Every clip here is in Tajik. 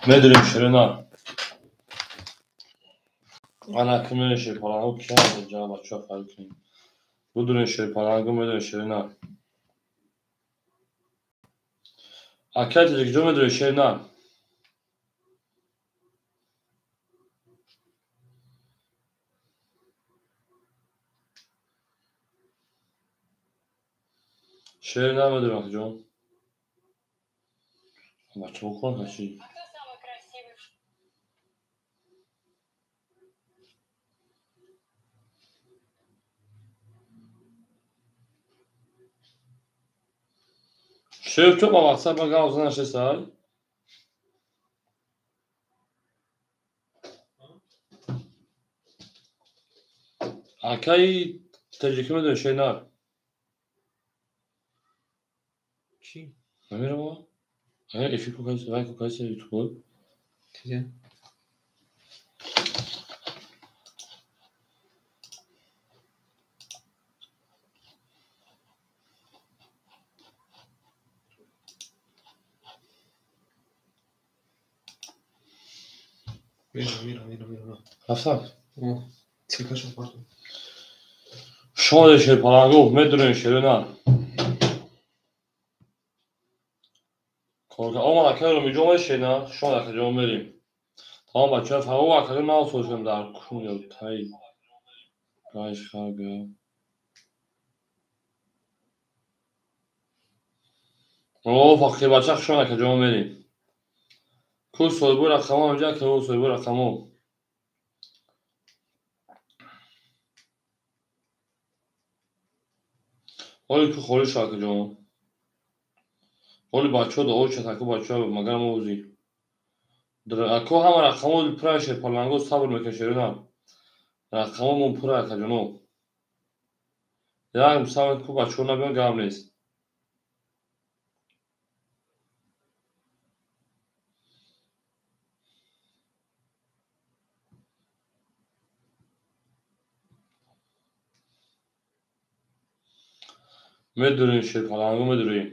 Медурем ширина. Ана ки медурем ширпалангу кия ҷа бачаҳо фарқ кунем. Будурем ширпалангу медурем ширина. Акай тоҷикҷон медурем ширина. Шер намедурем акаҷон. Бачаҳо кор кашид. Шер чо ба ватсап ма гап занашесай? Акаи тоҷикӣ медонӣ шер на? Чӣ? Намерава? Эфир кукайси, вай кукайси ютуб. Киҷа? Мера, мера, мера, мера. Рафтам. Цикашо пардон. Шоди шерпалангу медурем шерина. Омад акаи Ромиҷон мешена, шон акаҷон мерим. Тамом бачаҳо, фаҳмо акаҷон ман созем дар кун ё тай. Гайш хага. О, фақир бача шон акаҷон мерим. Ку соҳибу рақамо инҷа ку соҳибу рақамо. Оли ку холӣ шо акаҷон. Оли бачаҳо дуо шад аку бачаҳо магар мо ӯзи. Аку ҳама рақамо пура шерпаланго сабр мекунем шерина. Рақамо мо пура акаҷоно. Як сабр ку бачаҳо набиён гап нест. Медурем шерпаланго медурем.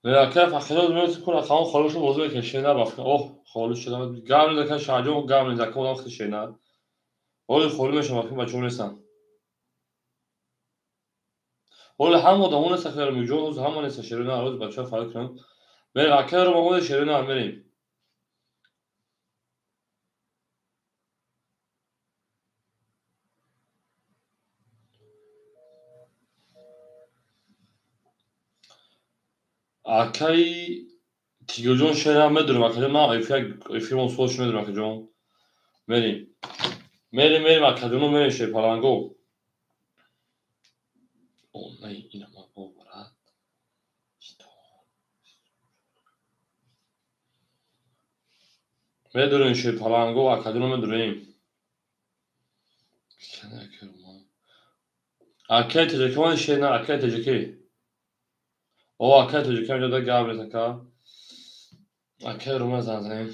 Акай фақирот меояд ку рақамо холӣ шуд бозӣ мекунем шена бафка. Оҳ, холӣ шуда. Гап нест ака шаҳҷон гап нест ака одам хеле шена. Оли холӣ мешавам ака бачаҳо нестанд. Оли ҳама одамо нест ака Ромиҷон ҳозир ҳама нест шерина рӯз бачаҳо фарқ кунам. Мерем акай Рома мода шерина мерем. Акаи Тигирҷон шерам медурем акаҷон ман эфирмон соз шуд медурем акаҷон. Мерем. Мерем, мерем акаҷоно мерем шерпаланго. О, най ина ма бо брат. Медурем шерпаланго акаҷоно медурем. Акаи тоҷикӣ ман шер на акаи тоҷикӣ. О, акаи тоҷикӣ ҳам ҷода гап нест ака. Акаи Рома занг занем.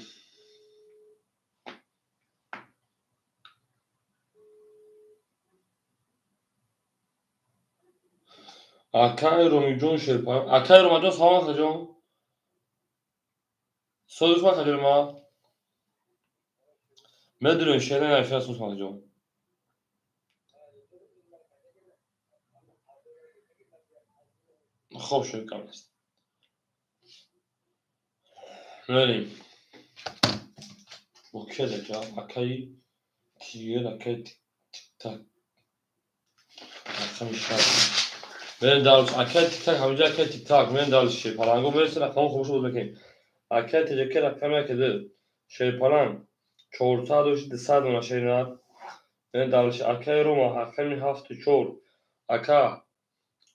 Акаи Ромиҷон шерпаланг. Акаи Ромаҷон салом акаҷон. Содиқ акаҷон ма. Медурем шерина эфир сус акаҷон. Хоб шуд гап нест. Мерем. Бо кия дака? Акаи Тигр, акаи Тиктак. Рақами шаш. Мерем дар акаи Тиктак ҳаминҷа акаи Тиктак. Мерем дар шерпаланго мересем рақамо хуб шуд мекунем. Акаи Тоҷикӣ рақами яке ду. Шерпаланг 400 200 дона шерина. Мерем дар акаи Рома рақами 7 4. Ака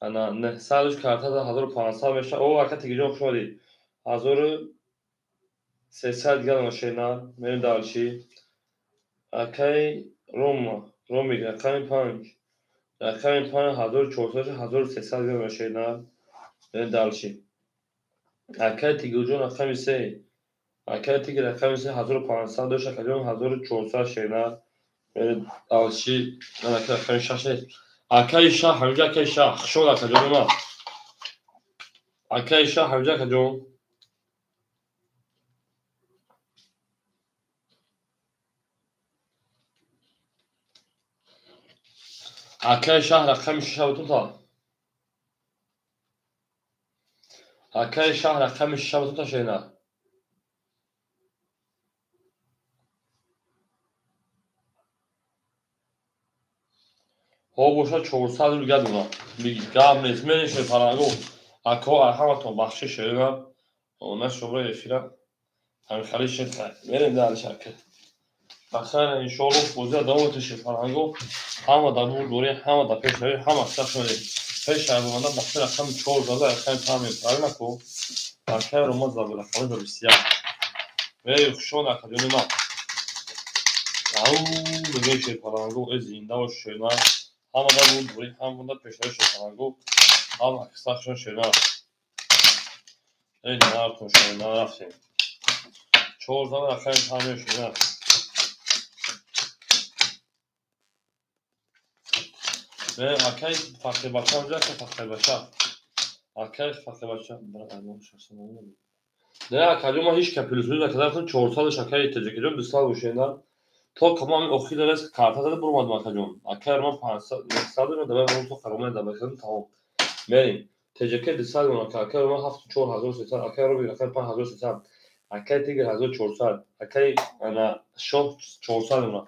ана 900 карта 1500 мешавад. О, ака Тигирҷон хуш омадӣ. 1300 дигар дона шерина. Мерем дальше. Акаи Рома, Ромик рақами 5. Рақами 5 1400 1300 дигар дона шерина. Мерем дальше. Акаи Тигирҷон рақами 3. Акаи Тигир рақами 3 1500 дошт акаҷон 1400 шерина. Алши рақами шаш нест. Акаи шаҳ ҳамҷа, акаи шаҳ хушод, акаҷони ман. Акаи шаҳ ҳамҷа, акаҷон. Акаи шаҳ рақами шаша бутун. Акаи шаҳ рақами шаша бутун шена. Ҳо бошад, 400 рубл гадуна. Гап нест, мерешед фарангу. Ако ҳаматон бахшиш шерина. Она шумра эфира. Ҳамин хали шед. Мерем далиш ака. Бахайр, иншоаллоҳ бозия давом меташед фарангу. Ҳама дар бурдборӣ, ҳама дар пешравӣ, ҳама сахт пеш шаҳрванда бахши рақами 4 зада, рақами 5 правильно ку? Акай Рома зада рақами 21. Эй, хушон акаҷони ман. Ау, мегӯем фарангу, э зинда бош шена. Ҳама дар бурдборӣ, ҳама дар пешравӣ фарангу. Ҳама сахт шена. Эй, нарафтем шена, нарафтем. 4 зада рақами 5 шена. Акай фақирбача ҳамҷа, акай фақирбача. Акай фақирбача. Не, акаҷон, ман ҳеҷ ка плюс-минус накардам, 400 акаи таҷикиҷон 200 бошенда. То камам охир рес карта зада бурмадам акаҷон. Акай ман 500 100 давай ман то қаромай давай кардам тамом. Мерим. ТЖК 200 мон ака, акай ман 74300, акай Роби акай 5300, акай Тигр 1400, акай ана Шоҳ 400 мон.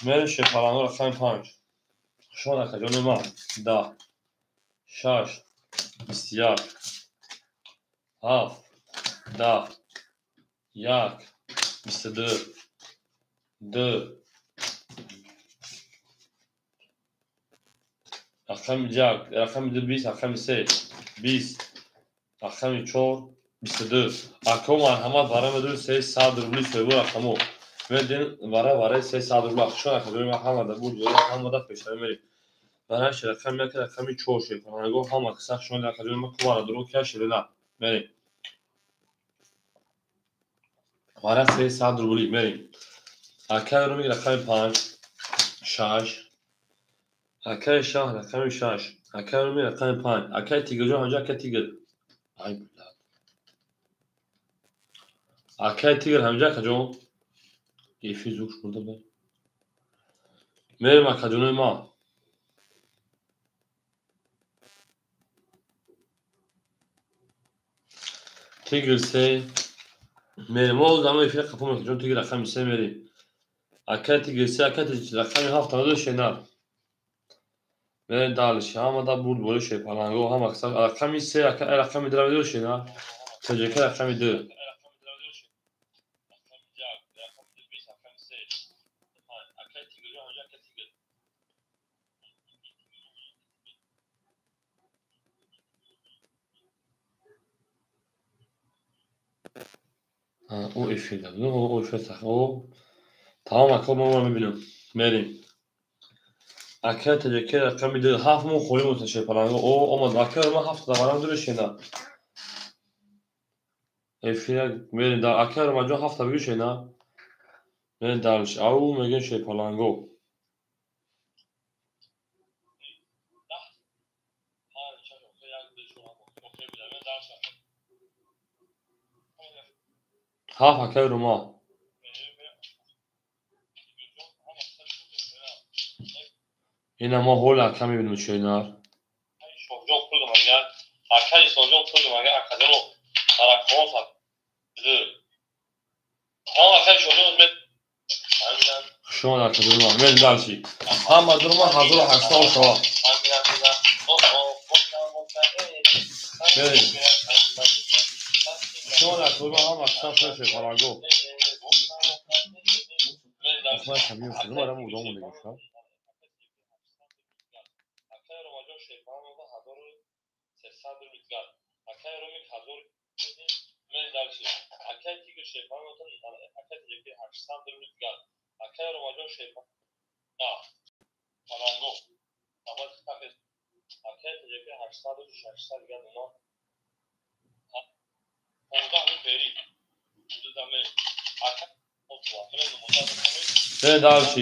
Мерим шефаланго рақами 5. Хушон акаҷони ман. 10 6 21 7 10 1 22 2 рақами 1 рақами 2 20 рақами 3 20 рақами 4 22. Ако марҳамат вара медури 300 рубли соҳибо рақамо. Медин вара вараи 300 рубл. Хушон акаҷони ман, ҳама дар бурд ҳама дар пешравӣ мерем. Вараш рақами 1 рақами 4 шед. Фарҳангоҳ ҳама сахт шуд акаҷони ман кувара дуро кия ширина. Мерем. Вара 300 рубли мерем. Акаи Румик рақами 5 6 акаи шаҳ рақами 6 акаи Румик рақами 5 акаи Тигрҷон ҳамҷа, акаи Тигр. Ай блядь. Акаи Тигр ҳамҷа, акаҷон. Эфир звук шурда бай. Мерем акаҷонои ман. Тигр 3 мерем. Мо замон эфир қафо мекунем. Тигр рақами 3 мерем. Акаи Тигр 3, акаи Тигр рақами 7 надо шенар. Мерем далиш. Ҳама да бурд бори шепаланго, ҳама рақами 3, акаи рақами 2 надо шенар. ТЖК рақами 2. О эфир дад. О эфир сах. О тамом ака мо мебинем. Мерем. Акаи ТЖК рақами 2 7 мо холӣ монд шепаланго. О омад акаи ма 7 даварам дури шена. Эфир мерем дар акаи Ромаҷон 7 бигӯ шена. Мерем дарш. Ау мегӯем шепаланго. 7 акаи Рома. Ина мо ҳол ака мебинем шенар. Шоҳҷон пулдам агар, акаи Исломҷон пулдам агар, акаҷоно таракхон сад. Ҳама акаи Шоҳҷон ме Шумо акаҷоно ман дарси. Ҳама дурума 1800 шава. Мерем. Шумо акаҷоно ҳама сахт шед фараго. Ахмад шабием шуд. Ма рам удом дига ша. Мерем дальше.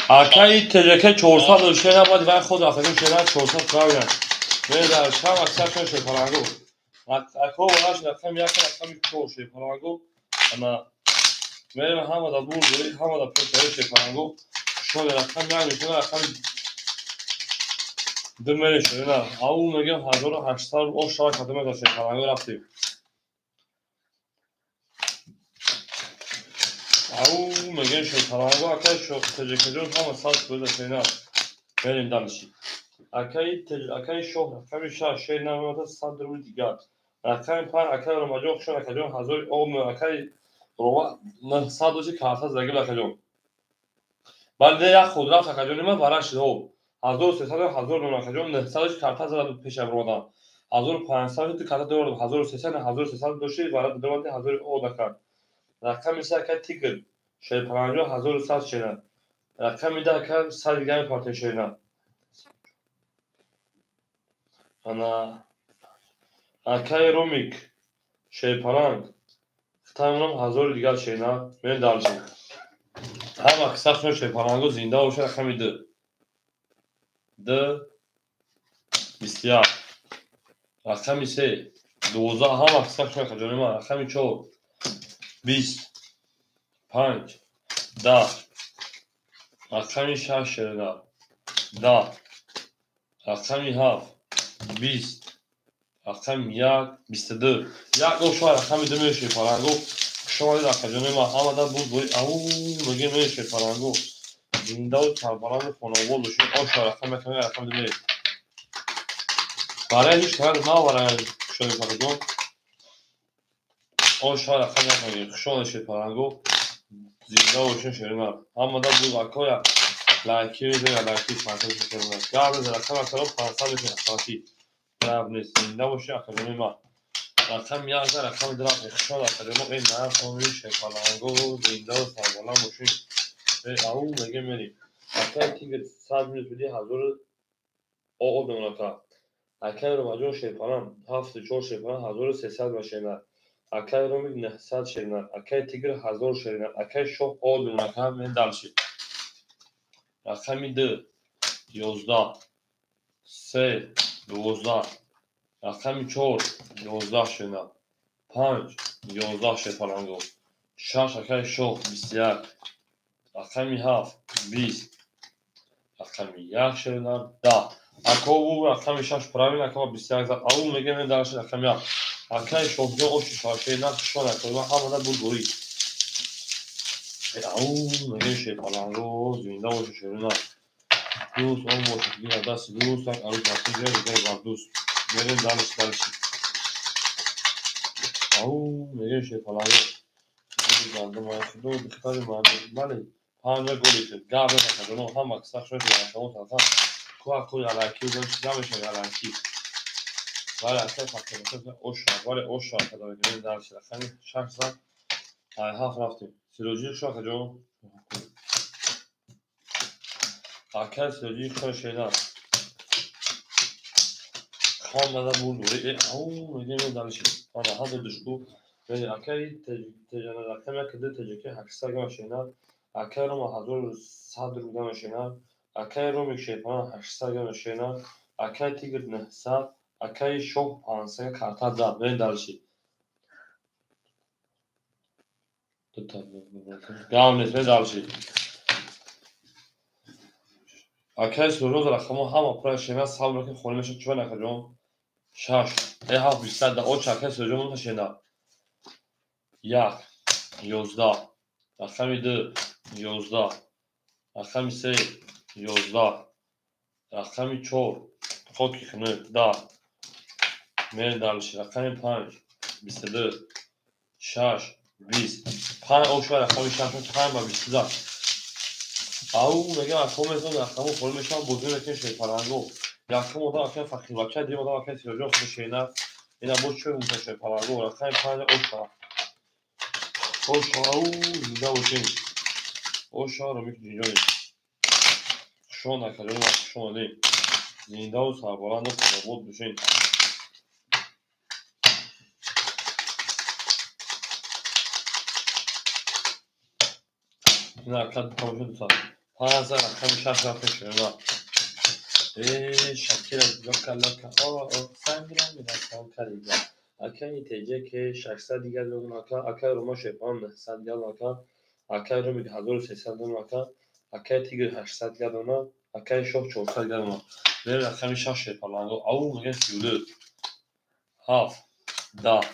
Акаи ТЖК 400 шера бад вай худ рафтагим шера 400 правильно. Мерем шам аксар шерпалангу. Ако вараш рақам як рақами 4 шерпалангу. Ана мерем ҳама да бур дори, ҳама да пеш шерпалангу. Шода рақам як мешава рақами ду мерем шера. Ау мегем 1800 о шава кадоме да шерпалангу рафтем. Ау мегем шерпалангу акай ТЖК ҷон ҳама сад буда шера. Мерем дальше. Акаи шоҳ рақами 6 шер намемонад 100 рубл дигар. Рақами 5 акаи Ромаҷон хушон акаҷон 1000 ом акаи Рома 900 доши карта задагил акаҷон. Бале як худ рафт акаҷони ман варак шид ҳо. 1300 1000 дон акаҷон 900 доши карта зада буд пеша бродан. 1500 ду карта дорад 1300 1300 доши варак дорад 1000 од ака. Рақами 3 акаи Тигр шерпаланҷо 1100 шера. Рақами 10 ака 100 дигар мепартои шера. Ана акаи Ромик шерпаланг хитамонам 1000 дигар шена. Мерем дальше. Ҳама кисахшон шерпалангу зинда бошад. Рақами 2 2 21 рақами 3 12 ҳама кисахшон акаҷони ман. Рақами 4 20 5 10 рақами 6 шерина 10 рақами 7 20 рақами 1 22 як гол шояд рақами 2 мешавад парангу. Шояд акаҷони ман ҳамада буд бори ау мегем мешавад парангу. Зиндаву сарбаланду хонавол бошед. О шояд рақами 1 рақами 2 мешавад. Барои ҳеҷ кас наварад шояд парангу. О шояд рақами 1 мегем. Хуш омадед парангу. Зинда бошед шерина. Ҳамада буд акоя лайки мезанад лайки 500 шерина. Гап рақами 500 мешавад. Гап нест. Зинда бошед акаҷони ман. Рақами 1 рақами 2 рафтем. Хуш омадед акаҷони мо. Эй нархони шерпалангу зиндаву сарбаланд бошед. Эй ау мегем мерем. Акаи Тигр 100 минус биди 1000 о мемонад ака. Акаи Ромаҷон шерпаланг 74 шерпаланг 1300 ба шерина. Акаи Ромик 900 шерина. Акаи Тигр 1000 шерина. Акаи Шоҳ о мемонад ака. Мерем дальше. Рақами 2 11 3 12 рақами 4 11 шерина. 5 11 шерпалангу. 6 акаи Шоҳ 21 рақами 7 20 рақами 1 шерина 10 акову рақами 6 правильно акова 21 зад. Ау мегем дальше рақами 1 акаи Шоҳҷон оши шерина хушон акои ман ҳамада буд борӣ. Ау мегем шерпалангу зинда бошед шерина. Дӯст он бошед дигар дасти дӯст як арӯс рафтем дигар бар дӯст. Мерем дальше дальше. Ау мегем шерпалангу. Духтари мардум бале панҷа голи шуд. Гап акаҷоно ҳама кисахшон шуд. Куаку ялаки чиза мешавад ялаки. Бале акаи фақир оша бале оша акаҷон дальше рақами 6 зад. 7 рафтем. Сироҷи хуш акаҷон. Акаи Сироҷи хуш шерина. Ҳамада бурд. Ау мегем дальше. Ана ҳазор душку. Акаи Теҷана рақами 1 2 ТЖК 800 грамм шерина. Акаи Рома 1100 рубл грамм шерина. Акаи Ромик шерпаланг 800 грамм шерина. Акаи Тигр 900 акаи Шоҳ 500 карта зад. Мерем дальше. Гап нест, мерем дальше. Акаи Сироҷон рақамҳо ҳама пура шерина. Сабр мекунем холӣ мешавад. Чӣ акаҷон? 6 7 20 оча акаи Сироҷон монда шерина. 1 11 рақами 2 11 рақами 3 11 рақами 4 хоки хунук 10 мерем дальше. Рақами 5 22 6 20 5 ошояд рақами 6 5 ба 22. Ау мегем акҳо мезанад рақамҳо холӣ мешавад. Бозӣ мекунем шерпалангу. Якум одам акаи Фақирбача, дуюм одам акаи Сироҷон худ шерина. Ина боз чӣ мемонад шерпалангу. Рақами 5 оша. Ошау, зинда бошем. Ошау, Ромик ҷинҷони. Хушон акаҷон, хуш омадем. Зиндаву сарбаланду хонобод бошем. Ин ака тамошо дусад. 5 рақами 6 рафтем ширина. Шакира лока лока о о сангира мирасам калига. Акаи ТЖК 600 дигар дон ака, акаи Рома Шепан 900 дигар ака, акаи Ромик 1300 дон ака, акаи Тигр 800 дигар дона, акаи Шоҳ 400 дигар дона. Бер рақами 6 шепаланго. Ау мегӯяд 32. 7 10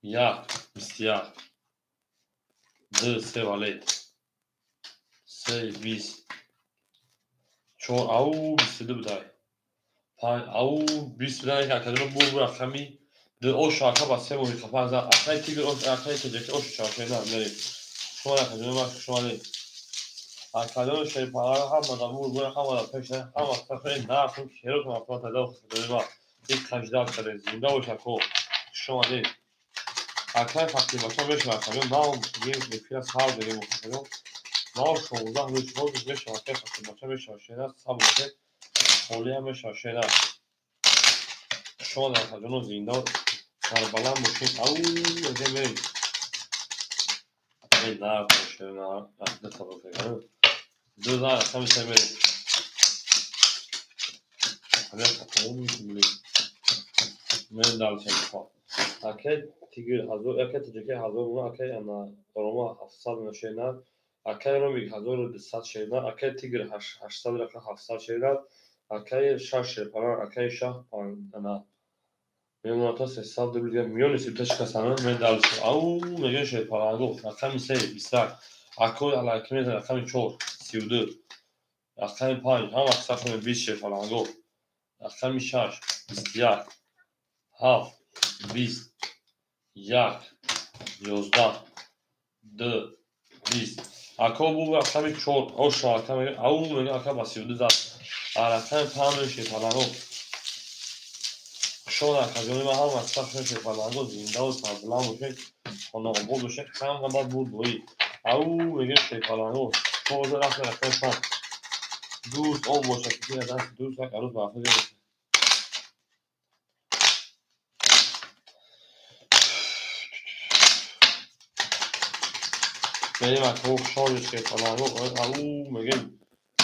1 21 2 3 валет 3 20 4 ау 22 будай 5 ау 20 будай акаҷон бу рақами 2 ош ака ба 3 моҳи қафа зад. Акаи Тигр ош акаи ТЖК ош чаршена мерем. Шумо акаҷон ма хуш омадед. Акаҷон шерпаланго ҳама да бур бур ҳама да пеш ҳама сафари нарху керотон афрод тада худои ик қаждал кардем. Зинда бош ако. Хуш омадед. Акаи Фақирбача мешавад акаҷон нав гем эфира сар дорем акаҷон. Нав 16 рӯз ҳозир мешавад акаи Фақирбача мешавад шена сабр кунед. Холиам мешавад шена. Хуш омадед акаҷоно зинда сарбаланд бошед. Ау мегӯем мерем. Эй нарх шена ду та ду за рақами се мерем. Мерем дальше. Акаи Тигр 1000, акаи ТЖК 1000 дона, акаи ана Рома 700 дона шена, акаи Ромик 1200 шена, акаи Тигр 800 рақам 700 шена, акаи 6 шерпалан, акаи Шаҳ ана мемонад то 300 рубл дигар миёни сибта шикастан мен дальше. Ау мегӯяд шерпаланго рақами 3 21 акои алайки мезанад рақами 4 32 рақами 5 ҳама саф 20 шерпаланго рақами 6 21 7 20 1 11 2 20 ако бу рақами 4 ош ака мегӯяд ау мегӯяд ака ба 32 зад. Рақами 5 шерпаланго. Хуш омадед акаҷони ман ҳама саф шерпаланго зиндаву сарбаланд бошед, хонаобод бошед, ҳама бад буд боӣ. Ау мегӯяд шерпаланго 14 рафта рақами 5 дӯст об бошад ки даст дӯст як арӯз ба худ бошад. Мерем ако хуш омадед шерпаланго. Ау мегӯем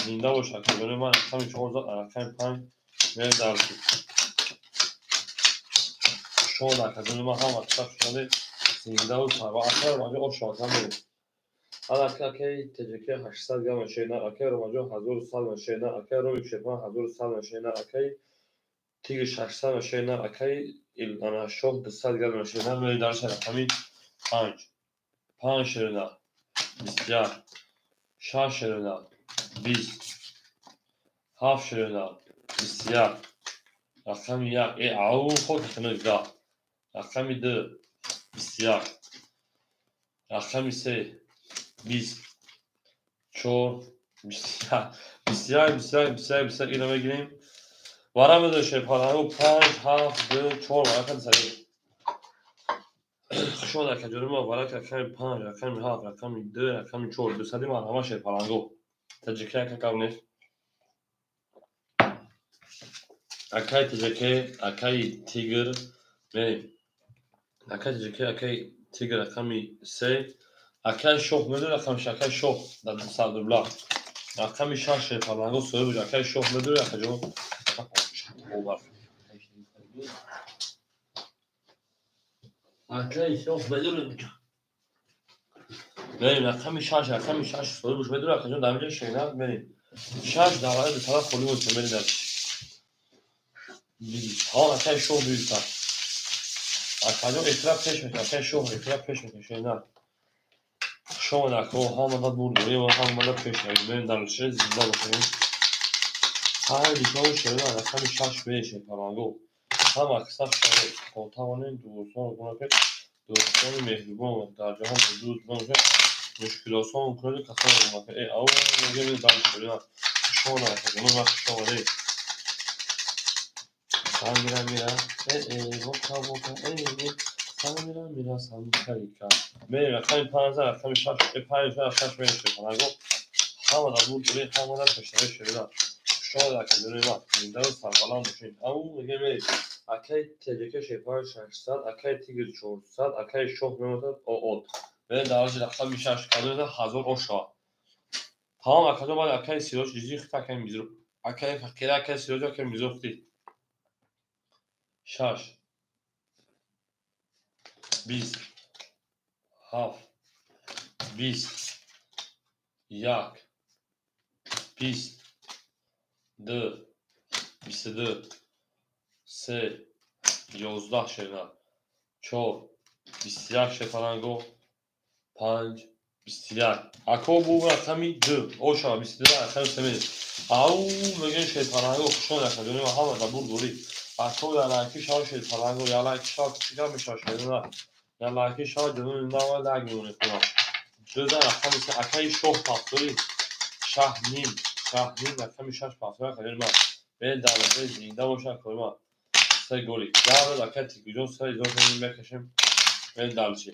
зинда бош акаҷони ман рақами 4 рақами 5 мерем дальше. Хуш омадед акаҷони ман ҳама саф шудаед зиндаву сарбаланд. Акаи Ромаҷон ош ака мерем. Акаи ТЖК 800 грамм шена, акаи Ромаҷон 1100 шена, акаи Ромик Шепан 1100 шена, акаи Тигр 600 шена, акаи ана Шоҳ 200 грамм шена. Мерем дальше рақами 5 5 шена 21 6 шена 20 7 шена 21 рақами 1 ау ход 10 рақами 2 21 рақами 3 20 4 21 21 21 21 ина мегирем. Вара медонем шерпаланго 5 7 2 4 варака дусади. Хуш омадед акаҷони ма варака рақами 5 рақами 7 рақами 2 рақами 4 дусади марҳама шерпаланго. ТЖК ака гап нест. Акаи ТЖК, акаи Тигр мерем. Акаи ТЖК, акаи Тигр рақами 3 акаи Шоҳ медонед рақами 6 акаи Шоҳ дар 200 рубла. Рақами 6 шерпаланго соҳиб бош. Акаи Шоҳ медонед акаҷон. Акаи Шоҳ медонед. Мерем рақами 6 рақами 6 соҳиб бош медонед акаҷон дар инҷа шена мерем. 6 дар вараи дусада холӣ бош мерем дар. Ҳа акаи Шоҳ бибита. Акаҷон эфира пеш мекунад, акаи Шоҳ эфира пеш мекунад шена. Хуш омадед ако ҳама дад бурд ва ҳама дад пеш равем. Мерем дальше зинда бошем. Ҳар дикони шена рақами 6 мерем шерпаланго. Ҳама саф шавед то тавонем дӯстонро кунед, дӯстони меҳрубон дар ҷаҳон дӯст бошед, мушкилосон кунед, касонро кунед. Ау мегӯем дальше шена. Хуш омадед акаҷон ма хуш омадед. Сангира мира, вока вока, Самира мирасам карика. Мерем рақами панҷ, рақами шаш, панҷ, шаш мерем шерпаланго. Ҳамада бурд дорем, ҳамада пешравӣ шерина. Шумо дар академияи ма зиндаро сарбаланд бошед. Ау мегем мерем. Акаи ТЖК шерпаланг 600, акаи Тигр 400, акаи Шоҳ мемотад ООД. Мерем дар арзи рақами шаш, кадомета 1000 ош шавад. Тамом акаҷон, баъд акаи Сироҷ ҷиҷи хит, акаи Мизро. Акаи Фақира, акаи Сироҷ, акаи Мизро хити. Шаш. 20, 7, 20, 1, 20, 2, 22, 3, 11 шерина, 4, 21 шерпаланго, 5, 21. Ако бу рақами 2, ошава 22 рақами се мерем. Ау мегӯем шерпаланго, хушон акаҷони ма ҳама дар бурд дорӣ. Ако ялайки шава шерпаланго, ялайки шава кучика мешава шерина. Ялайки шава ҷанони нава лайк мемонед худам. Дуза рақами се, акаи Шоҳ пафтори, шаҳ ним, шаҳ ним рақами шаш пафтори акаҷони ма. Бе давлатҳои зинда бошад акаи ма. Се голи. Давлат акаи Тикуҷон се изофа мекашем. Бе далчи.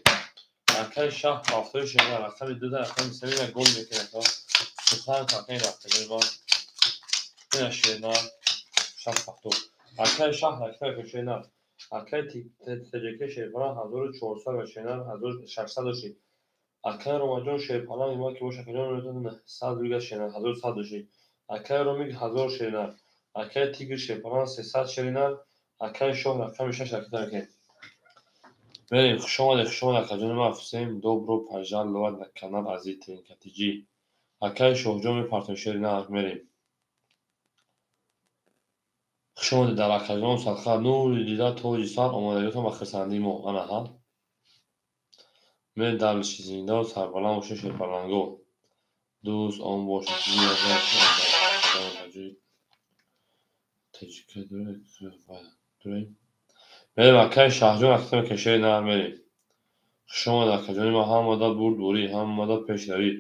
Акаи Шаҳ пафтори шерина рақами дуза рақами се мина гол мекунад. Сухан акаи акаҷони ма. Ина шерина шаҳ пафтор. Акаи Шаҳ ракета шерина. Акаи ТЖК шерпаланг 1400 ва шерина 1600 дошти. Акаи Ромаҷон шерпаланг ма ки боша акаҷон 900 дига шерина 1100 дошти. Акаи Ромик 1000 шерина. Акаи Тигр шерпаланг 300 шерина. Акаи Шоҳ рақами шаш ракета мекунем. Мерем, хуш омадед, хуш омадед акаҷони ма. Всем добро пожаловать на канал Азиз ТНКТЖ. Акаи Шоҳҷон мепартоем шерина, мерем. Хуш омадед дар акаҷон садқа нури дида тоҷи сар омадагиётон ба хирсандии мо. Ана ҳа. Мерем далчи зиндаву сарбаланд бошед шерпаланго. Дӯст он бошед. Мерем акаи Шаҳҷон ракета мекунем шерина, мерем. Хуш омадед акаҷони ма, ҳамада бурд дорӣ, ҳамада пешравӣ.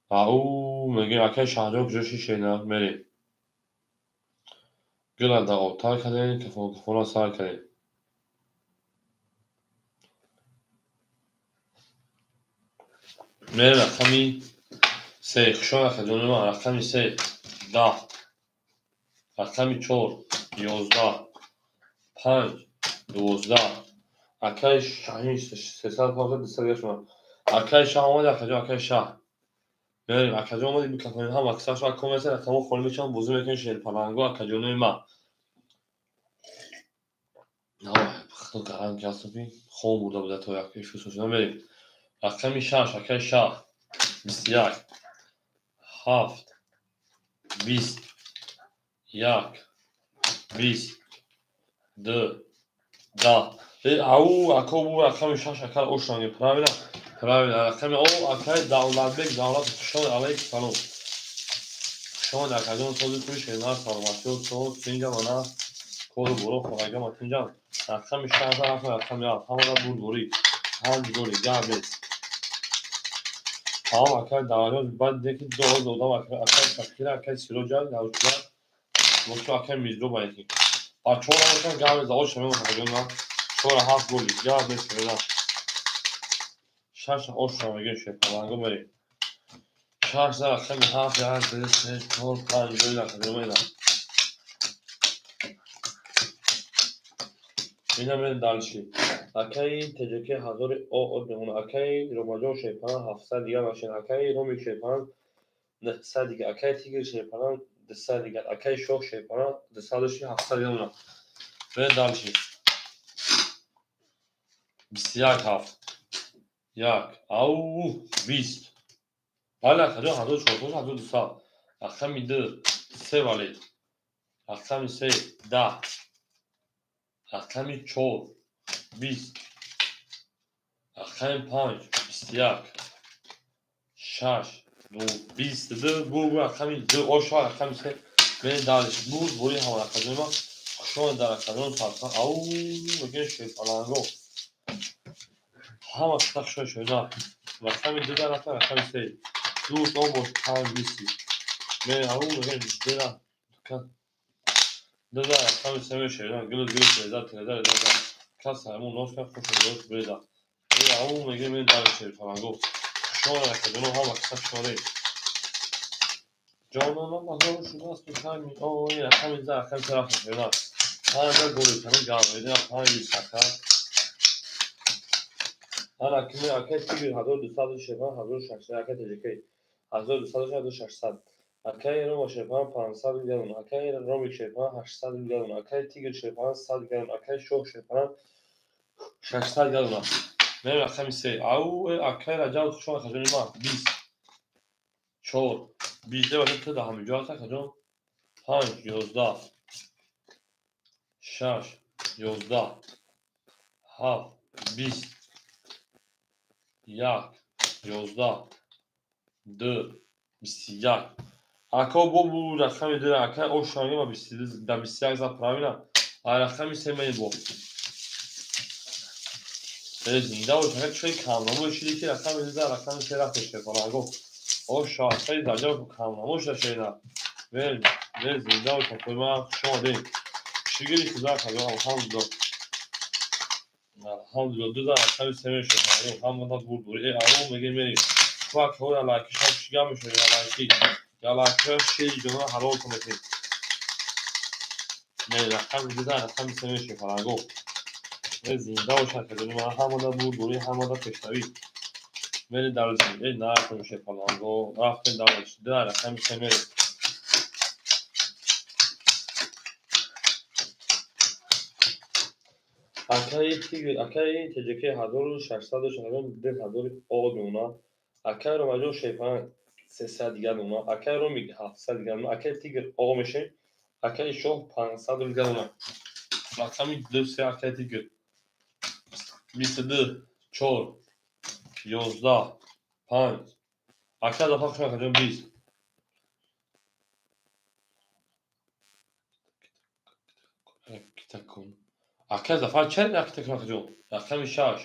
Ау мегӯем акаи Шаҳҷон куҷо шид шерина, мерем. Гила дар обтар кардем, кафон кафона сар кардем. Мерем рақами се, хуш омадед акаҷони ма, рақами се, 10, рақами 4, 11, 5, 12. Акаи Шаҳин 300 пафта 200 дига шума. Акаи Шаҳ омади акаҷон, акаи Шаҳ. Мерем, акаҷон омади бикафонем ҳама аксар шума комеса рақамо холӣ мешаванд, бозӣ мекунем шерпаланго акаҷонои ма. Худо гарант ки ҳастам ки хом бурда буда то як эфир шуда. Мерем. Рақами шаш, акаи Шаҳ, 21, 7, 20, 1, 20, 2, 10. Ау, ако бу рақами шаш ака ошанге, правильно? Правильно, рақами о акаи Давлатбек Давлат, хушомад, алайкум салом. Хушомад акаҷон, сози куи шерина, саломатиё, соз, тинҷам, ана кору боро хонагама тинҷам. Рақами шаш, рақами ҳафт, ҳамада бурд дорӣ, панҷ голи, гап нест. Тамом акаи Давлатҷон, баъд диде ки ду одам акаи Фақира, акаи Сироҷа, Давлатҷон, бошу акаи Мирзо ба яки. Ба чора бошам гап нест, оша мемонад акаҷон ман. Чора ҳафт голи, гап нест шерина. Шаш оша мегӯем шерпаланго, мерем. Шаш за рақами ҳафт, як, ду, се, чор, панҷ голи акаҷон мена. Ина мерем дальше. Акаи ТЖК ҳазори ООД мемонад. Акаи Ромаҷон шерпаланг 700 дигар машин. Акаи Ромик шерпаланг 900 дигар. Акаи Тигр шерпаланг 200 дигар. Акаи Шоҳ шерпаланг 200 дошти 700 дигар мемонад. Мерем дальше. 21 7 1 ау 20. Бале акаҷон 1400 1200. Рақами 2 се вале. Рақами 3 10. Рақами 4 20. Рақами 5 21. 6 22 бу рақами 2 оша рақами 3. Мерем дальше. Бурд бори ҳама акаҷони ма. Хуш омадед дар акаҷон сарсан. Ау мегӯем шерпаланго. Ҳама қисса хушои шерина. Рақами 2 дар рафта рақами 3. Дӯст он бош 5 20. Мерем ау мегӯем 2 дар рақами 3 мешерина. Гилу гилу тереза тереза реза. Кас ҳамун нос кар хуш дошт бреда. Ау мегӯем мен дар шерпаланго. Шона акаҷоно ҳама каса шоре. Ҷононам базор шудааст ҳами ой рақами за рақами се рафт шена. Панҷа голи кани гав медина панҷи сака. Ана кими акай тигр 1200 шерпан 1600 акай теҷекей 1200 1600 акай рома шерпан 500 миллион акай ромик шерпан 800 миллион акай тигр шерпан 100 миллион акай шоҳ шерпан 600 миллион. Мерем рақами се. Ау акай Раҷаб хушон акаҷони ман 20 4 20 баша ту да ҳаминҷо аст акаҷон 5 11 6 11 7 20 1 11 2 21. Ака бо бу рақами ду акай ошанги ма 22 да 21 за правильно. А рақами се мени бо. Зинда бош ака чой камнамо шиди ки рақами ду за рақами се рафт шефаланго. Оша акай даҷа камнамо шуда шена. Вел вел зинда бош акай ма хуш омадем. Шигири худо акаҷон алҳамдулиллоҳ. Алҳамдулиллоҳ ду за рақами се мешуд. Ҳамада бурд бури. Ау мегем мерим. Ту акаҳоя лайкишам чига мешуд я лайки. Я лайкиша шери ҷонро ҳалол кунед. Не рақами ду за рақами се мешуд фаланго. Зинда бош акаҷони ман ҳамада бурд бури ҳамада пешравӣ. Мери дарси. Нарафтем шефаланго. Рафтем дарси. Ду рақами се мерем. Акаи тигр акаи теҷекей 1600 шаҳрон 2000 о дона. Акаи Ромаҷон шерпан 300 дигар дона. Акаи Ромик 700 дигар дона. Акаи тигр о мешем. Акаи шоҳ 500 дигар дона. Рақами 2 3 акаи тигр 22 4 11 5. Акаи Зафар хуш акаҷон 20. Китакун. Акаи Зафар чанд рақам такун акаҷон? Рақами 6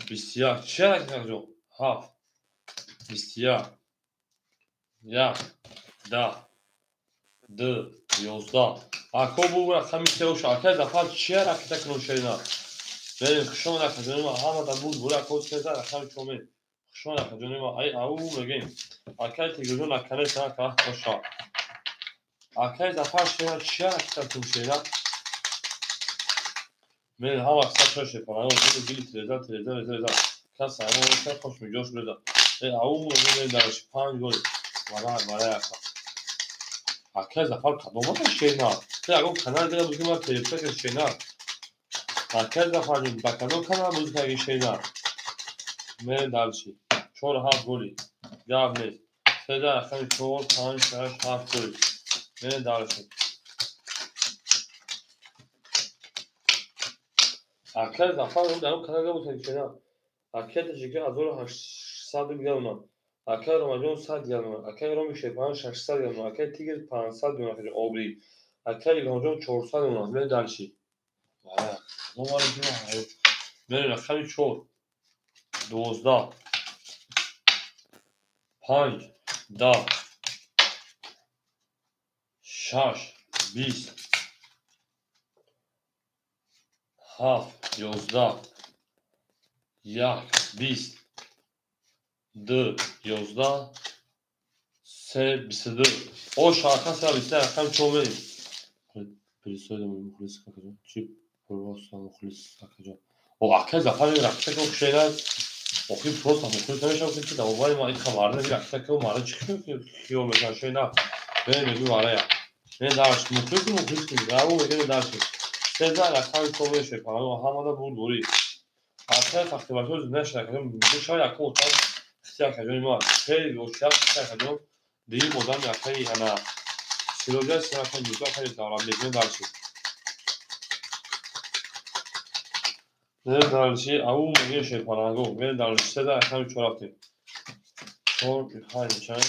21 чанд рақам акаҷон? 7 21 1 10 2 11. Ако бу рақами се оша. Акаи Зафар чанд рақам такун шена? Берем хуш омад акаҷони ман ҳамада буд бури ако се за рақами чор мерем. Хуш омад акаҷони ман ай ау мегӯем. Акаи тигрҷон акане сана ка оша. Акаи Зафар шена чанд рақам такун шена? Мен ҳама каса чор шефаланго гили треза треза треза. Кас ҳама оша хош миҷош реза. Ау мегӯем дарш 5 гол. Вара вара ака. Акаи Зафар кадом ака шена? Ту ягон канал дига буд ки ман телефон ка шена. Акаи Зафар ба кадом канал буд ки аги шена? Мерем дарши. 4 7 голи. Гап нест. Се за рақами 4 5 6 7 голи. Мерем дарши. Акаи Зафар дар он канал буд ки шена. Акаи Таҷикӣ 1800 миллион. Акаи Ромаҷон 100 миллион. Акаи Ромик шерпан 600 миллион. Акаи Тигр 500 миллион обри. Акаи Илҳомҷон 400 миллион. Мерем дарши. Мерем рақами 4 12 5 10 6 20 7 11 1 20 2 11 3 22. Оша ака сера 22 рақами чор мерем. Присои мухлис акаҷон. Чи просто мухлис акаҷон. О акаи Зафар рақта ки шена охи просто мухлис намешавад ки давобари ма иха марда рақта ки марда чи хиёл мекунад шена. Мерем мегӯ варая. Мерем дарш мухлис мухлис ки раву мегӯем дарш. Се за рақами чор мешавад. Ҳамада бурд бурӣ. Акаи Фахтибашо зинда шуда акаҷон. Шава якум отам хити акаҷони ма. Се ошия хити акаҷон. Дуюм одами акаи ана Сироҷа се акаи Мирзо акаи Давлатбек. Мерем дарши. Мерем дарши. Ау мегӯем шерпаланго. Мерем дарши. Се за рақами чор рафтем. 4 5 чанд.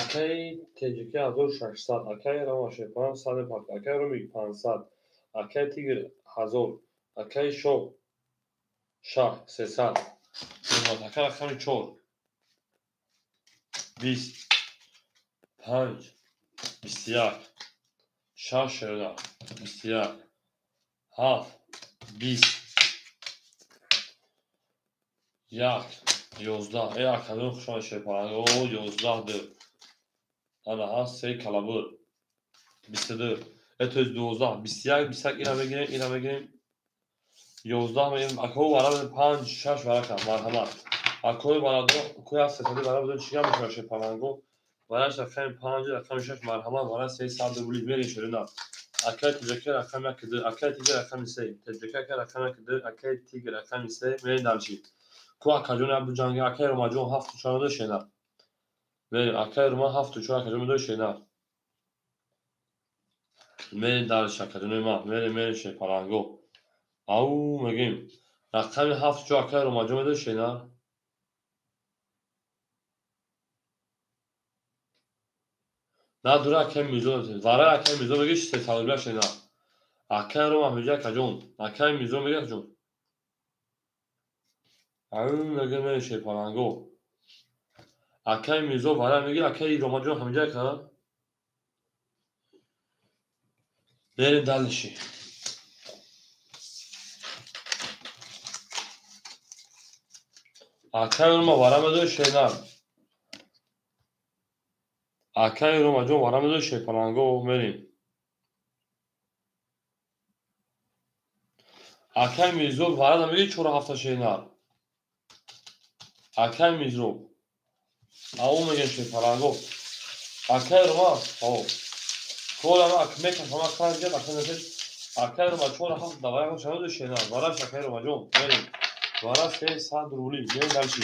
Акаи Теҷикӣ 1600, акаи Рома шерпан 100, акаи Ромик 500, акаи Тигр 1000, акаи Шоҳ шаҳ 300. Ака рақами 4 20 5 21, 6 шерина, 21, 7, 20, 1, 11. Э, акадон хушон шерпаланг. О, 11 ду. Ана ҳаст се калабур. 22. Э, то есть 12, 21, 21 ира мегирем, ира мегирем. 11 мегирем. Акои вара 5, 6 варака. Марҳамат. Акои барадо, акои аз сетади вара будем чӣ гап мешавад шерпаланго? Вараш рақами 5, рақами 6, марҳамат, вара 300 рубли мерем шерина. Акай тиҷака рақами 1 2, акай тига рақами 3, тиҷака ака рақами 1 2, акай тига рақами 3, мерем дальше. Ку акаҷон Абдуҷанги, акай Ромаҷон 7 4 медои шена. Мерем, акай Рома 7 4 акаҷон медои шена. Мерем дальше, акаҷонои ман, мерем, мерем шерпаланго. Ау, мегем. Рақами 7 4 акай Ромаҷон медои шена. Надура акай Мирзо, вара акай Мирзо меги 300 рубля шена. Акай Рома меги акаҷон, акай Мирзо меги акаҷон. Ау, меги мерем шерпаланго. Акай Мирзо вара меги акай Ромаҷон ҳамиҷа ака. Мерем дальше. Акай Рома вара медои шена. Акай Ромаҷон вара медои шерпаланго мерем. Акай Мирзо вара меги 4 ҳафта шена. Акай Мирзо. Ау мегем шерпаланго. Акай Рома, о. Кола ма мекашам акай ҷа акай несеш. Акай Рома 4 ҳафта давай шаноди шена. Вараш акай Ромаҷон мерем. Вара 300 рубли мерем дальше.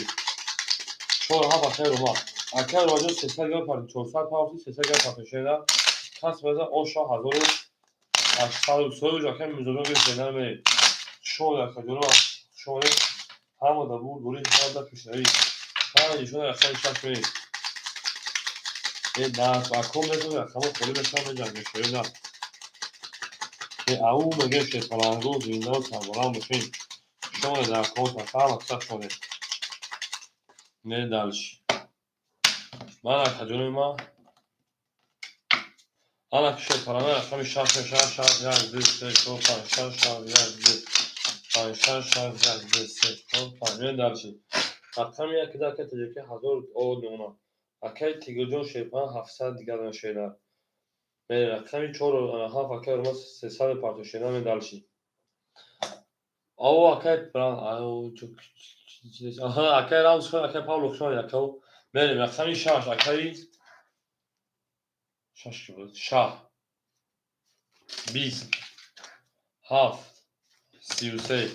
4 ҳафт акай Рома. Акай Ромаҷон 300 грамм пардем, 400 пардем, 300 грамм пардем шена. Кас меза оша 1800 союж акай Мирзоҷон гирифт шена мерем. Шода акаҷон шода ҳама да бур бури ҳама да пешравӣ. Ҳама нишона рақами 6 мерем. Э, даст аком мезанем, рақамо холӣ мешавам, меҷангем шояд на. Э, ау мегем шерпаланго, зиндаву сарбаланд бошем. Шода дар акомотон, ҳама каса шода. Мерем дальше. Ман акаҷонои ман ана шерпаланго рақами 6 6 6 1 2 3 4 5 6 6 1 2 5 6 6 1 2 3 4 5. Мерем дальше. Рақами 1 да акай таҷаки 1000 о нуна. Акай Тигрҷон шерпаланг 700 дигар дона шена. Мерем рақами 4 7 акай Рома 300 партия шена мерем дальше. Ау акай ау аҳа акай Рамз акай Павло хушомадед акау. Мерем рақами 6 акай 6 ки буд? 6 20 7 33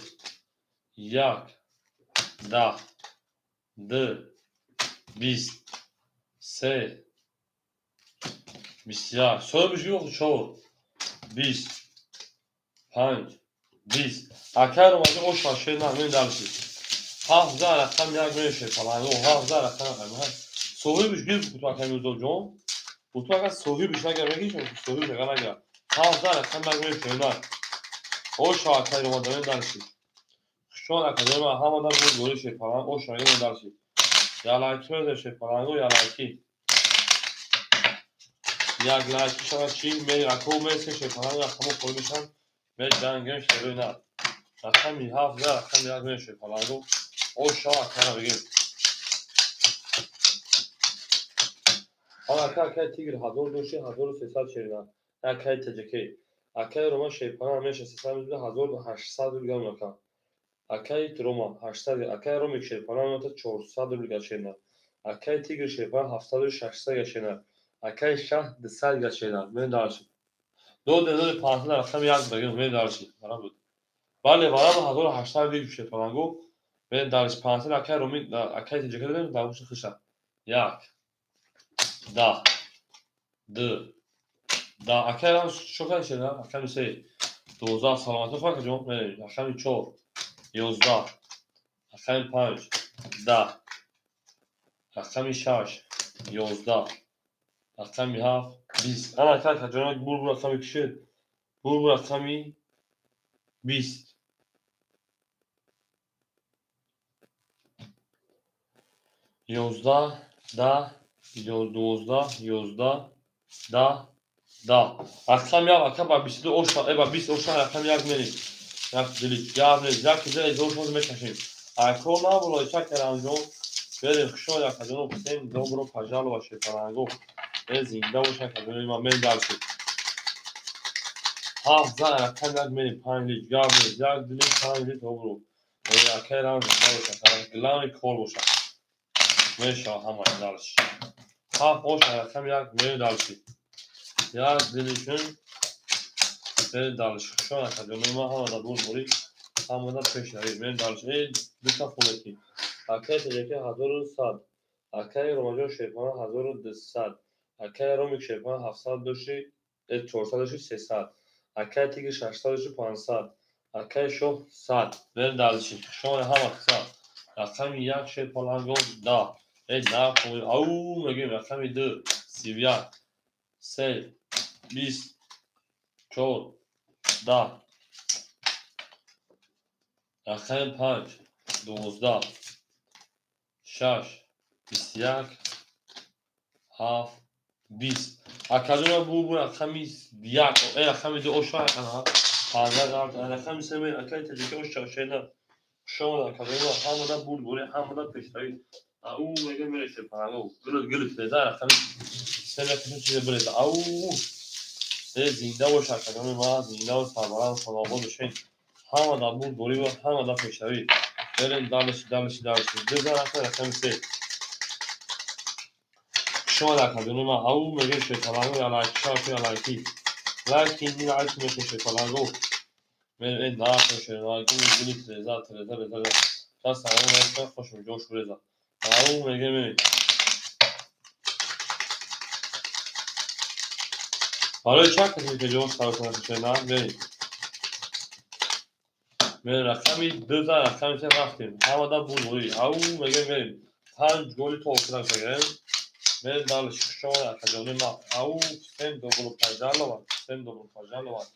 1 10 2 20 3 21. Соҳибиш гуфт 4 20 5 20. Акай Ромаҷон оша шена мерем дальше. 7 рақам 1 мерем шерпаланго. 7 рақам 1. Соҳибиш гуфт буту акай Мирзоҷон. Буту агар соҳибиш нагар мегиш, соҳибиш агар нагар. 7 рақам 1 мерем шена. Оша акай Рома мерем дальше. Хушон акаҷон ман ҳама да бур бури шерпаланг оша мерем дальше. Ялайки мезанем шерпаланго, ялайки. Як лайки шавад чӣ? Мерем акоу мересем шерпаланг рақамо холӣ мешаванд. Меҷангем шерои на. Рақами 7 рақами 1 мерем шерпаланго. Оша акара бигем. Ана ака акай Тигр 1000 доши 1300 шерина. Акай таҷаке. Акай Рома шерпаланг меша 300 рубли 1800 рубли гам ака. Акай Рома 800, акай Ромик шерпаланг мета 400 рубли га шерина. Акай Тигр шерпаланг 700 600 га шерина. Акай Шаҳ 200 га шерина. Мерем дальше. Доде доде 500 рақами 1 бигем, мерем дальше. Вара буд. Бале, вара 1800 рубли шерпаланго. Мерем дальше 500 акай Ромик, акай таҷаке додем, дар гӯши хиша. 1 10 2 10 акай Рам шо шена? Рақами 3 12 саломатӣ хоҳад акаҷон. Мерем рақами 4 11 рақами 5 10 рақами 6 11 рақами 7 20. Ана ака акаҷон бур бур рақами кишид. Бур бур рақами 20. 11 10 12 11 10, 10. Рақами як ака ба 22 оша, ба 20 оша рақами як мерем. Як дили гап нест, як кида изор шоз мекашем. Ако наболо чак рамҷон, берем хушо якаҷоно всем добро пожаловать шерпаланго. Зинда бош якаҷоно ма мен дарси. 7 зан рақами як мерем, 5 лит гап нест, як дили 5 лит обру. Акай рам зинда боша, главный кор боша. Мешава ҳамаи дарси. 7 ош рақами як мерем дарси. Як дилишун мерем дарси. Хушо якаҷоно ма ҳамада бурбурӣ, ҳамада пешравӣ. Мерем дарси. Дута хунакӣ. Акай Таҷаки 1100, акай Ромаҷон Шерпана 1200, акай Ромик Шерпана 700 доши, 400 доши 300, акай Тигр 600 доши 500, акай Шоҳ 100. Мерем дарси. Хушо ҳама қисса. Рақами 1 Шерпаланго 10. На, ау мегӯем рақами 2 31, 3 20, 4 10. Рақами 5 12, 6 21, 7 20. Акаҷона бу рақами 1, рақами 2 оша 15 рақами 3 акаи Таҷики оша шена. Хушомад акаҷона, ҳамада бурдборӣ, ҳамада пешравӣ. Ау мега мересе паланго. Гулут гулут реза рақами 3 мекашем чизе биреза. Ау зинда бош акаҷони ма, зинда ва сарбаланд хонобод бошед. Ҳамада бурдборӣ ва ҳамада пешравӣ. Берем далиши далиши далиши. Дузан рақами 3. Хушомад акаҷони ма. Ау мега шерпаланго ялайки шаки ялайки. Лайки ни лайки меша шерпаланго. Мерем на шерпаланго гулут реза реза реза. Та салом алейкум хошум ҷош реза. Ау мега мерем. Барои чанд касе ки ҷош сарокона шена мерем. Мерем рақами 2 зан рақами 3 рафтем. Ҳамада бурбурӣ. Ау мега мерем. 5 голи то охира мегирем. Мерем далиш хушомад акаҷони ма. Ау всем добро пожаловать, всем добро пожаловать.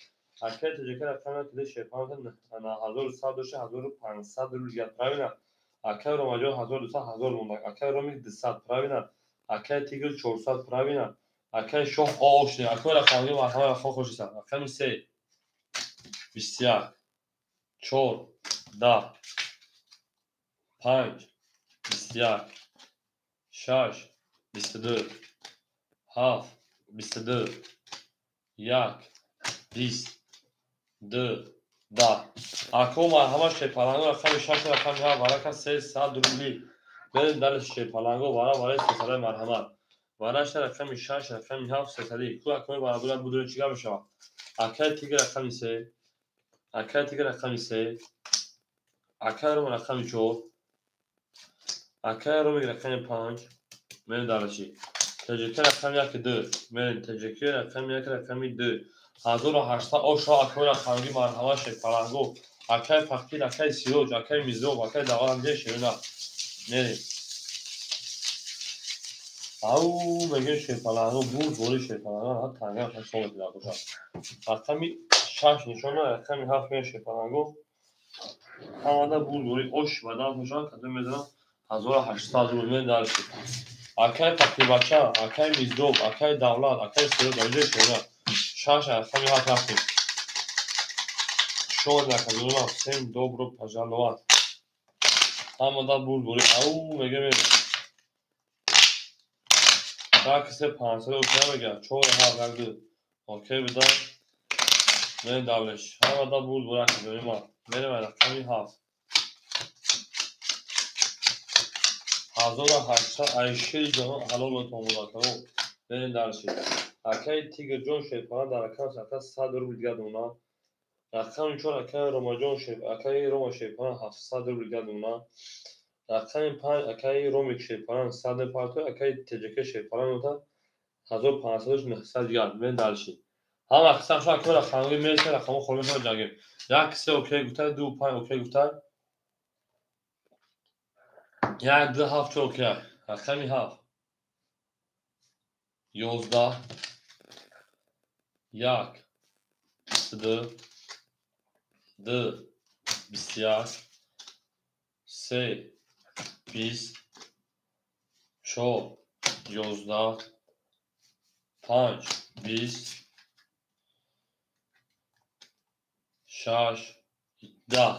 Акай Таҷаки рақами 1 Шерпана 1100 доши 1500 рубл гап правильно? Акай Ромаҷон 1200 1000 монда. Акай Ромик 200 правильно? Акай Тигр 400 правильно? Акай Шоҳ ош не. Акай рақами марҳамат рақам хошисан. Рақами 3 21 4 10 5 21 6 22 7 22 1 20 2 10. Ако марҳамат шерпаланго рақами 6 рақами 7 варака 300 рубли. Берем далиш шерпаланго вара вараи 300 марҳамат. Вараша рақами 6 рақами 7 300. Ку акои барабура будуре чӣ гап мешавад? Акай Тигр рақами 3, акай Тигр рақами 3, акай Ром рақами 4, акай Ромик рақами 5. Мерем далиши. Таҷики рақами 1 2. Мерем Таҷики рақами 1 рақами 2. 1800 оша акои рақамги марҳамат шерпаланго. Акай Фақир, акай Сироҷ, акай Мизроб, акай Давлат ҷе шерина. Мерем. Ау мегӯем шерпаланго бурдборӣ шерпаланго ҳа танга ҳисоб мекунад бошад. Рақами 6 нишона, рақами 7 мерем шерпаланго. Ҳамада бурдборӣ ош бадан бошад, кадом мезанам 1800 рубл мерем дарси. Акай Фақирбача, акай Мизроб, акай Давлат, акай Сироҷ ҷе шерина. 6 рақами 7 рафтем. Шод акаҷонам, всем добро пожаловать. Ҳамада бурдборӣ. Ау мегӯем 1 3 500 окей мега 4 7 1 2 окей бидан. Мерем давлеш. Ҳамада бурдборӣ акаҷони ма. Мерем рақами 7. 1800 айшери ҷаҳон ҳалолатон буд акао. Мерем дарси. Акай Тигрҷон Шерпана дар рақами 100 рубл дигар дона. Рақами 4 акай Ромаҷон Шерп, акай Рома Шерпана 700 рубл дигар дона. Рақами 5 акай Ромик Шерпана 100 парто, акай Теҷаке Шерпана нота 1500 900 дигар. Мерем дарси. Ҳама қисм шо акай рақамги мересем, рақамҳо холӣ мешавад ҷангем. 1 3 окей гуфта, 2 5 окей гуфта. 1 2 7 4 окей. Рақами 7 11 1 22 2 21 3 20 4 11 5 20 6 10.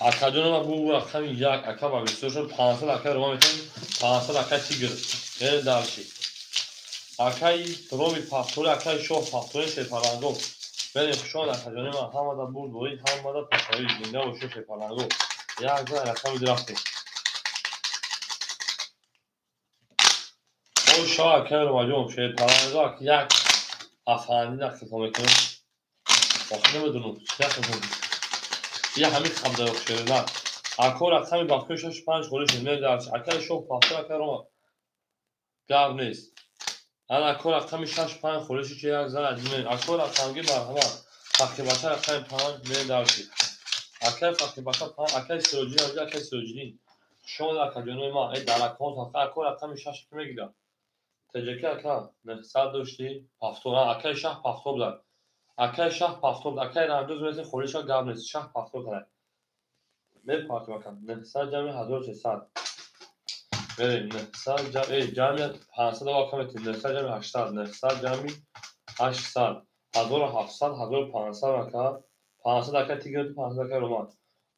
Акаҷонама бу рақами 1 ака ба бисёр шуд 500 акаи Рома метавонем 500 акаи Тигр. Мерем дальше. Акаи Роми Пахтури, акаи Шоҳ Пахтури Шерпаланго. Мерем хушон акаҷони ман, ҳамада бурдборӣ, ҳамада пешравӣ, зинда бошед Шерпаланго. Як зан рақами ду рафтем. О шоҳ акаи Ромаҷон, Шерпаланго як афанди нақлтон мекунем. Охир намедонам чӣ нақлтон. Я ҳамин хабдаёқ шерина. Ако рақами бахтиёр 6 5 холӣ шуд. Мерем дальше. Акаи Шоҳ Пахтури, акаи Рома. Гап нест. Ана ако рақами 6 5 холӣ шуд, як зан аҷиб мерем. Ако рақамги марҳамат. Фақирбача рақами 5 мерем дальше. Акаи Фақирбача 5, акаи Сироҷиддин, аҷиб акаи Сироҷиддин. Хушомад акаҷонои ман. Эй даракон садқа ако рақами 6 ки мегирад. ТЖК ака 900 дошти, пафтор. Акаи Шаҳ пафтор буд. Акаи Шаҳ пафтор, акаи Рамдоз мерасем холӣ шав гап нест. Шаҳ пафтор кард. Мепартем ака. 900 ҷамъи 1300. Мерем 900 ҷамъи ҷамъи 500 ака метем. 900 ҷамъи 800, 900 ҷамъи 800, 1700, 1500 ака. 500 ака Тигр, 500 ака Роман.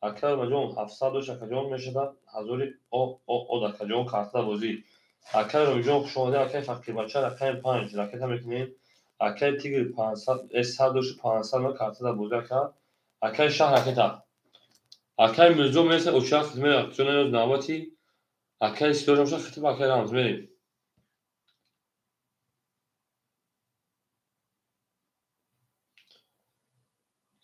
Ака Ромаҷон 700 дошт акаҷон мешавад 1000 о о о акаҷон карта бозӣ. Акаи Ромиҷон хуш омадед, акаи Фақирбача рақами 5 ракета мекунем. Акаи Тигр 500 100 дошт 500 ма карта дар бозӣ ака. Акаи Шаҳ ракета. Акаи Мирзо мерасад очах мерад. Чун ноз навбати акаи Сироҷ бошад хитиб акаи Рамз мерем.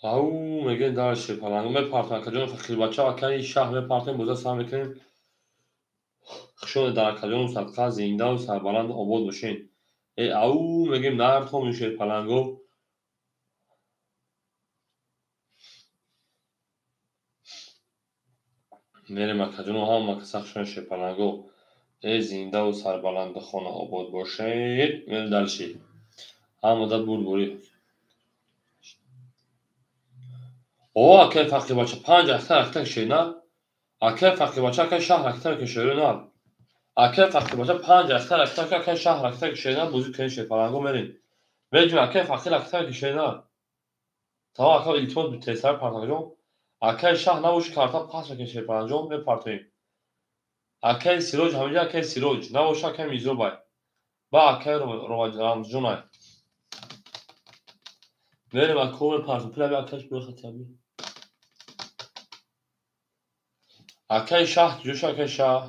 Ау мегӯем дальше паланг мепартем акаҷон Фақирбача акаи Шаҳ мепартем боза сар мекунем. Хушомадед дар акаҷону садқа зиндаву сарбаланду обод бошед. Э ау мегӯем нартом Шерпаланго. Мерем акаҷону ҳама каса хушомадед Шерпаланго. Э зиндаву сарбаланду хона обод бошед. Мерем дальше. Ҳамада бурдборӣ. О акаи Фақирбача 5 ракета ракета кашед на. Акаи Фақирбача акаи Шаҳ ракета кашед на. Акаи Фақирбача 5 ракета ракета акаи Шаҳ ракета кашед на. Бозӣ кунед Шерпаланго мерем. Мерем акаи Фақир ракета кашед на. Тамом ака илтимос тезтар партаҷон. Акаи Шаҳ набоши карта пас мекунед Шерпаланҷон мепартоем. Акаи Сироҷ ҳаминҷа акаи Сироҷ набоша акаи Мирзобай. Ба акаи Рамзҷонай. Мерем ако мепартем. Пулаби акаш бихатаби. Акаи Шаҳ ҷӯша акаи Шаҳ.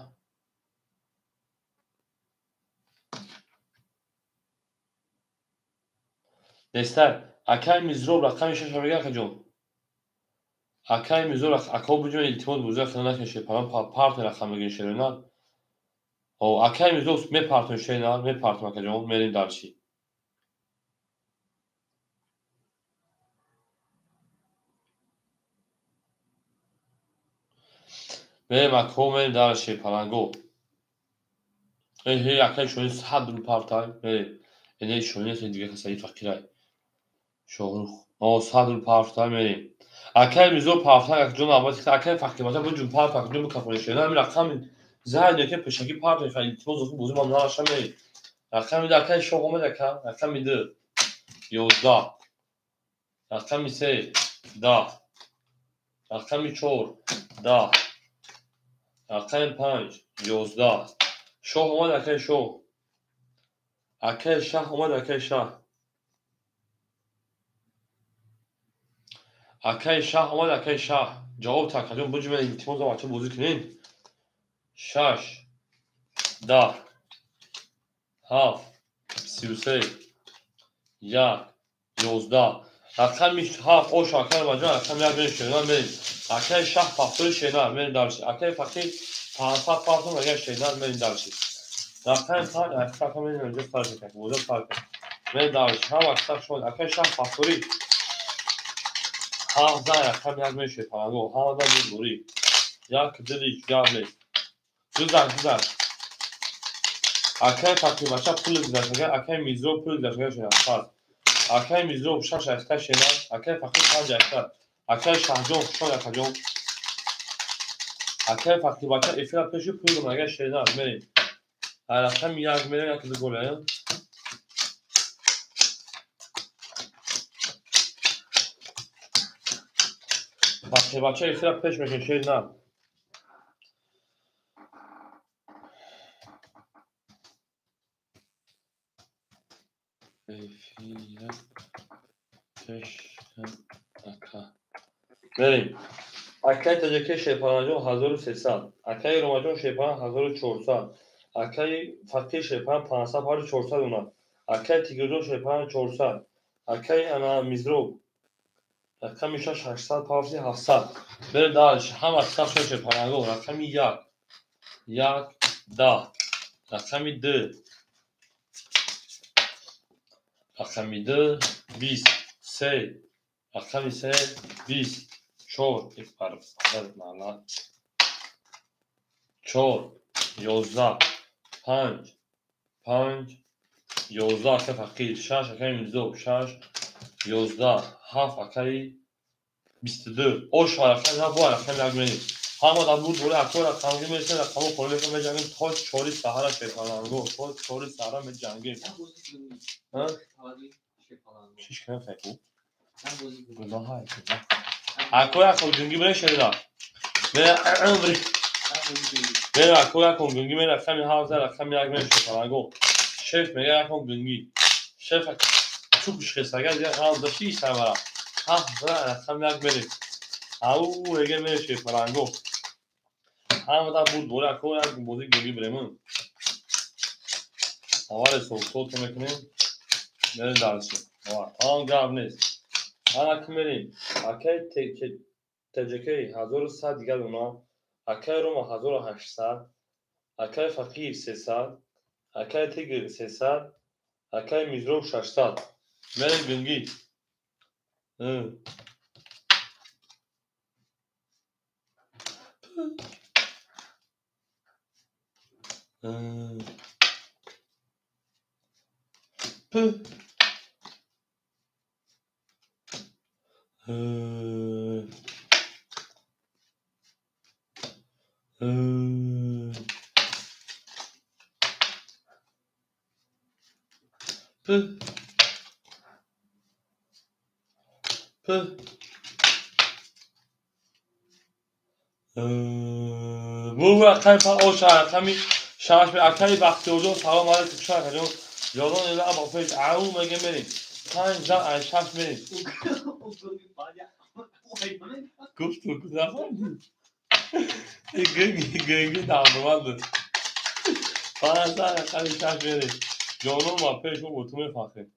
Нестар. Акаи Мизроб рақами 6 мега акаҷон. Акаи Мизроб ако буҷон илтимос буза хина накунед Шерпалан партер рақам мегиред шерина. О акаи Мизроб мепартем шерина, мепартем акаҷон, мерем дальше. Мерем ако мерем дальше Шерпаланго. Э ҳе акаи Шоҳин 100 рубл партай, мерем. Эне Шоҳин хеле дига касаи фақирай. Шоҳрух. О 100 рубл партай мерем. Акаи Мирзо партай акаҷон навбати акаи Фақирбача буҷун парт акаҷон бикафонед шерина. Ҳамин рақами зайд ки пешакӣ парт мехоҳад илтимос бозӣ ман нараша мерем. Рақами 2 акаи Шоҳ омад ака. Рақами 2 11. Рақами 3 10. Рақами 4 10. Рақами 5 11. Шоҳ омад акаи Шоҳ. Акаи Шаҳ омад акаи Шаҳ. Акаи Шаҳ омад акаи Шаҳ. Ҷавоб та акаҷон буҷ мен илтимос дорам бача бозӣ кунед. 6 10 7 33 1 11. Рақами 7 ош акаи Ромаҷон рақами 1 мерем шерина мерем. Акаи Шаҳ пафтори шерина мерем дальше. Акаи Фақир 500 партон агар шерина мерем дальше. Рақами 5 ака мерем инҷо сар мекунем. Бозӣ сар кунем. Мерем дальше. Ҳама каса хушомадед. Акаи Шаҳ пафтори 7 зан рақами 1 мерем Шерпаланго. Ҳамада бурдборӣ. 1 2 3 гап нест. Гузар гузар. Акаи Фақирбача пули гузаштага, акаи Мирзо пули гузаштага шена. Пас. Акаи Мирзо 6 ракета шена, акаи Фақир 5 ракета. Акаи Шаҳҷон хушомад акаҷон. Акаи Фақирбача эфира пеши пули гузаштага шена мерем. Рақами 1 мерем, 1 2 гол. Бача эфира пеш мекунем, шер на. Эфира пеш ака. Мерем. Акаи Таҷаки Шерпаланҷон 1300, акаи Ромаҷон Шерпалан 1400, акаи Фақир Шерпалан 500, ҳар 400 дона. Акаи Тигрҷон Шерпалан 400, акаи ана Мизроб рақами 6 800, павси 700. Берем дальше. Ҳама саф Шерпаланго рақами 1 1 10, рақами 2 рақами 2 20, 3 рақами 3 20, 4 4 11, 5 5 11, акаи Фақир 6, акаи Мирзоб 6 11, 7, акаи 22. Ош рақами 7 бо рақами 1 мерем. Ҳама дар буд болои акои рақамги мересем, рақамҳо холӣ мешаванд, меҷангем то 4 саҳара Шерпаланго, то 4 саҳара меҷангем. Шиш кунем хайку? Гуноҳ ҳай. Акои акон гунги мерем шерида. Мерем акои акон гунги мерем, рақами 7 рақами 1 мерем Шерпаланго. Шеф мега акон гунги. Шеф чӯбш хестага дига ғам дошти сарвара. 7 рақами 1 мерем. Ау мега мерем Шерпаланго. Ҳама дар буд болои акои як бозии гунги бирем. Аввал ҳисоб-китоб мекунем. Мерем дальше. Тамом гап нест. Ана ки мерем. Акаи ТҶК 1100 дигар дона, акаи Рома 1800, акаи Фақир 300, акаи Тигр 300, акаи Мизроб 600. Мерем гунги. П П П Бу рақами ош рақами шаш акаи Бахтиёрҷон салом алайкум шакаҷон. Ҷонон ила ба пеш ау мега мерем. 5 за 6 мерем. Гуфту нафаҳмидӣ? Гунги гунги дарбованд. 5 за рақами 6 мерем. Ҷонон ба пеш мо бо ту мефахрем.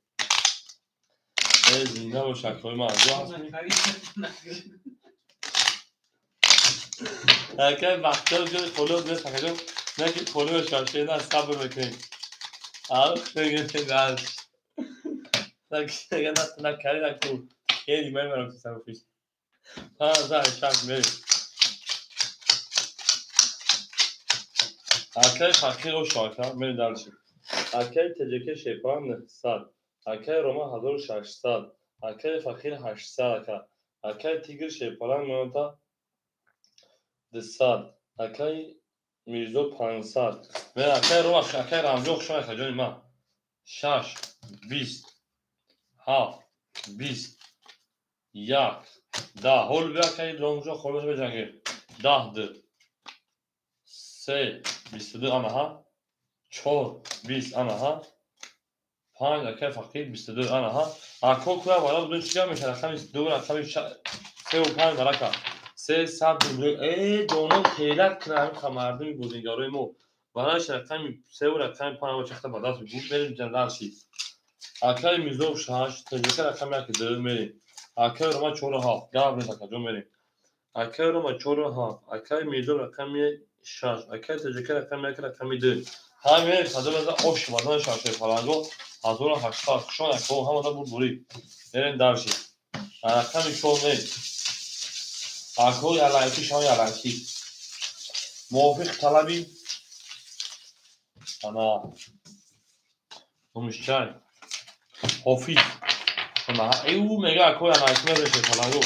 Э зинда бош акои ман. Акаи Бахтиёр ҷои холиёт нест акаҷон. Не ки холӣ мешавад, шена сабр мекунем. Ау мегӯем дальше. На кари на ку. Хеле мемарам ту сару пеш. 5 за 6 мерем. Акаи Фақир ош ака мерем дальше. Акаи ТҶК Шерпалан 900, акаи Рома 1600, акаи Фақир 800 ака, акаи Тигр Шерпалан меота 200, акаи Мирзо 500. Мерем акаи Рома, акаи Рамҷон хуш омадед ҷони ман. 6 20 7 20 1 10. Ҳол биё акаи Рамҷон холӣ беҷангем. 10 2 3 22 анаҳа, 4 20 анаҳа, 5 акаи Фақир 22 анаҳа. Ако куя бара будун чӣ гап мешавад? Рақами 2 рақами 3 ва 5 барака. 3 100 э ҷонон телак кунад ҳамин мардуми бозигарои мо. Бараш рақами 3 ва рақами 5 чахта ба даст буд. Мерем дальше. Акаи Мирзоб 6, ТҶК рақами 1 2 мерем. Акаи Рома 4 7, гап нест акаҷон мерем. Акаи Рома 4 7, акаи Мирзоб рақами 6, акаи ТҶК рақами 1 рақами 2. Ҳамин хазор ош вазан Шерпаланго 1800. Хуш омадед акаҳо, ҳамада буд бурӣ. Мерем дальше. Рақами 4 мерем. Акаҳои алайки шаванд алайки. Мувофиқи талаби ана номиш чай? Ҳофиз. Ӯ мега акаҳои алайки мерем Шерпаланго.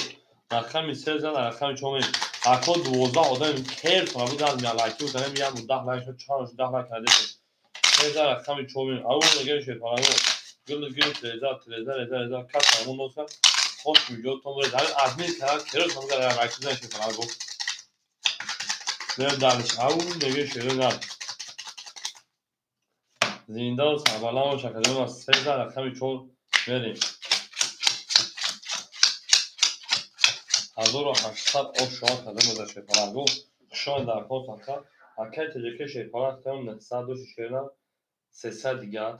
Рақами 3 зан рақами 4 мерем. Ако 12 одам кер кунад буд аз алайки бузанем як буд 10 лайк шуд, чанд шуд 10 лайк кардем. 3 зан рақами 4 мерем. Ау мега Шерпаланго. Гул гул треза треза реза реза кас ҳамон носа. Хош миҷотон буред. Ҳамин админ канал керос ҳамга райкузан шерпаланго. Мерем дальше. Ау меге шерина. Зинда сарбаланд бош акаҷон, аз 13 рақами 4 мерем. 1800 ош шоҳ кардем боза шерпаланго. Хушон дар кор саха. Акай ТҶК шерпаланг кардем 900 доши шерина 300 дигар.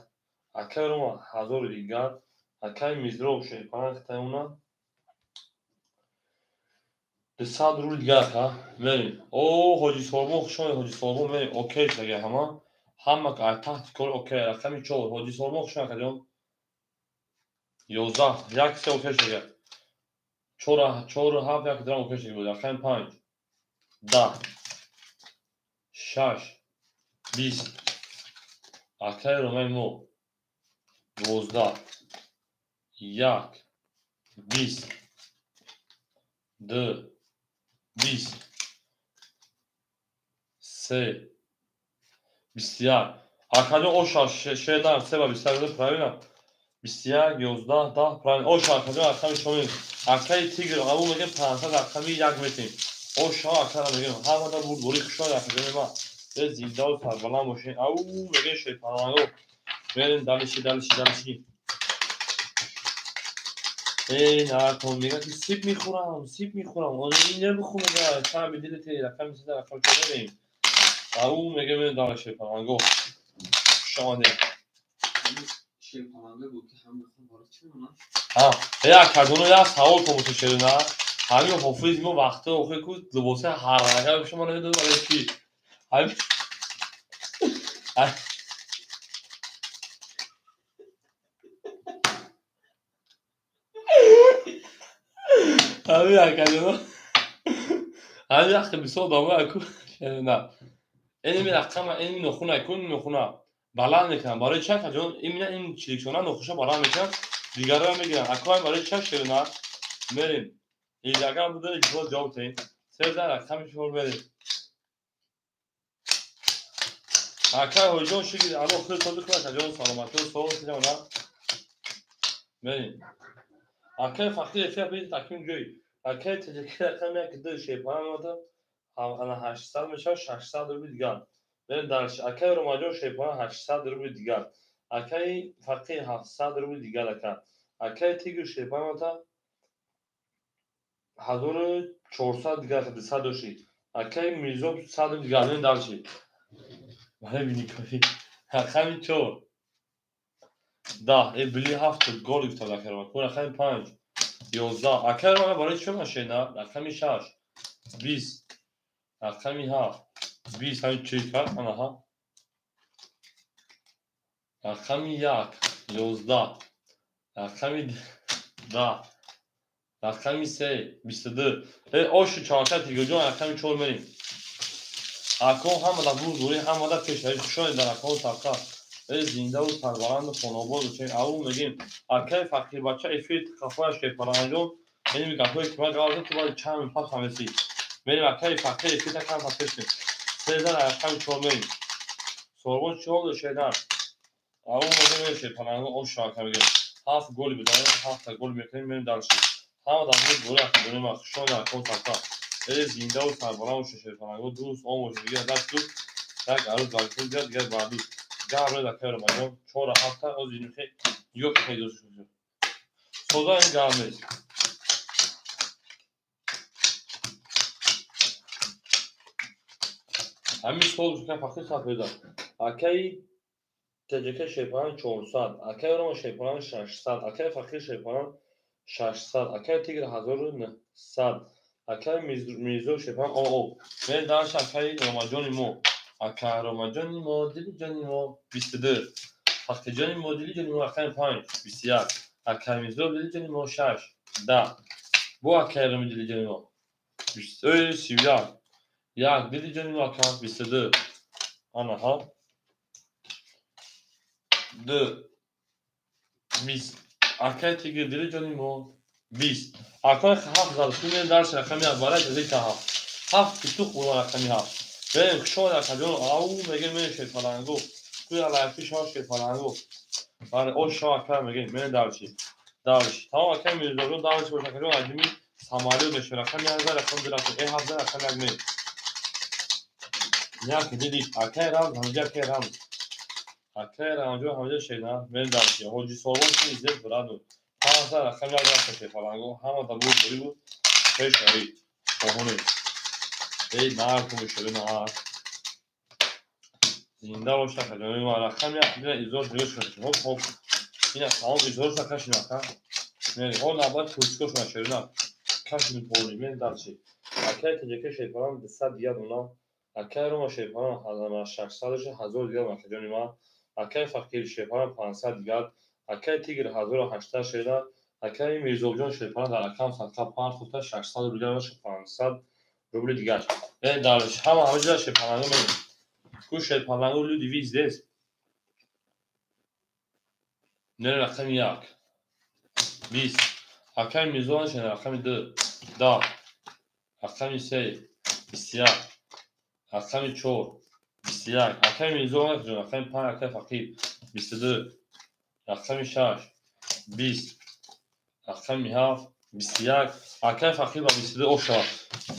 Акай Рома 1000 дигар. Акай Мизроб шерпаланг кардем уна 200 рубл дигар ха. Мерем. О Ҳоҷи Сорбон хушон Ҳоҷи Сорбон мерем. Окей шага ҳама. Ҳама таҳти кор окей. Рақами 4 Ҳоҷи Сорбон хушон акаҷон. 11 1 3 окей шага. 4 4 7 1 драм окей шага буд. Рақами 5 10 6 20 акай Ромаи мо 12 1 20 2 20 3 21 акаҷон оша шедар 3 ба 21 правильно 21 11 10 правильно оша акаҷон рақами шомил акаи Тигр қабул мекунем 500 рақами 1 метем оша акара мегӯем ҳамада бурдборӣ хушҳол акаҷони ма е зиндаву сарбаланд бошед. Ау мегӯем шерпаланго мерем дальше дальше дальше. Э накун мегӯяд ки сиб мехӯрам сиб мехӯрам ин набихӯр мегӯяд шаби дилите рақами 3 рақами 4 мерем. Ау мегӯем мерем дальше шерпаланго. Хуш омадед. Шерпаланго буд ки ҳам мехоҳам барои чӣ монам? Ҳа, э акаҷоно як савол то боша шерина. Ҳамин ҳофиз мо вақти охир ку либосҳои ҳарранга мепӯшад, ман намедонам барои чӣ. Ҳамин ҳамин акаҷоно ҳамин вақти бисёр одамоя ку шерина. Инми рақама инми нохуна ку ин нохуна баланд мекунанд. Барои чӣ акаҷон? Именно ин чиликшона нохуша баланд мекунанд, дигарро мегиранд. Ако ҳамин барои чӣ шерина? Мерем. Агар будани ҷавоб ҷавоб диҳем. 13 рақами 4 мерем. Акай Ҳоҷиҷон шукр Аллоҳ худ содиқ кунад акаҷон саломатӣ савол кунам. Мерем. Акай Фақир эфир бинед аким ҷой. Акай ТҶК рақами 1 2 шерпаланг омада ана 800 мешавад 600 рубл дигар. Мерем дальше. Акай Ромаҷон шерпаланг 800 рубл дигар. Акай Фақир 700 рубл дигар ака. Акай Тигр шерпаланг омада 1400 дигар 200 доши. Акай Мирзоб 100 рубл дигар. Мерем дальше. Бале биникои. Рақами 4 10 э били 7 гол гирифта акай Рома. Ку рақами 5 11 акай Рома барои чӣ машина? Рақами 6 20 рақами 7 20 ҳамин чӣ кард? Анаҳа. Рақами 1 11 рақами 10 рақами 3 22 э ошу чаҳорта Тигрҷон рақами 4 мерем. Акон ҳамада бурдборӣ ҳамада пешравӣ хушҳолем дар акон сафқа. Э зиндаву сарбаланду хонобод бошем. Ау мегӯем акай Фақирбача эфир қафояш шерпалангҷон ин гапҳое ки ман гап задам ту бояд чанд минут пас фаҳмесӣ. Мерем акай Фақир эфир та кам пас пеш кунем. 13 рақами 4 мерем. Сорбон чӣ ҳол шедан? Ау мегӯем шерпаланго ош ака мегӯем. 7 голи бидаем, 7 гол мекунем мерем дальше. Ҳамада бурдборӣ акаҷони ма хушҳолем дар акон сафқа. Э зиндаву сарбаланд бошед шерпаланго дӯст он бошед дигар даст ду як арӯз баргузор дигар дигар баъдӣ. Гап рӯз акай Ромаҷон 4 7 оз инхе нигоҳ кунед дӯст шуд. Соза ин гап нест. Ҳамин сол шука фақир саф беда. Акай ТҶК шерпаланг 400, акай Рома шерпаланг 600, акай Фақир шерпаланг 600, акай Тигр 1900, акай Мирзо шерпаланг о. Мерем дальше акай Ромаҷони мо. Акай Ромаҷони мо, дили ҷони мо 22. Фақирҷони мо, дили ҷони мо рақами 5 21. Акай Мирзо дили ҷони мо 6 10. Бо акай Роми дили ҷони мо 31. 1 дили ҷони мо ака 22. Анаҳа. 2 20. Акай Тигр дили ҷони мо 20. Акай 7 зад. Мерем дальше рақами 1 барои ҷазика 7. 7 питух буд рақами 7. Мерем хушҳол акаҷон. Ау мегӯем мерем шерпаланго. Туи алайфи шоҳ шерпаланго. Бале ош шоҳ ака мегӯем мерем дальше. Дальше. Тамом акай Мирзоҷон дальше бош акаҷон аҷими самолёт мешавад. Рақами 1000 рақами 2 рақами 7000 рақами 1 меш. Як дидиш акай рамз ҳамҷа акай рамз. Акай рамзҷо ҳамҷа шена мен дальше. Ҳоҷи Солон ки зеб браду. 5000 рақами 1 рафта шефаланго ҳама да буд бури буд. Пешави. Оҳоне. Эй нар кун шуд на. Зинда бош акаҷон ма рақами 1 дина изош нигоҳ шуд. Хоп хоп. Ина тамом изош накашин ака. Мери ҳол набад курсикош нашерина. Кашни поли мен дальше. Акай таҷака шефалан 200 дигар дона. Акай Рома шефалан 600 1000 дигар акаҷони ма. Акай Фақир шефалан 500 дигар. Акай Тигр 1800 шеда. Акай Мирзобҷон шефалан дар рақам садқа 5 600 рубли 500 рубли дигар. Дальше ҳама ҳамаҷа шефаланго мен. Ку шефаланго люди ви здесь. Не рақами 1. 20. Акай Мирзоан шена рақами 2. 10. Рақами 3. 21. Рақами 4. 21. Акай Мирзоан рақами 5 акай Фақир 22. Рақами 6. 20. Рақами 7. 21. Акай Фақир ба 22 оша.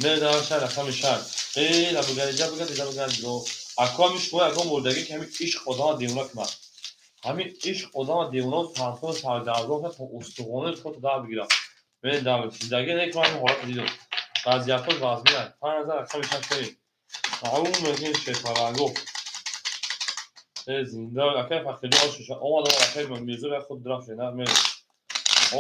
Медарша рақами 6. Эй, лабугариҷа бугади лабугариҷо. Ако ҳами шумо ягон мурдагӣ ки ҳами ишқ одама девона кунад. Ҳамин ишқ одама девона сарсон саргардон кунад то устухонаи худро дар бигирад. Мен дар зиндагӣ не ки ман ҳамин ҳолатро дидам. Вазъиятҳо вазмин аст. 5000 рақами 6 кунед. Маълум мекунед шефаланго. Э зинда акай Фақирҷон ош омад омад акай Мирзо худ рафт шена мен.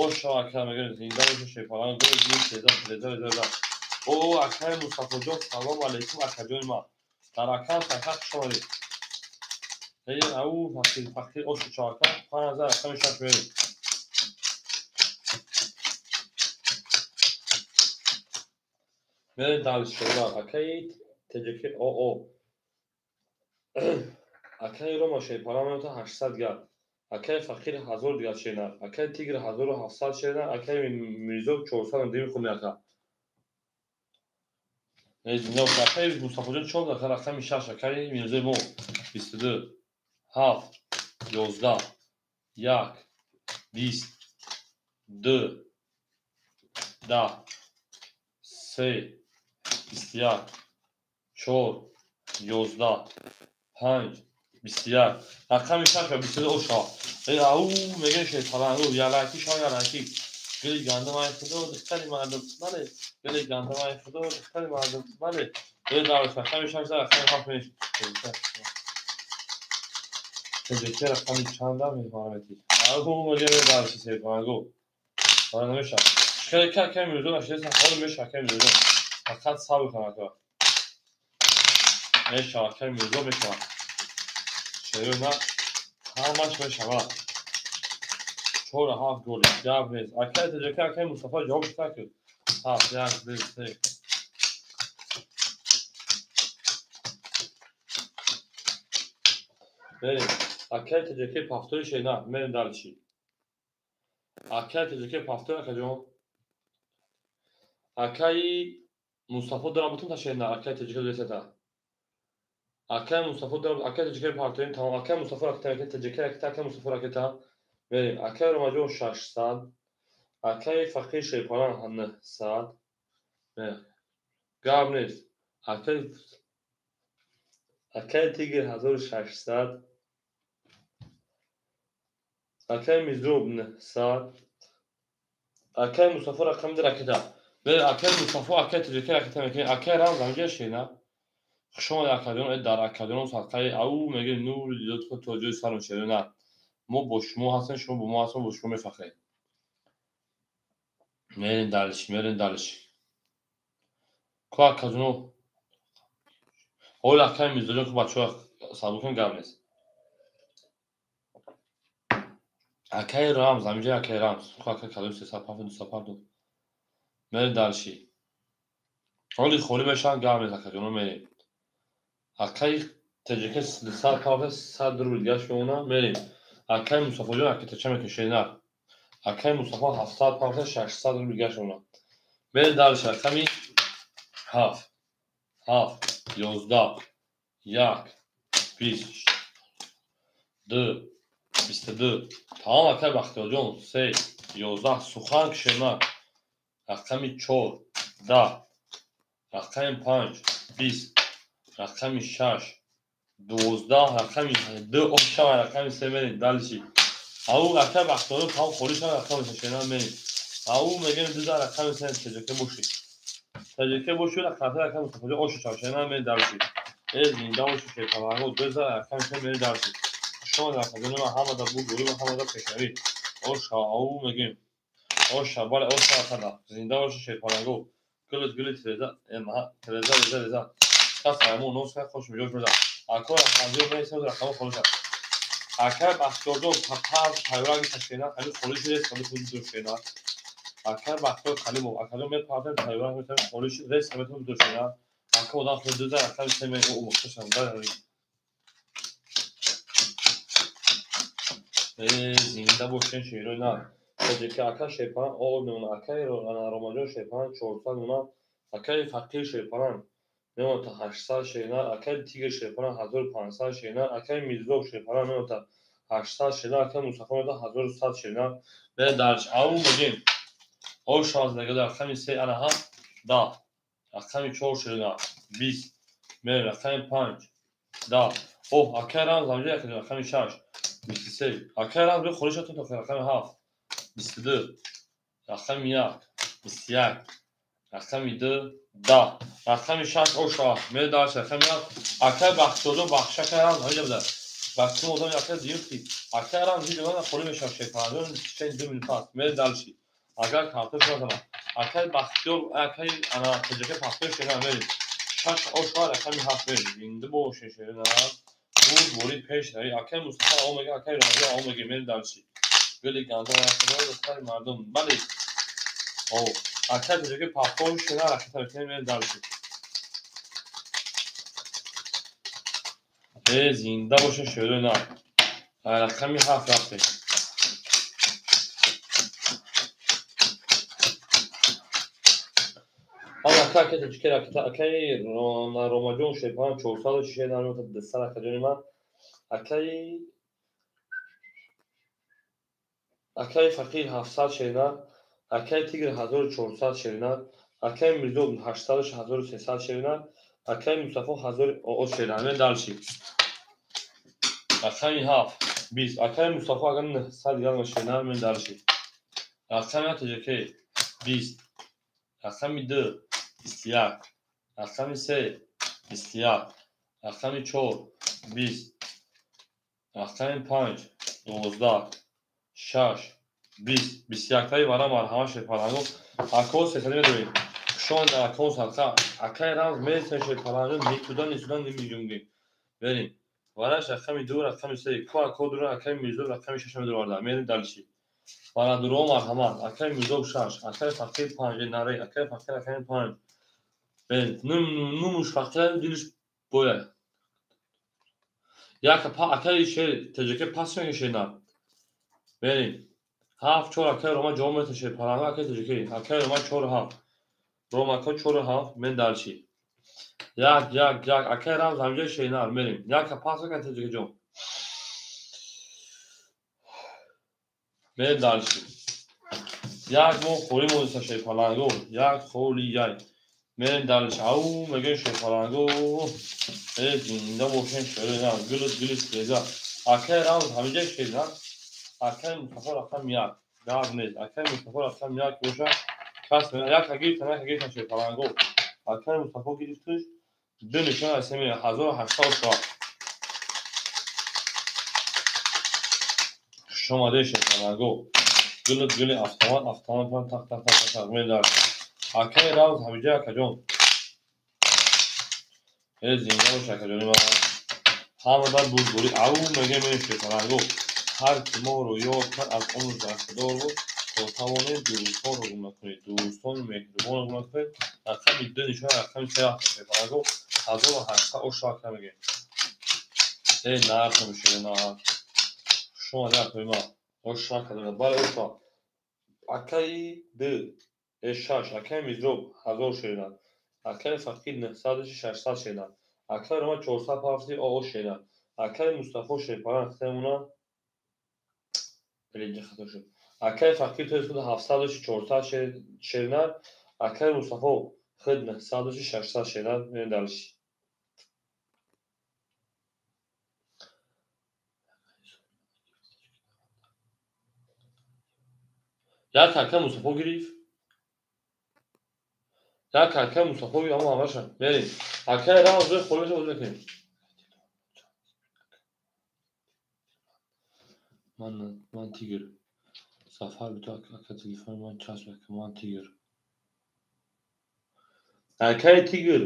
Ош акай мегӯям зинда боша шефаланго. 2 3 3 3. О акай Мустафоҷон салом алейкум акаҷони ман. Дар акам сархат хуш омадед. Эй ау Фақир Фақир ош чака 5000 рақами 6 меёрем. Мерем дальше шуда акай ТJK ОО. Акай Рома шефалан меёта 800 дигар. Акай Фақир 1000 дигар шена. Акай Тигр 1700 шена. Акай Мирзо 400 дигар хуб меака. Зинда бош акай Мустафоҷон чор дақа рақами 6 акай Мирзои мо 22 7 11 1 20 2 10 3 21 4 11 5 21 рақами 6 ва 22 оша. Эй ау мегӯям шефаланго ялаки шо ялаки. Гули гандумай худо духтари мардум бале. Гули гандумай худо духтари мардум бале. Эй дальше рақами 6 рақами 7 меш. Теҷаки рақами чанда мефаҳмед? Ау мегӯям дальше шефаланго. Ора намеша. Хеле ки акай Мирзо нашидаст, ҳол меша акай Мирзо. Фақат сабр кун ака. Меша акай Мирзо мешавад. Шеро на ҳамаш мешавад. 4 7 голи. Гап нест. Акай Теҷаки акай Мустафо ҷавоб накард. 7 1 2 3. Мерем. Акай Теҷаки пафтои шена. Мерем дальше. Акай Теҷаки пафтои акаҷон. Акай Мустафо дора бутун та шена. Акай Теҷаки десета. Акай Мустафо дора акай Теҷаки пафтои тамом. Акай Мустафо ракета Теҷаки ракета акай Мустафо ракета. Мерем. Акай Ромаҷон 600. Акай Фақир шефалан 900. Гап нест. Акай Тигр 1600. Акай Мирзо 900. Акай Мустафо рақами ракета. Мерем акай Мустафо акай Теҷаки ракета мекунем. Акай Рамз ҳамҷа шена. Хуш омадед акаҷон. Э дар акаҷонон садқаи ау мегӯем нури дидод худ то ҷои сарон шерона. Мо бо шумо ҳастем, шумо бо мо ҳастем, бо шумо мефахрем. Мерем дальше, мерем дальше. Ку акаҷоно ҳол акай Мирзоҷон ку бачаҳо сабр кун гап нест. Акай Рамз, ҳаминҷа акай Рамз. Ку акай кадом 305 205. Мерем дальше. Ҳоли холӣ мешаванд гап нест акаҷоно мерем. Акай Теҷаки 205 100 рубл дигар мемонад мерем. Акай Мустафоҷон ракета ча мекунед шена. Акай Мустафо 700 600 рубл дигар мемонад. Мерем дальше рақами 7 7 11 1 20 2 22. Тамом акай Бахтиёрҷон 3 11 сухан шернар рақами 4 10 рақами 5 20 рақами 6 12 рақами 2 оша рақами 3 мерем дальше. Ау ака бахтиёр там холӣ шава рақами 3 шернар мерем. Ау мегем 2 рақами 3 теҷаке боши. Теҷаке боши рақами 3 оша шава шернар мерем дальше. Зинда боши шерпаланго 2 рақами 3 мерем дальше. Шумо рақами ҳама да буд гурӯҳ ҳама да пешравӣ. Оша ау мегем. Оша бале оша рақада. Зинда боши шерпаланго. Гулит гулит тереза тереза реза реза. Кас ҳамон нос ка хош миҷош меза. Ако рақамҷо мересем рақамо холӣ шад. Ака Бахтиёрҷон папаз тайёраги ташкена ҳами холӣ шуд ҳами худи душена. Ака Бахтиёр Қалимов акаҷон мепартем тайёраг метавем холӣ шуд рес метавем душена. Ака одам худ дуза рақами се мего умухташам дар зинда бошен шерои на. Тоҷики ака шерпалан о мемона акаи Ромаҷон шерпалан 400 мемона акаи Фақир шерпалан мемона 800 шернар акаи Тигр шерпалан 1500 шернар акаи Мирзоб шерпалан мемона 800 шернар акаи Мустафо мемона 1100 шернар. Бе дарч ау мегем о шаздага рақами 3 ана ҳа 10 рақами 4 шернар 20 мерем рақами 5 10 о акаи Рамз ҳамҷа рақами 6 23 акаи Рамз бе холӣ шуд то рақами 7 22 рақами 1 21 рақами 2 10 рақами 6 оша мерем рақами 1 акаи Бахтиёрҷон бахшиш акаи Рамз ҳамиҷа буда. Бахтиёр одам акаи дуюм ки акаи Рамз ҳиҷа холӣ мешавад шерпаланҷон чен 2 минут пас мерем дальше. Агар картош назанад акаи Бахтиёр акаи ана теҷаке пахтои шернар мерем 6 оша рақами 7 мерем. Зинда бошен шернар буд ворид пеш рави. Акаи Мустафа о мега акаи Ромаҷон о мега мерем дальше. Гули гандум духтари мардум бале о акаи теҷаке пахтои шернар ракета мекунем мерем дальше. Зинда бошен шерои на. Рақами 7 рафтем. Ака теҷаке ракета акаи Ромаҷон шерпалан 400 шернар мемона 200 акаҷони ман. Акаи Фақир 700 шернар акаи Тигр 1400 шернар акаи Мирзоб 800 1300 шернар акаи Мустафо 1000 о шернар. Мерем дальше. Рақами 7 20 акаи Мустафо агар 900 грамм шернар мерем дальше. Рақами 1 теҷаке 20 рақами 2 21 рақами 3 21 рақами 4 20 рақами 5 12 6 20 21 таи вара марҳама шерпаланго ако сесади медорем. Шон дар акон садқа акаи Рамз мересем шерпаланго никуда нисуда намеҷунгем. Берем вараш рақами 2 рақами 3 ку ако дура акаи Мирзоб рақами 6 медорда. Мерем дальше. Вара дуро марҳамат акаи Мирзоб 6 акаи Фақир 5 наре акаи Фақир рақами 5 берем нумуш Фақир дилиш бояд як акаи шер теҷаке пас мекунем шернар. Берем 7 4 акаи Рома ҷавоб метавад шерпаланго акаи теҷаке акаи Рома 4 7 Рома ака 4 7 мерем дальше. 1 1 1 акаи Рамз ҳамҷои шернар мерем як пас мекунем теҷаке ҷон. Мерем дальше. Як моҳ холӣ мондиста шерпаланго як холӣ як мерем дальше. Ау мегӯем шерпаланго зинда бошем шернар гулит гулит реза акаи Рамз ҳамиҷои шернар акаи Мустафо рақами 1 гап нест. Акаи Мустафо рақами 1 боша кас яка гирифтан яка гирифтан шерпаланго акаи Мустафо гирифтуш ду нишон аз 1800 шава. Хуш омадед шерпаланго гулит гули автомат автомат тақ тақ тақ тақ мерем дальше. Акаи Рамз ҳамиҷои акаҷон зинда бош акаҷони ман ҳама дар бурдборӣ ау мегӯем мерем шерпаланго. Ҳар ки моро ёд кард аз он бархӯрдор буд то тавонед дӯстонро гум накунед. Дӯстони меҳрубонро гум накунед. Рақами 2 нишон рақами 3 рафта шерпаланго 1800 оша ака мегӯем. Нарх мешавад нарх. Хуш омадед акаи ман. Оша акаҷон бале оша. Акаи 2 6 акаи Мирзоб 1000 шернар акаи Фақир 900 600 шернар акаи Рома 400 пафти о шернар акаи Мустафо шерпалан хитамона хато шуд. Акай Фақир то худ 700 дошти 400 шернар. Акай Мустафо худ 900 дошти 600 шернар. Мерем дальше. Як ака Мустафо гирифт. Як ака Мустафо гирифт, аммо ҳамаша. Мерем. Акай Рамз ҷои холӣ меша, бозӣ мекунем. Ман тигр. Сафар бито ака телефони ман часп ака ман тигр. Акай тигр.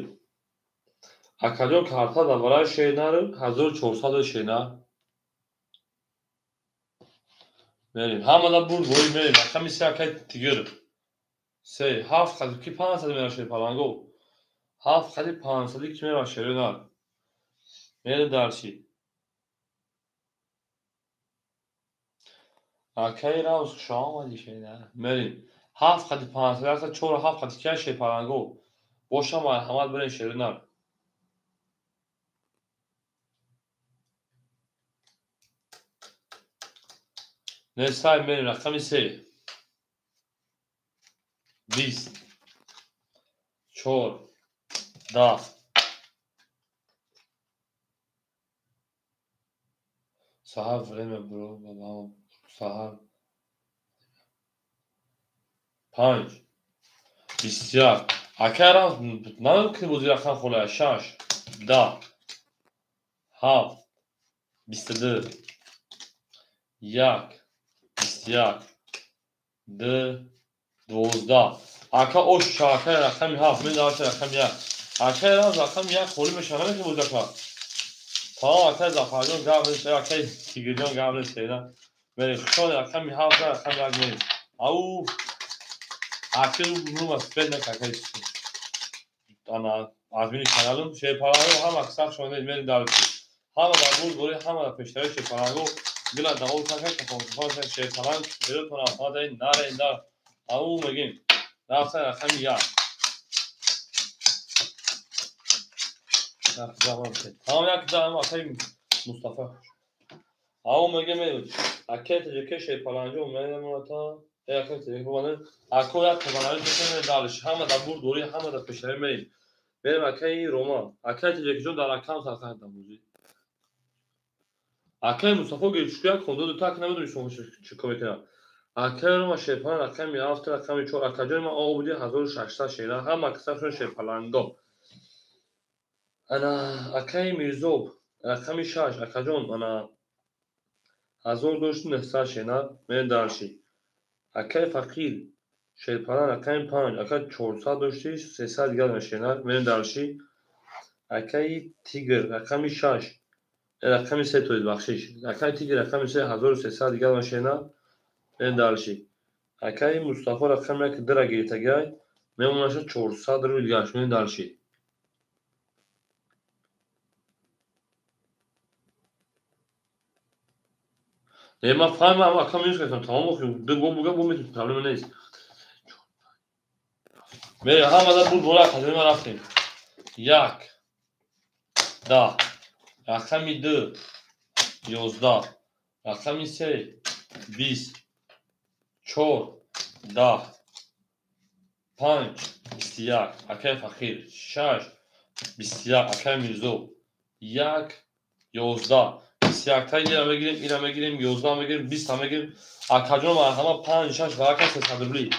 Акаҷон карта дар барои шернар 1400 шернар. Мерем. Ҳамада бурд бори мерем. Рақами се акай тигр. Се, ҳафт қади ки 500 мера шер паланго. Ҳафт қади 500 ки мера шернар. Мерем дарси. Акай Рамз хуш омадӣ шернар. Мерем. Ҳафт қади 500 аста чор ҳафт қади ки шер паланго. Боша марҳамат бирем шернар. Не сай мерем рақами се. 20 4 10. Саҳар время бро баба саҳар 5 21. Акай Рамз намекунӣ бози рақам холая 6 10 7 22 1 21 2 12. Ака ош акай рақами 7 мен дарша рақами 1. Акай Рамз рақами 1 холӣ меша намекунӣ бози рақам. Тамом акай Зафарҷон гап нест, акай Тигрҷон гап нест шернар. Мерем хушон рақами 7 рақами 1 мерем. Ау акир рум аспед на акай. Ана админи каналум шерпаланго ҳама аксар шумо мерем дарси. Ҳама дар бурд бори ҳама дар пештари шерпаланго гила давол кака кафон шерпаланг беротон афода наре нар. Ау мегим. Рафта рақами 1. Тамом як дам акай Мустафа. Ау мегим акай таҷика шерпаланго менамата акай таҷика боване ако як табанари дошта далиш ҳама дар бурд дори ҳама дар пештари мерем. Мерем акай Рома. Акай таҷикҷон дар рақам сархат дамӯзи. Акай Мустафо гирифт як хондо ду так намедонӣ шумо чӣ кор мекунад. Акай Рома шерпаланг рақами 7 рақами 4 акаҷони ман обуди 1600 шернар ҳама аксаршон шерпаланго. Ана акай Мирзоб рақами 6 акаҷон ана 1900 шернар мерем дарши. Акай Фақир шерпаланг рақами 5 ака 400 дошти 300 дигар шернар мерем дарши. Акай Тигр рақами 6 рақами 3 тоид бахшиш. Акай Тигр рақами 3 1300 дигар шернар мерем дарши. Акай Мустафо рақами 1 дира гирифтагай мемонаша 400 рубл дигар мерем дарши. Не ман фаҳмам ака минус кардам тамом охи ду бо буга бо метавонем проблема нест. Мерем ҳамада бурд бола акаҷони ман рафтем. 1 10 рақами 2 11 рақами 3 20 4 10 5 21 акай Фақир 6 21 акай Мирзо 1 11 21 та ира мегирем, ира мегирем, 11 мегирем, 20 мегирем. Акаҷон марҳама 5 6 варака 300 рубли.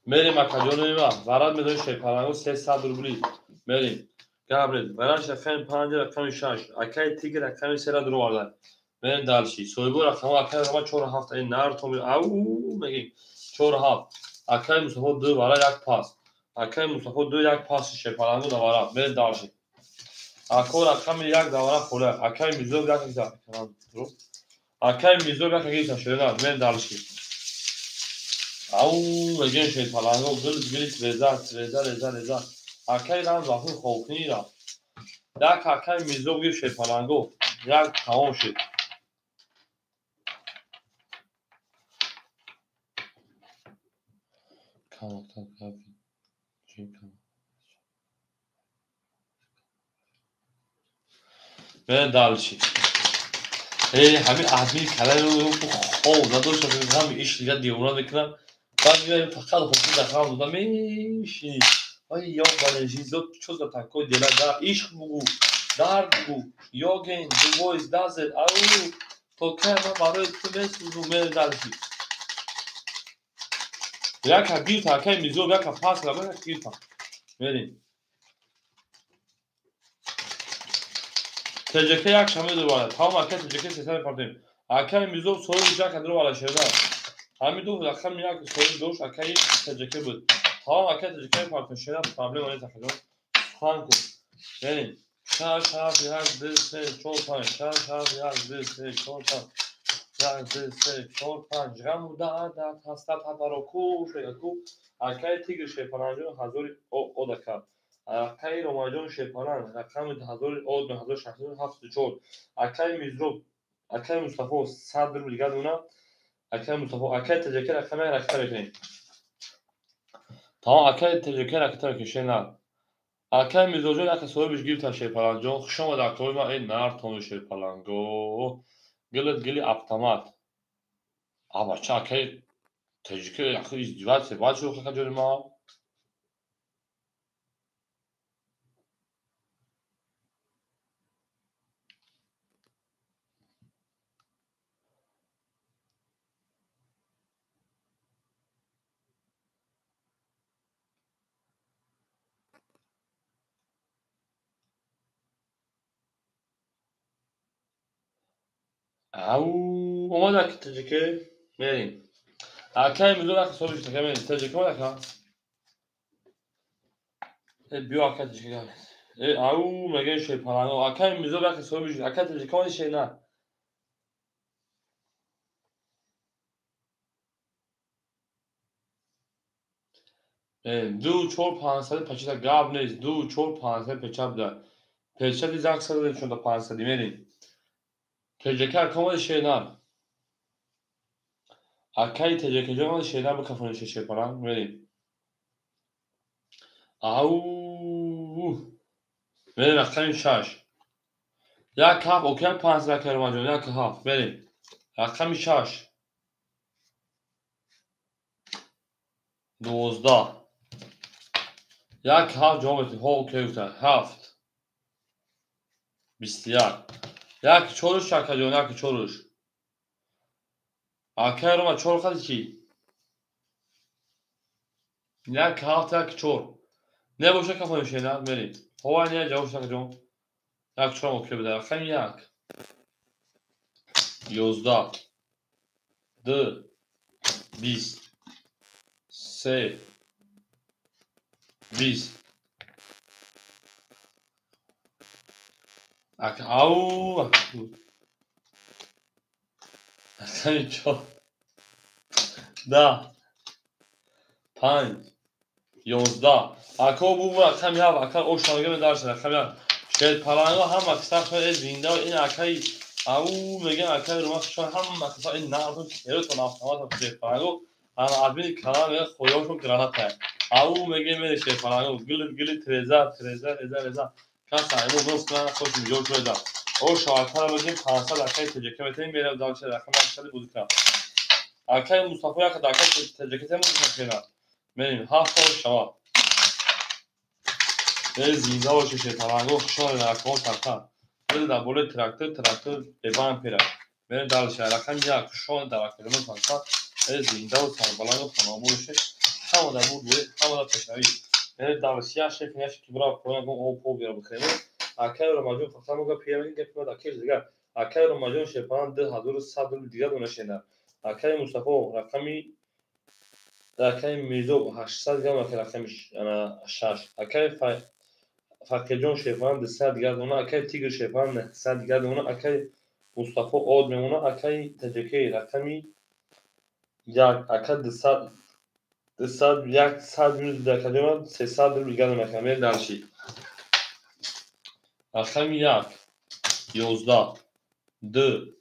Мерем акаҷони ма, варат медонӣ шерпаланго 300 рубли. Мерем. Габрел, вараш рақами 5 рақами 6, акай Тигр рақами 3 ра дуроварда. Мерем дальше. Соҳибо рақамҳо акай Рома 4 7 ин нар то ау мегим 4 7. Акай Мустафо 2 вара 1 пас. Акай Мустафо 2 1 пас шерпаланго да вара. Мерем дальше. Ако рақами 1 да вара хола. Акай Мирзо 1 гирифта. Акай Мирзо 1 гирифта шернар. Мерем дальше. Ау мегим шерпаланго гул гул реза реза реза реза. Акай Рамз вақти хобкунӣ рафт. Як акай Мирзо гирифт шерпаланго. Як тамом шуд. Мерем дальше. Ҳамин админ калаи хоб надошта, ҳами иш дига девона мекунам. Баъд меоем, фақат ҳосил дар хам дода мешинӣ. Ай ё бале, жизо чо за такой дела, да ишқ бугу, дард бугу, ёген, дувойс, дазет, ау, то кай ман барои ту месӯзум, мере дальше. Яка гирта, акай мизоб, яка пас раба, яка гирта. Мерем. ТЖК як шаме дубара. Тамом, акай ТЖК сеса мепартем. Акай мизоб соҳиби яка дубара шеда. Ҳамин ду рақам як соҳиб дошт, акай ТЖК буд. Тамом, акай ТЖК мепартем. Шеда проблема нест, акаҷон. Сухан кун. Мерем. 6 7 1 2 3 4 5 6 7 1 2 3 4 5 1 2 3 4 5 ғаму дард ҳасрат ҳабаро ку шегаку. Акай тигр шерпаланҷон ҳазори ода кард. Акай Ромаҷон шерпаланг рақами ҳазори од 1674. Акай Мизроб, акай Мустафо 100 рубл дигар дона. Акай Мустафо, акай ТЖК рақами ракта мекунем. Тамом, акай ТЖК ракта мекунем, шер. Акай Мирзоҷон яке соҳибиш гирифта шерпаланҷон. Хуш омад акои ман, эй нартони шерпаланго. Гилит гили автомат. А бача, акай ТЖК яхи издеваться, бача акаҷони ман. Ау, омад аки ТЖК, мерем. Акай Мирзо яке соҳибиш така мерем. ТЖК омад ака. Э биё акай ТЖК гап. Э ау мегӯем шерпаланго. Акай Мирзо яке соҳибиш, акай ТЖК омади шер на. Ду чор панҷсади печата гап нест. Ду чор панҷсади печат буда. Печати занг садо чонда панҷсади мерем. ТЖК акомади шернар. Акай ТЖК ҷон омади шернар бикафони шерпаланг мерем. Ау мерем рақами 6. Як ҳафт окей панҷсад акай Ромаҷон, як ҳафт мерем. Рақами 6. 12. Як ҳафт ҷавоб медиҳем. Ҳо окей гуфтан. 7. 21. Як чоруш акаҷон, як чоруш. Акай Рома чор хади чӣ? Як ҳафт, як чор. Не боша кафони шена, мерем. Ҳова не ҷавоб шуд акаҷон. Як чорам окей буда. Рақами 1. 11. 2. 20. 3. 20. Ау! Рақами 4. 10. 5. 11. Ако бу рақами 7, ака ошна мегӯям дарс рақами 7. Шерпаланго ҳама киса э зинда ин акай ау мегӯям акай Рома хушон ҳама киса ин нартон эротон автомат шерпаланго. Ана админи канал мегӯяд хоёшон граната. Ау мегӯям мере шерпаланго гили гили треза треза реза реза. Каса имо нос кунан хош миҷо шуда. О шавакара мегӯем 500 акай ТЖК метавонем мерам дальше рақами 8 бозӣ кунам. Акай Мустафо яка акай ТЖК тем бозӣ кунам. Мерем 7 шава. Э зинда боши шерпаланго, хуш омадед акаҳо сарта. Дил дар болои трактор, трактор бебанд пера. Мерем дальше рақами 1, хуш омадед дар акаҳо сарта. Э зиндаву сарбаланду хонобод бошед. Ҳама дар бурд, ҳама дар пешравӣ. Мерем дальше як шеф, як шеф ки бирав поён гум об поб бира бихӯрем. Акай Ромаҷон фақат мо гап пия гап ма дакеш дигар. Акай Ромаҷон шерпаланг 2100 рубл дигар дона шена. Акай Мустафо рақами акай Мирзо 800 грамм акай рақами 6. Акай Фақирҷон шерпаланг 200 дигар дона, акай Тигр шерпаланг 900 дигар дона, акай Мустафо од мемона, акай ТЖК рақами 1, ака 200 200 100 минус дакаҷон 300 рубл дигар дона акай мерем дальше. Рақами 1 11 2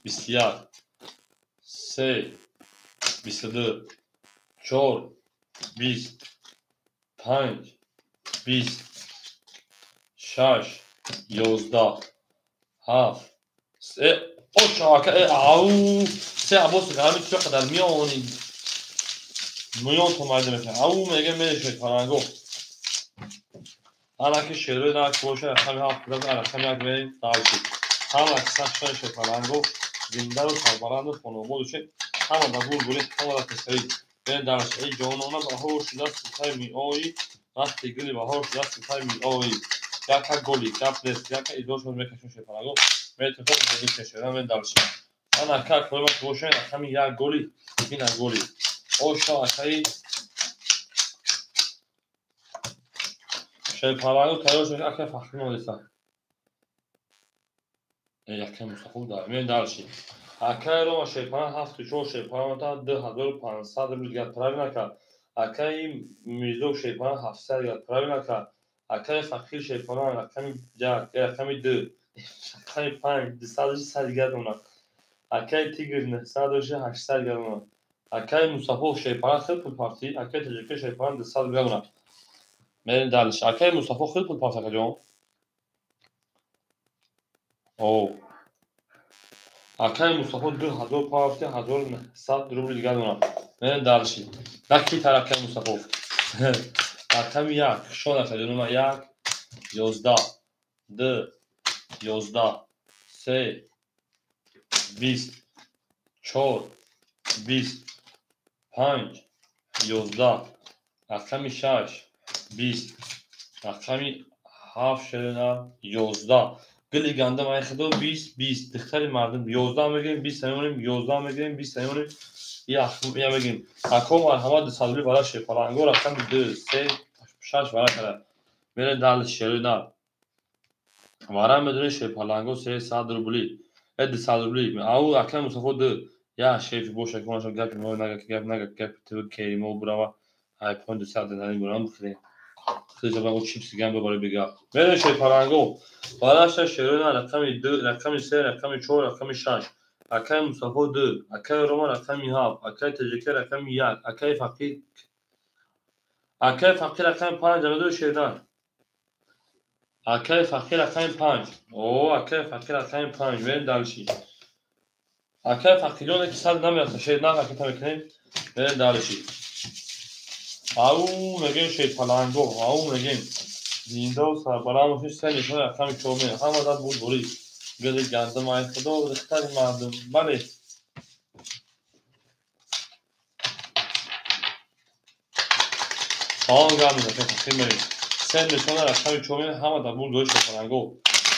21 3 22 4 20 5 20 6 11 7. Ау, се Аббос гарми чӣ қадар миёни миён то майда мешавад. Ау мега мере шерпаланго. Ана ки шерои нак боша, рақами ҳафт рақами як мерем дальше. Ҳама сахшани шерпаланго зиндару сарбаланду хонобод бошед. Ҳама да булбули, ҳама да пешравӣ. Мерем дальше. Эй ҷонона баҳор шуда султаи миои, вақти гули баҳор шуда султаи миои. Яка голи, гап нест, яка идошон мекашем шерпаланго. Метавонем мекашем, мерем дальше. Ана ка корима бошед, рақами як голи, ина голи. Оша акаи шерпаланго тайёр шуд, акаи Фахри молиса. Якаи Мустафо да. Мерем дальше. Акаи Рома шерпаланг 74 шерпаланг 2500 рубл дигар правильно кард. Акаи Мирзо шерпаланг 700 дигар правильно кард. Акаи Фақир шерпаланг рақами як, рақами ду, рақами панҷ, 200 дигар донад. Акаи Тигр 900 дигар донад. Акаи Мустафо шерпаланг хел пул партӣ, акаи Таҷика шерпаланг 200 дигар донад. Мерем дальше. Акаи Мустафо хел пул партӣ, акаҷон. О. Акаи Мустафо 2000 партӣ, 1900 рубл дигар донад. Мерем дальше. Наки тар акаи Мустафо. Рақами як, шон акаҷон, як, 11, 2, 11, 3, 20, 4, 20, 5, 11, рақами 6, 20, рақами 7 шерина 11. Гули гандум ай худо 20, 20. Духтари мардум 11 мегирем, 20 мемонем, 11 мегирем, 20 мемонем. Я мегирем. Ако марҳамат 200 рубли бара шерпаланго рақами 2, 3, 6 вара кара. Мерем дальше шерина. Вара медонем шерпаланго 300 рубли. 200 рубли. Ау акаи Мустафо 2. Я шефи боша ки онаша гапи мо нага гап нага гап ту ки мо бурава. Ай пон 200 динар бурам бихӯрем. Хеле ба чипси гам бибаре бига. Мерем шерпаланго. Вараша шерина рақами 2, рақами 3, рақами 4, рақами 6. Акаи Мустафо 2, акаи Рома рақами 7, акаи Таҷика рақами 1, акаи Фақир рақами 5, амедо шерина. Акаи Фақир рақами 5. О, акаи Фақир рақами 5. Мерем дальше. Акаи Фақирёне ки сад намерафта, шерина ҳараката мекунем. Мерем дальше. Ау мегем шерпаланго, ау мегем. Зинда сарбаланд бошед, се нишон рақами 4 мерем. Ҳама дад буд бурид. Гули гандум ай худо, духтари мардум. Бале. Салом гап мезанем, фақир мерем. Се нишон рақами 4 мерем, ҳама дар буд бурид шерпаланго.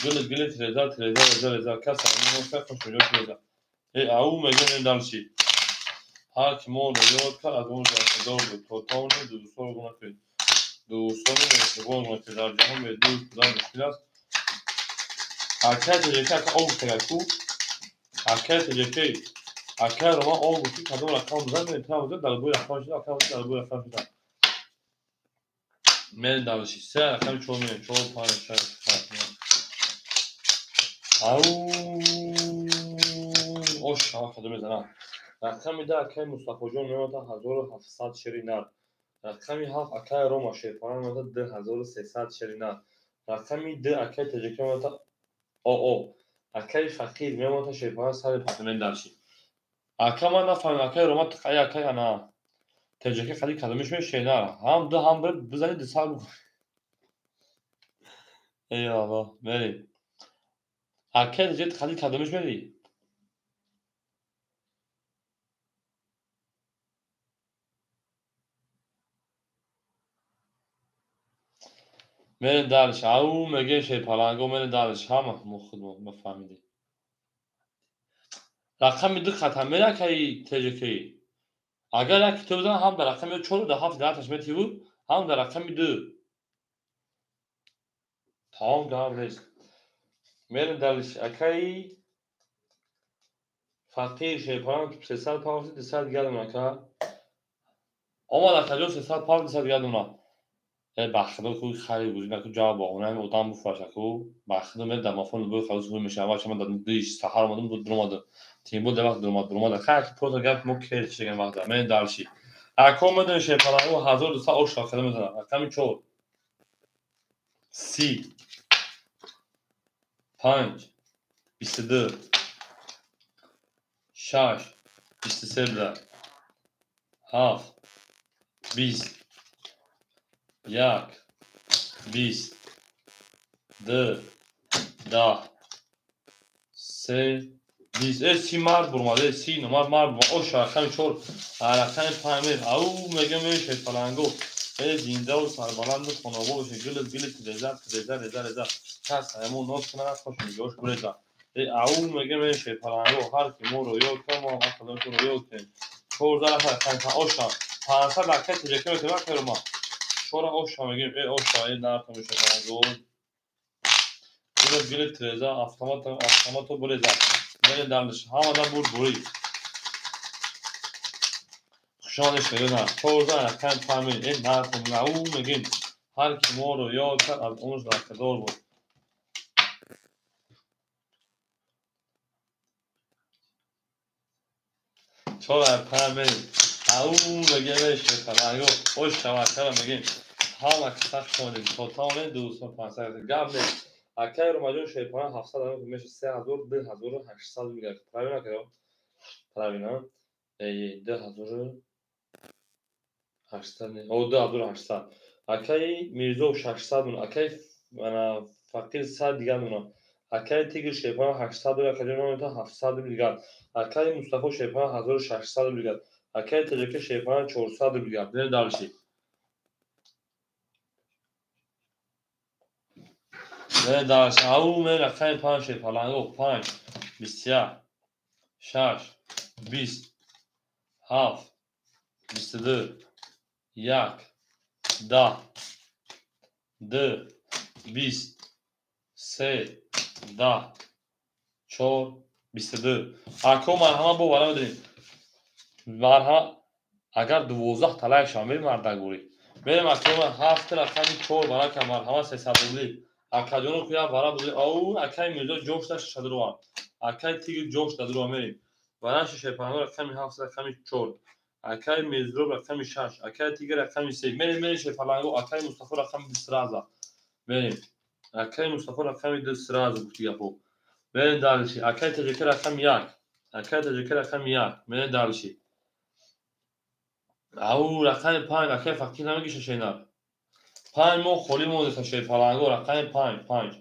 Гули гули тиреза, тиреза, реза, реза. Кас салом хуш меҷо тиреза. Ау мегем дальше. Ҳар ки моро ёд кард, аз он ҷанбадор буд. То тавонед дӯстонро гум накунед. Дӯстони меҳрубон гум накунед. Дар ҷаҳон бе дӯст будан мушкил аст. Акаи Таҷика ака об гуфтага ку? Акаи Таҷика, акаи Рома об гуфт, кадом рақам бизан, метавонам бизан, дар бӯи рақам шуда, акаи дар бӯи рақам шуда. Мерем дальше. Се рақами 4 мерем. 4, 5, 6, 7. Ау, ош, ҳама кадом мезанам. Рақами 2 акаи Мустафоҷон мемонад 1700 шери нар. Рақами 7 акаи Рома шерпаланг мемонад 2300 шери нар. Рақами 2 акаи Таҷика мемонад ОО. Акаи Фақир мемонад шерпаланг сари пасамент дальше. Ака ман нафаҳмидам, акаи Рома тақаи акаи ана Таҷика қади кадомиш мешавад шеринар. Ҳам ду ҳам бир бизани 200 бухӯр. Эй Аллоҳ, мерем. Акаи Таҷика қади кадомиш мери? Мерем дальше. Ау мегем шерпаланго, мерем дальше. Ҳама мо худмон нафаҳмидем. Рақами 2 хата мере акаи Таҷикӣ. Агар як китоб бизанам, ҳам дар рақами 4 дар 7 дар 8 метиву, ҳам дар рақами 2. Тамом гап нест. Мерем дальше. Акаи Фақир шерпаланг 300 павзи 200 дигар донад ака. Омад акаҷон 300 павзи 200 дигар донад. Ба худо ку хари гузин аку ҷавоб бо одам буфаш аку. Ба худо мер домофон бу халос ҳуй мешава. Аввал шама дар диш саҳар омадам, буд дуромадам. Тимбо дар вақт дуромад, дуромад. Хай ки просто гап мо кер шиган вақт. Мен дальше. Ако медонӣ шерпаланго 1200 ош рақам мезанад. Рақами 4. 30, 5, 22, 6 23 буда 7 20 1 20 2 10 3 20. 30 мард бурмад, 30 номар мард бурмад. Оша рақами 4, рақами 5. Ау мегам шерпаланго. Зиндаву сарбаланду хонобо боше. Гили гили тиреза тиреза реза реза. Кас ҳамон нос кунад, хош нигоҳш гуреза. Ау мегам шерпаланго, ҳар ки моро ёд кунад, мо ҳар кадомшонро ёд кунем. 14 рақами 5 оша. 500 лакка тиҷака метавад кайрома. 4 оша мегем, оша, нартон шерпаланго. Гили гили тиреза, автомат автомато буреза. Мере дальше. Ҳамада бур бурӣ. Хушониш мегӯна. 14 рақами 5. Нартон ау мегем. Ҳар ки моро ёд кард, аз умраш лаккадор буд. 4 5. Ау мегем шерпаланго. Оша вакара мегем. Ҳама кисах шонем. То тавонем 200 гап нест. Акай Ромаҷон шерпаланг 700 меша 3000 2800 мегирад. Правильно кардам? Правильно. 2800 не. О 2800. Акай Мирзо 600 мон. Акай Фақир 100 дигар мона. Акай Тигр шерпаланг 800 рубл, акай Ҷон 700 рубл дигар. Акай Мустафо шерпаланг 1600 рубл дигар. Акай Таҷака шерпаланг 400 рубл дигар. Бинем дальше. Дальше. Ау ме рақами 5 шерпаланго 5 21 6 20 7 22 1 10 2 20 3 10 4 22. Ако марҳама бо вара медонем. Марҳама агар 12 талай шавам мерем мардагурӣ. Мерем ако 7 рақами 4 вара ка марҳама 300 рубли. Акаҷоно куя вара буди. Ау акай Мирзо ҷош дашт шадруа. Акай Тигр ҷош дадруа мерем. Вараши шерпаланго рақами 7 рақами 4. Акай Мирзо рақами 6. Акай Тигр рақами 3. Мерем мерем шерпаланго. Акай Мустафо рақами 2 сразу. Мерем. Акай Мустафо рақами 2 сразу гуфти гапо. Мерем дальше. Акай Таҷака рақами 1. Акай Таҷака рақами 1. Мерем дальше. Ау рақами 5. Акай Фақир намегиша шенар. 5 мо холӣ монда шерпаланго рақами 5 5.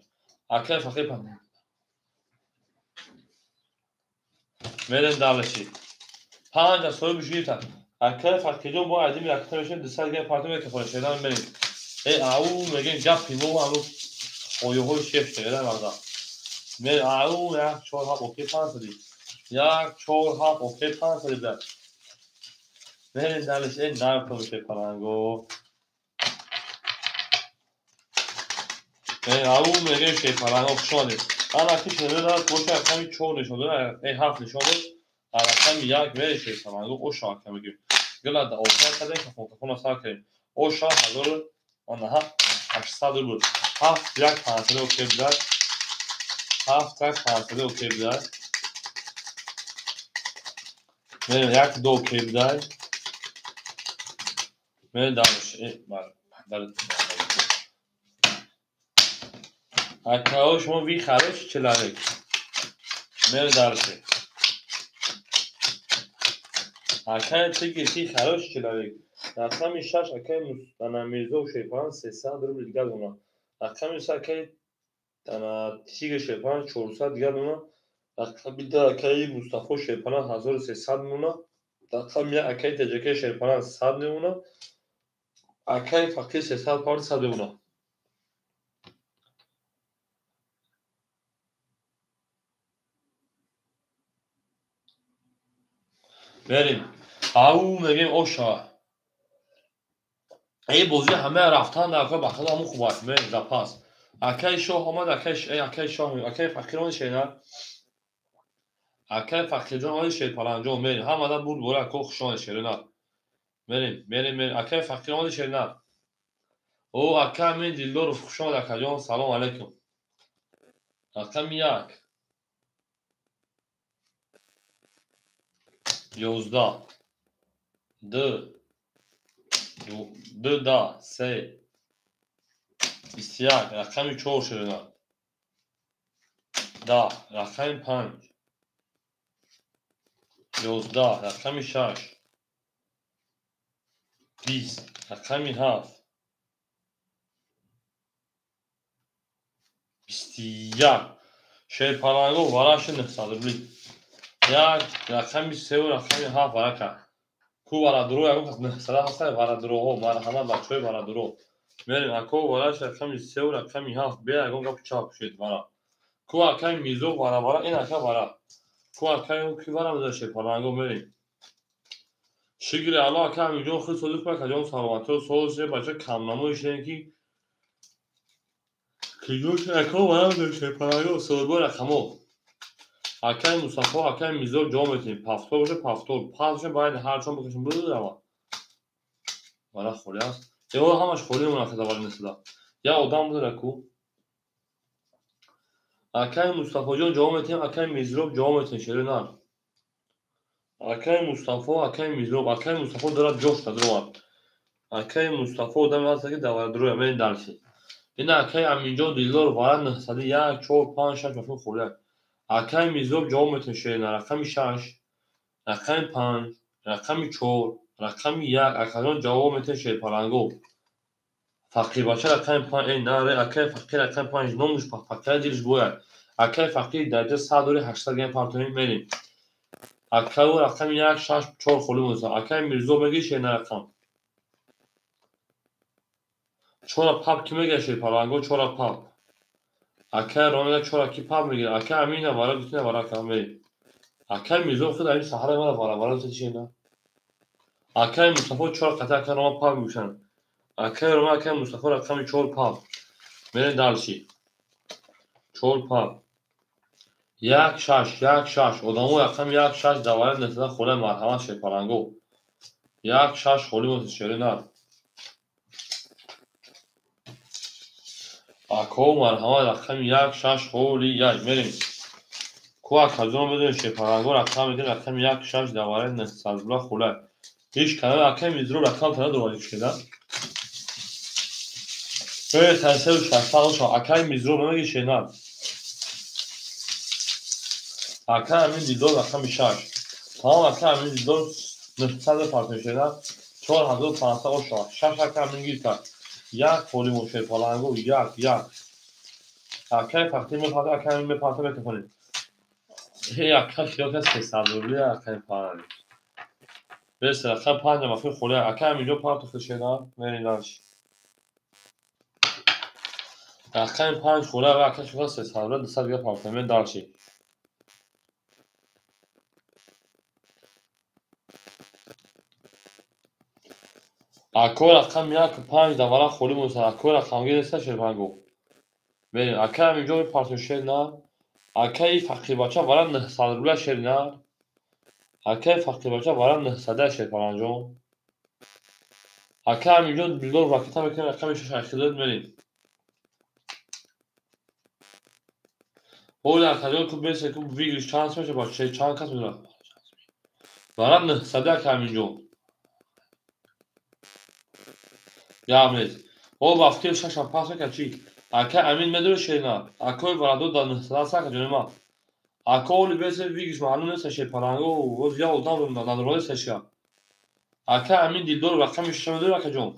Акай Фақир 5. Мерем дальше. 5 аз соҳиби гирифтан. Акай Фақирҷон бо адими ракта мешавем 200 грамм партом мекафонем шедан мерем. Ау мегем гапи мо ҳанӯз оёҳои шеф шедан марда. Мер ау 1 4 7 окей 5 сади. 1 4 7 окей 5 сади бля. Мерем дальше. Нарто шерпаланго. Ау мегем шерпаланго хуш омадед. Ана ки шеда боша рақами 4 нишон дод, 7 нишон дод. Рақами 1 мере шерпаланго оша ака мегем. Гила да оша кардем, кафон кафона сар кардем. Оша 1800 рубл. 7 1 500 окей буда. 7 1 500 окей буда. Мерем 1 2 окей буда. Мерем дальше. Бар. Акао шумо ви харош челарек. Мерем дальше. Акай Тигр ти харош челарек. Рақами 6 акай Мирзо шерпаланг 300 рубл дигар дона. Рақами 3 акай Тигр шерпаланг 400 дигар дона. Рақами 2 акай Мустафо шерпаланг 1300 мона. Рақами 1 акай Таҷака шерпаланг 100 мемона. Акай Фақир 300 пар 100 мемона. Мерем. Ау мегем оша. Бозӣ ҳама рафтан дар ба худо ҳамон хуб аст. Мерем запас. Акай шоҳ омад, акай шоҳ, акай Фақир омад шена. Акай Фақирҷон омад шерпаланҷон. Мерем. Ҳамада бурд бора ако хуш омад шерена. Мерем, мерем, мерем. Акай Фақир омад шерена. О ака Амин Дилдоров хуш омад акаҷон. Салом алейкум. Рақами 1 11 2 2 10 3 21 рақами 4 шерена. 10 рақами 5 11, рақами 6, 20, рақами 7, 21. Шерпаланго вараши 900 рубли. Як рақами 3 ва рақами 7 варака. Ку варадуро ягон кас 900 ҳаста варадуроҳо, марҳамат бачаҳои варадуро. Мерем ако вараш рақами 3 ва рақами 7 бе ягон гап чап шуд вара. Ку акаи Мирзо вара вара ин ака вара. Ку акаи ки вара меза шерпаланго мерем. Шукри Аллоҳ ака Аминҷон худ содиқ ба акаҷон саломатиро соз бача камнамо ишнем ки киҷош ака вара меза шерпаланго соҳибои рақамо. Акаи Мустафо, акаи Мирзо ҷавоб метиҳем. Пафтор боша пафтор, пас боша байни ҳар чон бикашем бирава. Вара холӣ аст. Эво ҳамаш холӣ мемонад ака давали несада. Як одам будара ку. Акаи Мустафоҷон ҷавоб метиҳем, акаи Мирзо ҷавоб метиҳем, шери нар. Акаи Мустафо, акаи Мирзо, акаи Мустафо дорад ҷош надровад. Акаи Мустафо одаме ҳаст ки давара дуроя, мерем дарси. Ина акаи Аминҷон Дилдор вара 901, 4, 5, 6 мафҳум холӣ аст. Акаи Мирзо ҷавоб метиҳем, шери нар. Рақами 6, рақами 5, рақами 4, рақами 1. Акаҷон ҷавоб метиҳем, шерпаланго. Фақирбача рақами 5, э наре, акаи фақир рақами 5, номуш фақира дилш бояд. Акаи фақир дарҷа 100 дори 800 грамм партоем мерем. Акаю рақами 1, 6, 4 холӣ монда. Акаи Мирзо мегӯи шер на рақам. 4 пап ки мегӯяд шерпаланго, 4 пап. Акаи Рома мегӯяд 4 ки пап мегирад. Акаи Амина вара гуфтина вара кам мерем. Акаи Мирзо худ ами саҳраи мара вара вара гуфта шер на. Акаи Мустафо 4 қата акаи Рома пап мегӯшанд. Акаи Рома, акаи Мустафо рақами 4 пап. Мерем дарси. 4 пап. 1, 6, 1, 6. Одамо рақами 1, 6 давари несада холӣ марҳамат шерпаланго. 1, 6 холӣ монда шери нар. Ако марҳамат рақами 1, 6 холӣ 1 мерем. Ку акаҷон медонем шерпаланго рақам медиҳем рақами 1, 6 давари несада рубла холӣ. Ҳеҷ канал акаи Мирзо рақам та надорад шеда. Э, саю шашсад оша. Акаи Мирзо намеги шер нар. Акаи Амин Дилдор рақами 6. Тамом акаи Амин Дилдор 900 партоем шер нар. 4500 оша. 6 акаи Амин гир кард. 1 холӣ мо шерпаланго, 1, 1. Акаи фақир мепарта, акаи Амин мепарта метавонем. Э, ака хиёл кард 300 рубли акаи панҷ. Бес рақами 5 мафҳум холӣ. Акаи Аминҷон партохта шер нар. Мерем дальше. Рақами 5 холӣ, ака хиёл кард 300 рубли 200 дига партоем. Мерем дальше. Ако рақами 1, 5 давара холӣ монда. Ако рақамгир неста шерпаланго. Мерем. Акаи Аминҷон мепартоем шер нар. Акаи фақирбача вара 900 рубля шер нар. Акаи фақирбача вара 900 шерпаланҷон. Акаи Аминҷон Дилдор ракета мекунем рақами 6 ахират мерем. Оля акаҷон ку бесе ку выигрыш чанд меша бача чанд кас медонад. Вара 900 акаи Аминҷон. Гап нест. О ба фикр 6 пас мекард чӣ? Акаи Амин медонӣ шер нар. Акои варадор дар 900 аст акаҷони ман. Ако оли бесе выигрыш маълум нест шерпаланго. Боз як одам надорад сешка. Акаи Амин Дилдор рақами 6 медонӣ акаҷон.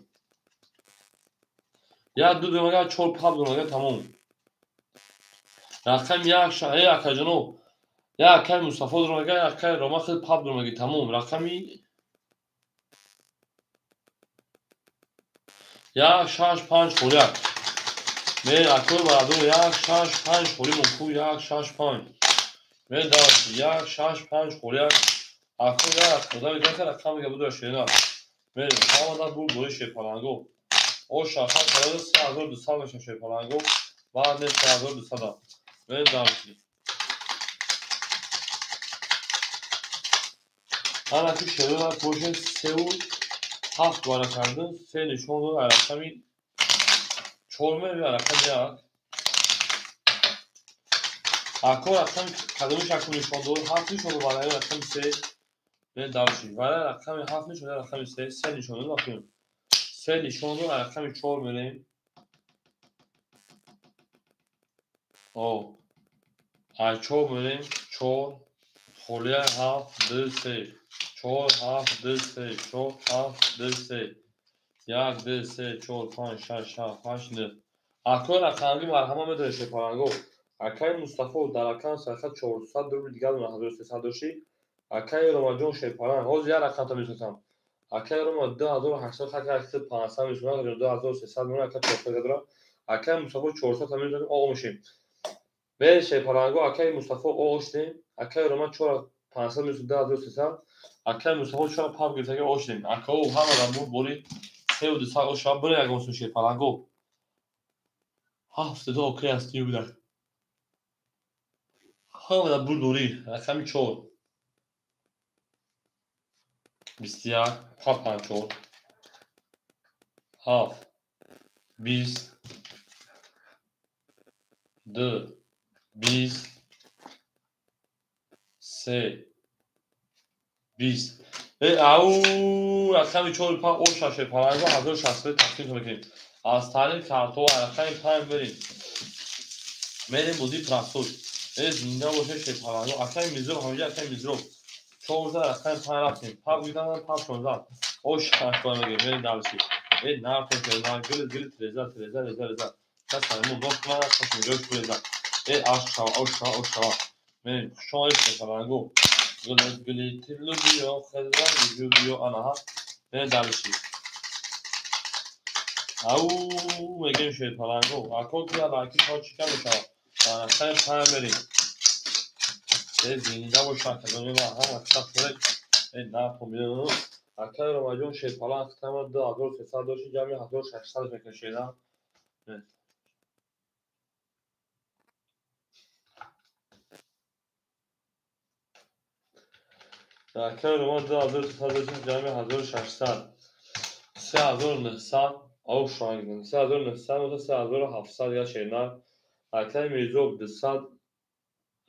1 2 донага 4 пап донага тамом. Рақами 1 э акаҷоно. Як акаи Мустафо донага, як акаи Рома худ пап донаги тамом. Рақами 1, 6, 5 холӣ. Мерем акои барадор 1, 6, 5 холӣ мон ку 1, 6, 5. Мерем дарси 1, 6, 5 холӣ. Ако як одами дигар рақам мега будра шер нар. Мерем ҳамада бур бори шерпаланго. О шаша карда 3200 меша шерпаланго. Баъд не 3200. Мерем дарси. Ана ки шерона боше 3 7 вара карда, 3 нишон дод рақами 4 мерем рақами 1. Ако рақами кадомиш ако нишон дод, 7 нишон дод вара рақами 3. Мерем дарси. Вара рақами 7 нишон дод рақами 3, 3 нишон дод вақти. 3 нишон дод рақами 4 мерем. О. Ай 4 мерем, 4 Холия 7 2 3 4 7 2 3 4 7 2 3 1 2 3 4 5 6 7 8 9. Акои рақамги марҳама медонед шерпаланго. Акаи Мустафо дар рақам сархат 400 рубл дигар 1300 дошӣ. Акаи Ромаҷон шерпаланг ҳозир як рақамта мешиносам. Акаи Рома 2800 хат 500 мешунад, 2300 мемонад, ака 400 дорам. Акаи Мустафо 400 мешунад, оғо мешем. Бе шерпаланго акаи Мустафо оғо шудем. Акаи Рома 4500 мешунад, 2300. Акаи Мустафо 4 пап гирифтаги оғо шудем. Акао ҳама рамбур бори 3200 оғо шава бире ягон сум шерпаланго. 72 окей ҳастӣ буда. Ҳама бур дорӣ. Рақами 4. 21 7 5 4 7 20 2 20 3 20. Ау рақами 4 5 о 6 5 1063 тақсим мекунем. Аз таърих картҳо рақами 5 мерем. Мерем бозии простой. Зинда боше шерпаланго. Акаи Мирзо ҳамҷа акаи Мирзо. 14 рақами 5 рафтем. Пап гирифтан пап 16. О 6 мегем. Мерем дальше. Нархо на гил гил треза треза реза реза. Кас мо дох кунад қошин ҷой реза. Аш шава ош шава ош шава. Мерем шои шерпаланго. Гул гул тиллу биё хазран биё анаҳа. Мерем дальше. Ау мегем шерпаланго. Ако ки алаки шо чика мешава. Рақами 5 мерем. Зинда боша академия ҳама шахс нархо меён. Акаи Ромаҷон шерпаланг хитама 2300 дошти ҷамъи 1600 мекашида. Акаи Рома 2300 дошти ҷамъи 1600. 3900 ау шонгин. 3900 3700 дигар шернар. Акаи Мирзо 200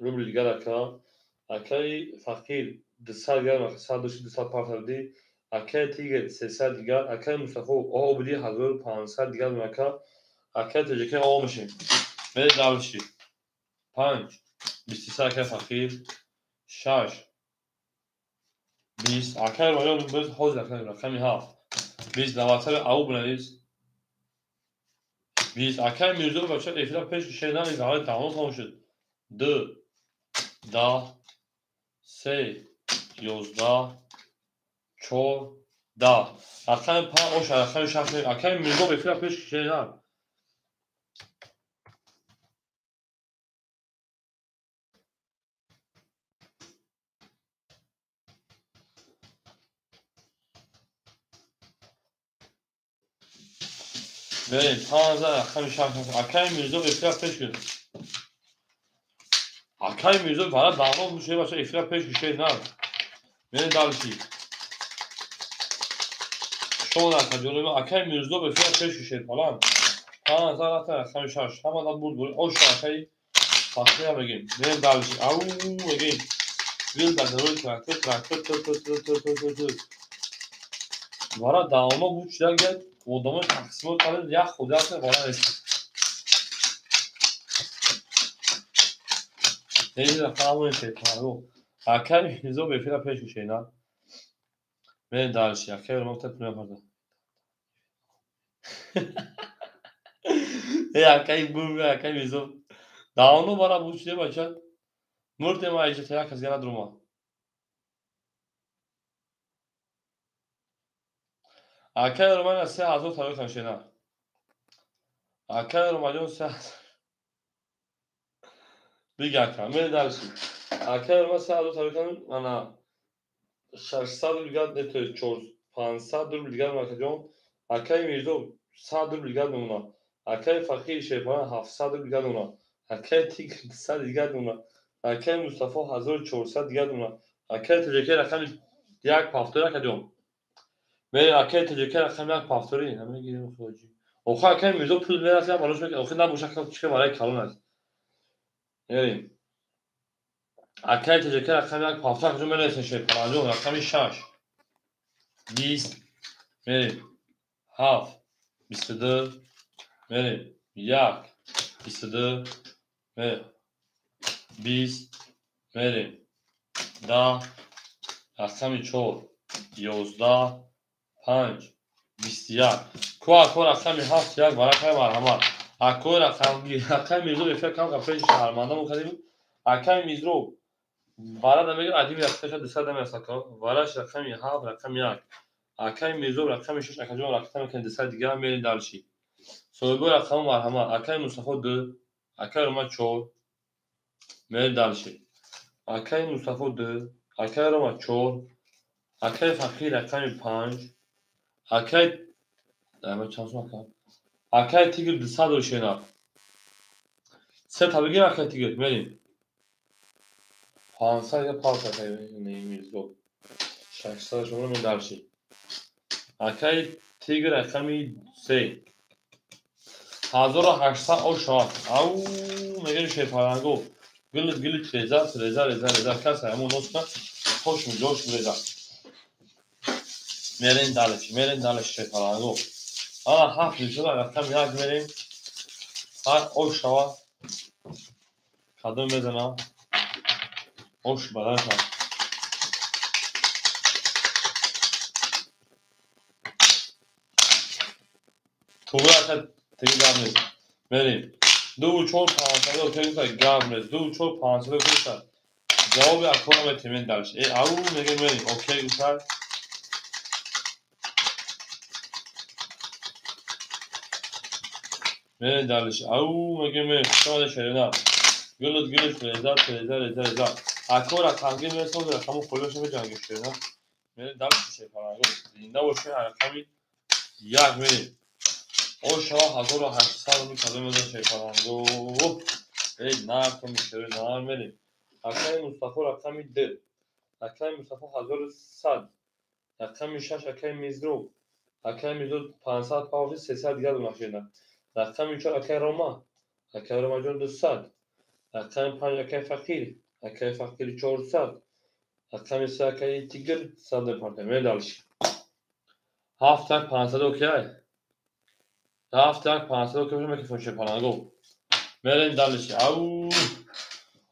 рубл дигар ака. Акаи Фақир 200 дигар 100 дошти 200 партавди. Акаи Тигр 300 дигар. Акаи Мустафо обди 1500 дигар ака. Акаи Тоҷикӣ о мешем. Мерем дальше. 5 23 акаи Фақир 6 20 акаи Роён biz ҳозир акаи рақами 7 20 наватари ау бинавис 20 акаи Мирзо бача эфира пеш шедан изҳори тамом тамом шуд. 2 10 3 11 4 10 рақами 5 ош рақами 6 акаи Мирзо эфира пеш шедан. Мерем 15 рақами 6 акаи Мирзо эфира пеш шуд. Акаи Мирзо бара давом мушавад бача эфира пеш шуд на. Мерем дальше. Шон ака ҷониб акаи Мирзо эфира пеш шуд фалан. 15 рақами 6 ҳама да буд буд. Ош акаи Фахрия мегем. Мерем дальше. Ау мегем. Гил дар рӯи трактор трактор тр тр тр тр тр тр. Бара давома буд шуда гап одамои тақсимот кардем як худ як бара нест. Рақамои шерпаланго. Акаи Мирзо эфира пеш мешавед. Мерем дальше. Акаи Рома пул мепарда. Акаи бум акаи Мирзо. Давоно бара буд шуда бача. Мурдем айҷа та як кас гара дурума. Акаи Роман 3000 тайёр кардем. Акаи Ромаҷон 3000 бига ака. Мерем дальше. Акаи Роман 3000 тайёр кардем. Ана 600 рубл дигар не то 500 рубл дигар акаҷон. Акаи Мирзо 100 рубл дигар мемонад. Акаи Фақир шерпаланг 700 рубл дигар мемонад. Акаи Тигр 200 дигар мемонад. Акаи Мустафо 1400 дигар мемонад. Акаи Тоҷикӣ рақами 1 ҳафтори акаҷон. Мерем акаи Тоҷикӣ рақами 1 ҳафтори. Намегирем хоҷи. Охо акаи Мирзо пул мерасад, барош мекунад. Охи набоша чӣ барои калон аст. Мерем. Акаи Тоҷикӣ рақами 1 ҳафтори акаҷон мерасад шерпаланҷон рақами 6 20 мерем 7 22 мерем 1 22 мерем 20 мерем 10, рақами 4, 11, 5, 21. Ку ако рақами 7, 1 варақаи марҳамат. Ако рақами Мирзо эфир кам капеши шаҳрмандамон кардем. Акаи Мирзо вара намегир, адими рақамаша 200 намерасад. Вараш рақами 7, рақами 1. Акаи Мирзо рақами 6, акаҷон рақам мекунем 200 дигар мерем дальше. Соҳибои рақаму марҳамат. Акаи Мустафо 2, акаи Рома 4. Мерем дальше. Акаи Мустафо 2, акаи Рома 4, акаи Фақир рақами 5, акаи акаи Тигр 200 дошена. Се та бигир акаи Тигр, мерем. 500 я палка акаи Мирзо. 600 шуморо мерем дальше. Акаи Тигр рақами 3. 1800 ошавад. Ау, мегирем шерпаланго. Гилит гилит реза, реза, реза, реза. Каса ҳамон носна хош миҷош реза. Мерем дальше, мерем дальше шерпаланго. Ана 7 мешава, рақам 1 мерем. Ҳар ошава. Кадом мезана? Ош бадан шава. Туғра ака тиги гап нест. Мерем. 2 4 500 окей гуфта гап нест. 2 4 500 окей гуфта. Ҷавоби акора метемем дальше. Э, ау мегем мерем. Окей гуфта. Мерем дальше. Ау мегем мерем. Шумо шерина. Гулут гулут реза реза реза реза. Акора рақамги мерасад, рақаму холиша меҷангем шерина. Мерем дальше шерпаланго. Зинда бошем рақами 1 мерем. Ошава 1800 рубл кадом мезан шерпаланго. Эй, нар кун шери нар мерем. Акаи Мустафо рақами 2. Акаи Мустафо 1100. Рақами 6 акаи Мизроб. Акаи Мизроб 500 павши 300 дигар дона шерина. Рақами 4 акаи Рома. Акаи Ромаҷон 200. Рақами 5 акаи Фақир. Акаи Фақир 400. Рақами 3 акаи Тигр 100 мепартем. Мерем дальше. 7 500 окей. 7 500 окей микрофон шерпаланго. Мерем дальше. Ау.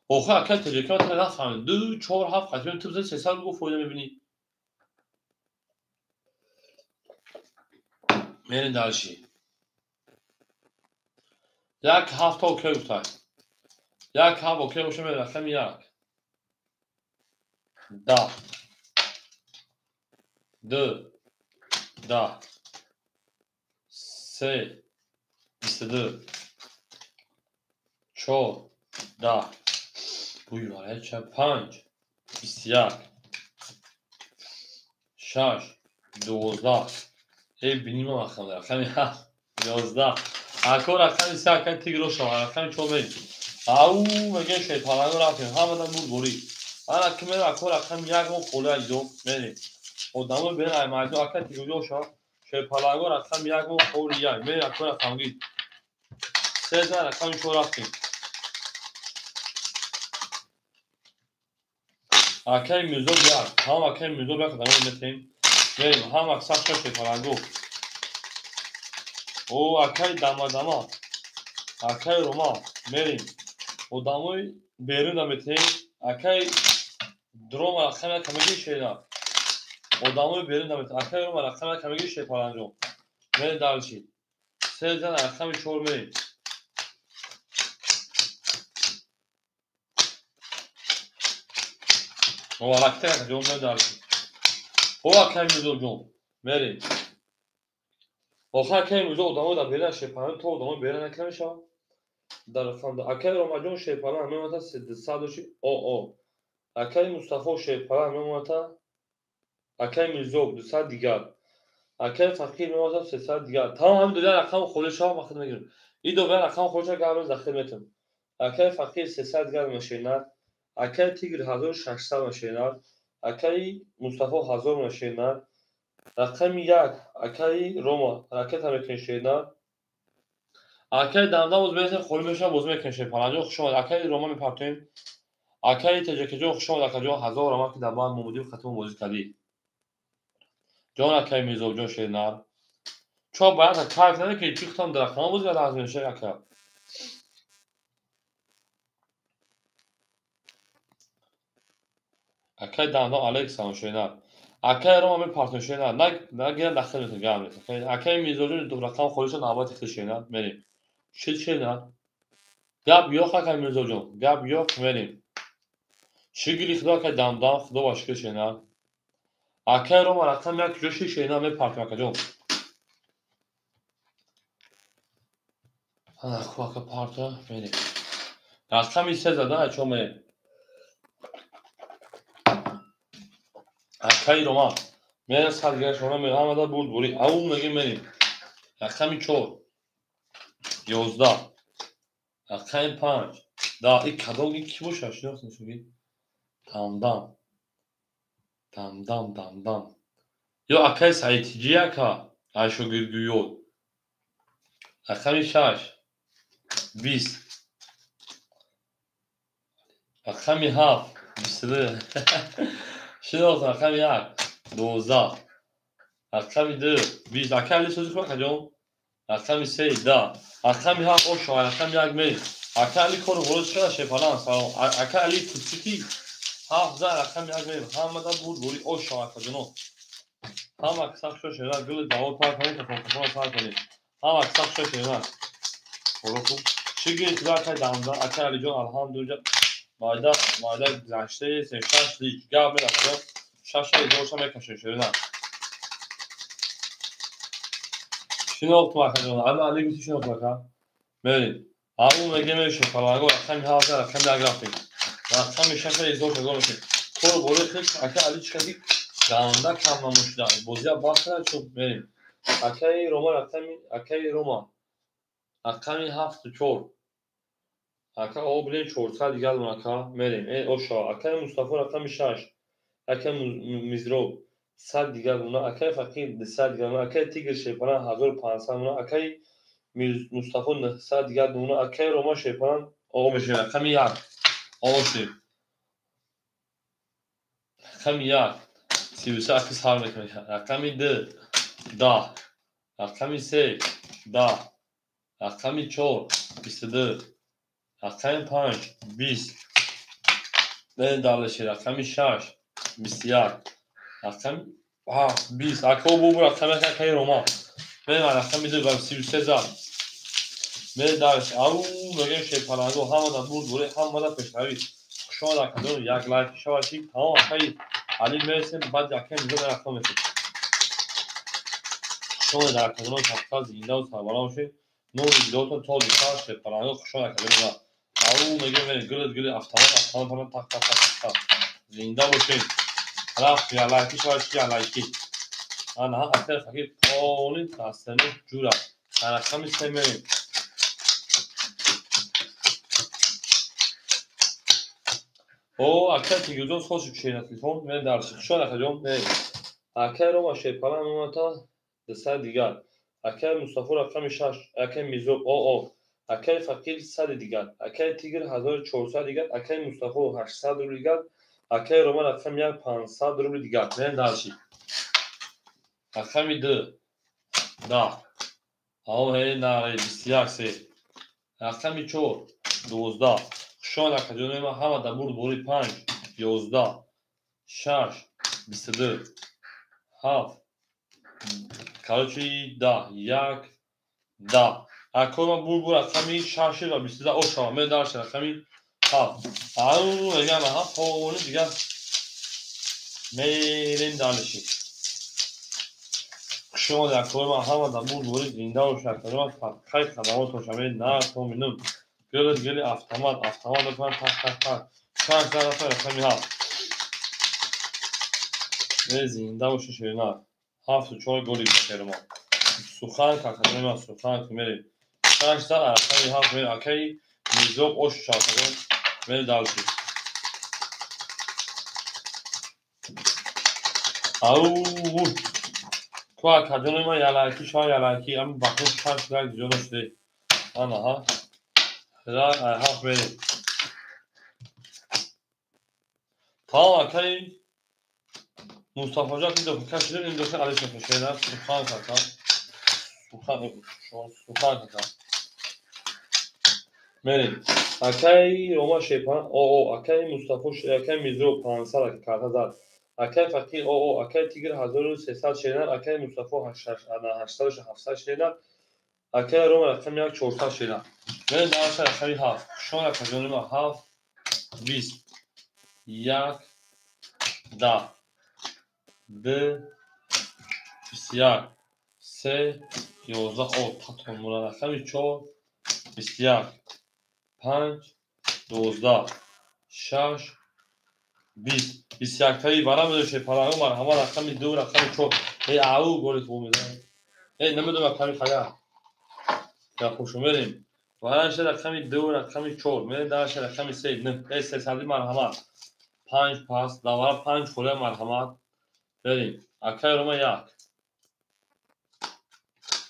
Охо акаи Тоҷикон та нафаҳмид. 2 4 7 қатъиён ту бизани 300 рубл фоида мебинӣ. Мерем дальше. 1 7 окей гуфтай. 1 7 окей боша мерем рақами 1. 10. 2 10. 3 22. 4 10. Буй варача 5 21. 6 12. Эй бинима рақам рақами 7 11. Ако рақами 3 акаи Тигр шава рақами 4 мерем. Ау мегем шерпаланго рафтем. Ҳамадан бурд борӣ. Ана ки мерем ако рақами 1 мо холи айдо мерем. Одамо берем ай майдон акаи Тигр шава. Шерпаланго рақами 1 мо холи 1. Мерем ако рақамги. 3 рақами 4 рафтем. Акаи Мирзо 1. Ҳам акаи Мирзо 1 қадамон метем. Мерем ҳам аксар 6 шерпаланго. О акаи Дамадама. Акаи Рома мерем. Одамои берун метем. Акаи Рома рақами 1 камеги шерина. Одамои берун метем. Акаи Рома рақами 1 камеги шерпаланго. Мерем дальше. 3 рақами 4 мерем. Муборакта ҷон мерем дальше. О акаи Мирзо ҷон мерем. Охир акаи Мирзо одамо дар берун шерпаланго то одамо берун накунам мешавад. Дар рақам акаи Ромаҷон шерпаланг мемонад 200 доши о. Акаи Мустафо шерпаланг мемонад. Акаи Мирзо 200 дигар. Акаи Фақир мемонад 300 дигар. Тамом ҳамин дуя рақам холӣ шава ман худ мегирам. Ин дуя рақам холӣ шава гап захир метам. Акаи Фақир 300 дигар мешинад. Акаи Тигр 1600 мешинад. Акаи Мустафо 1000 мешинад. Рақами 1 акаи Рома ракета мекунем. Акаи Дамдам боз мерасем холӣ мешавад боз мекунем шерпаланҷон хуш омад. Акаи Рома мепартоем. Акаи Тоҷикаҷон хуш омад акаҷон 1000 рома ки дар банд момудӣ хатмо бозӣ кардӣ. Ҷон акаи Мирзобҷон шернар. Чо баяд кайф надо ки чӣ хутам дар рақама бозӣ карда аз мешава ака. Акай Дамдам алейк салом шена. Акай Рома мепартон шена. Нагира дахил метон гап нест. Акай Мирзоҷон ду рақам холиша навбати хел шена. Мерем. Шид шена. Гап ёқ акай Мирзоҷон. Гап ёқ мерем. Шукри Худо акай Дамдам, Худо ба шукр шена. Акай Рома рақам як ҷо шид шена мепартем акаҷон. Ана хуб ака парто мерем. Рақами се зада ачо мерем. Акай Рома мерем сад гирашона мерем ҳамада бурд бури. Ау мегем мерем. Рақами 4 11 рақами 5 10. И кадом ки боша шинохтем шуги? Дамдам. Дамдам дамдам. Ё акай Саидтиҷи ака ай шогирдгӯёт. Рақами 6 20 рақами 7 22 шинохтам. Рақами 1 12 рақами 2 20. Акай Али сози хуб акаҷон. Рақами 3 10 рақами 7 ошо рақами 1 мерем. Акай Али кору ворид шуда шефалан салом. Акай Али кутсики 7 за рақами 1 мерем. Ҳамада бурд бури ошо акаҷоно. Ҳама касак шо шена гули давор пар кунед телефон пар кунед. Ҳама касак шо шена. Худо хуб. Шукри Худо акай Дамда, акай Алиҷон алҳамдулилла. Майда майда гузаштаи се шаш лич гап меракаҷон. Шаша изорша мекашем шена. Шинохтум акаҷон. Ами Али гуфти шинохтум ака. Мерем. Ау мегем мерем фаланго рақами 7 рақами 1 рафтем. Рақами шаша изорша гор мекунем. Кор бори хел ака Али чӣ кардӣ? Ганда кам намошида. Бозия бахра чӯб мерем. Акаи Рома рақами акаи Рома рақами 7 4. Ака о билем 400 дигар дон ака мерем. Э оша акаи Мустафо рақами 6. Акаи Мизроб 100 дигар дона. Акаи Фақир 200 дигар дона. Акаи Тигр Шепаран 1500 дона. Акаи Мустафо 900 дигар дона. Акаи Рома Шепаран оғо мешавем. Рақами 1 оғо шудем. Рақами 1 33 аки сар мекунем. Рақами 2 10 рақами 3 10 рақами 4 22 рақами 5 20 не далеше рақами 6 21 рақами 7 20. Ака бу рақами акаи Рома мерем рақами 2 ва 33 зад мерем далеше. Ау мегем шепаланго ҳамада бурд бури ҳамада пешравӣ. Хушомад акаҷон як лайк шавад чи тамом акаи Али мересем баъд акаи Мирзо рақам мешавад. Хушомад акаҷон сабқа зиндаву сарбаланд бошед. Нури дидотон то дихар шепаланго хушомад акаҷон. Ау мегем мерем гулит гули автомат автомат пана так так так так. Зинда бошед. Рафт я лайки шавад чи я лайки. Ана акаи Фақир поли дастани ҷура. Рақами 3 мерем. О, акаи Тигирҷон хоши чена телефон мерем дарси. Хушомад акаҷон мерем. Акаи Рома Шепалан омада 200 дигар. Акаи Мустафо рақами 6, акаи Мирзоб о. Акаи Фақир 100 дигар. Акаи Тигр 1400 дигар. Акаи Мустафо 800 рубл дигар. Акаи Рома рақами 1 500 рубл дигар. Мерем дарси. Рақами 2 10. Ау ҳе на 21 се. Рақами 4 12. Хушомад акаҷонои ман ҳамада бурд бури 5 11 6 22 7 короче 10 1 10. Акои ман бурд бур рақами 6 ва 22 ошава мерем дарси рақами 7. Ау мегам аҳа пони дигар мерем дарси. Хушомад акои ман ҳамада бурд бури зинда бошед акаҷон ман фақат хадамотон шавед на то минут. Гулит гули автомат автомат мекунам так так так. 6 рафта рақами 7. Ме зинда бошед ширина. 7 4 голи шерма. Сухан какаҷони ман сухан мерем. 6 за рақами 7 мерем. Акаи Мирзоб ош шавакаҷон мерем дарси. Ау ку акаҷони ман ялайки шава ялайки ами бахшо 6 лайк зиёд шуде. Ана ҳа. 7 мерем. Тамом акаи Мустафоҷон ин дофа кашидем ин дофа Али шофа шена сухан кака. Сухан сухан кака. Мерем. Акаи Рома Шерпаланг ОО, акаи Мустафо, акаи Мирзо 500 карта зад. Акаи Фақир ОО, акаи Тигр 1300 шеринар, акаи Мустафо 800 700 шеринар, акаи Рома рақами 1 400 шеринар. Мерем дарша рақами 7. Шон рақами 7 20 1 10 2 21 3 11 о татон мура рақами 4 21 5 12 6 20 21 таи вара медоше паланго марҳама рақами 2 рақами 4. Эй ау голи хуб мезанад. Эй намедонам рақами хая. Я хушу мерем. Вараша рақами 2 рақами 4. Мерем дарша рақами 3 9. Эй сесади марҳамат. 5 пас давара 5 холия марҳамат. Мерем. Акаи Рома 1.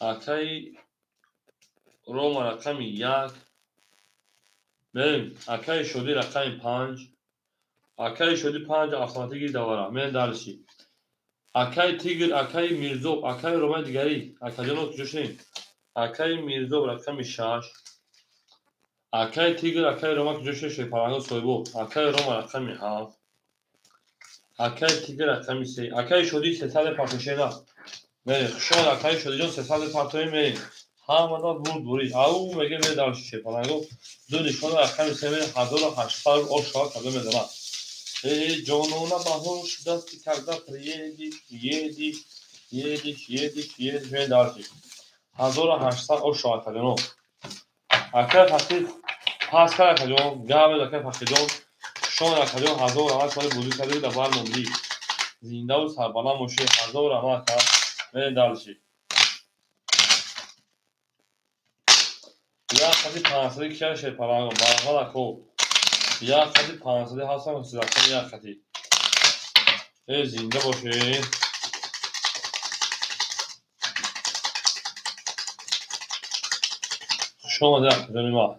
Акаи Рома рақами 1. Мерем. Акаи Шодӣ рақами 5. Акаи Шодӣ 5 автоматики давара. Мерем дарши. Акаи Тигр, акаи Мирзоб, акаи Ромаи дигарӣ. Акаҷоно куҷо шудем? Акаи Мирзоб рақами 6. Акаи Тигр, акаи Рома куҷо шудем? Шерпаланго соҳибо. Акаи Рома рақами 7. Акаи Тигр рақами 3. Акаи Шодӣ 300 партошена. Мерем. Хушомад акаи Шодиҷон 300 партоем мерем. Ҳамада бурд бурид. Ау меге мерем дарши Шерпаланго. Ду нишона рақами 3 мерем 1800 ошава карда мезанад. Эй ҷонона баҳор шудасти когда приедешь, едешь, едешь, едешь, едешь, мерем дарши. 1800 ошава кардано. Акаи Фақир пас кард акаҷон, гап акаи Фақирҷон. Шон акаҷон 1000 раҳмат соли бузург карда дар бар мондӣ. Зиндаву сарбаланд бошӣ. 1000 раҳмат ака. Мерем дарши. Як қади 500 кия Шерпаланго. Марҳамат ако. Як қади 500 ҳастам рақами як қади. Эй зинда бошӣ. Хуш омадед акаҷони ман.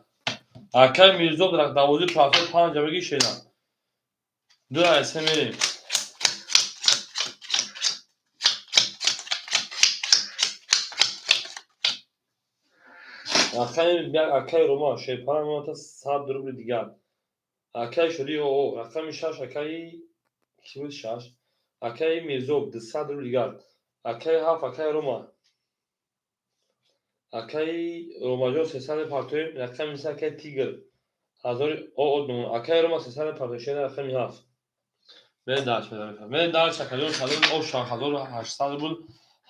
Акаи Мирзо дар бозии партои 5 бигӣ шена. 2 аз 3 мерем. Акаи Рома Шерпаланг меота 100 рубли дигар. Акаи Шодӣ ОО рақами 6 акаи ки буд 6. Акаи Мирзо 200 рубли дигар. Акаи 7 акаи Рома. Акаи Ромаҷон 300 партоем рақами 3 акаи Тигр 1000 ОО акаи Рома 300 партоем шена рақами 7. Мерем дарш медорем. Мерем дарш акаҷон 1800 рубл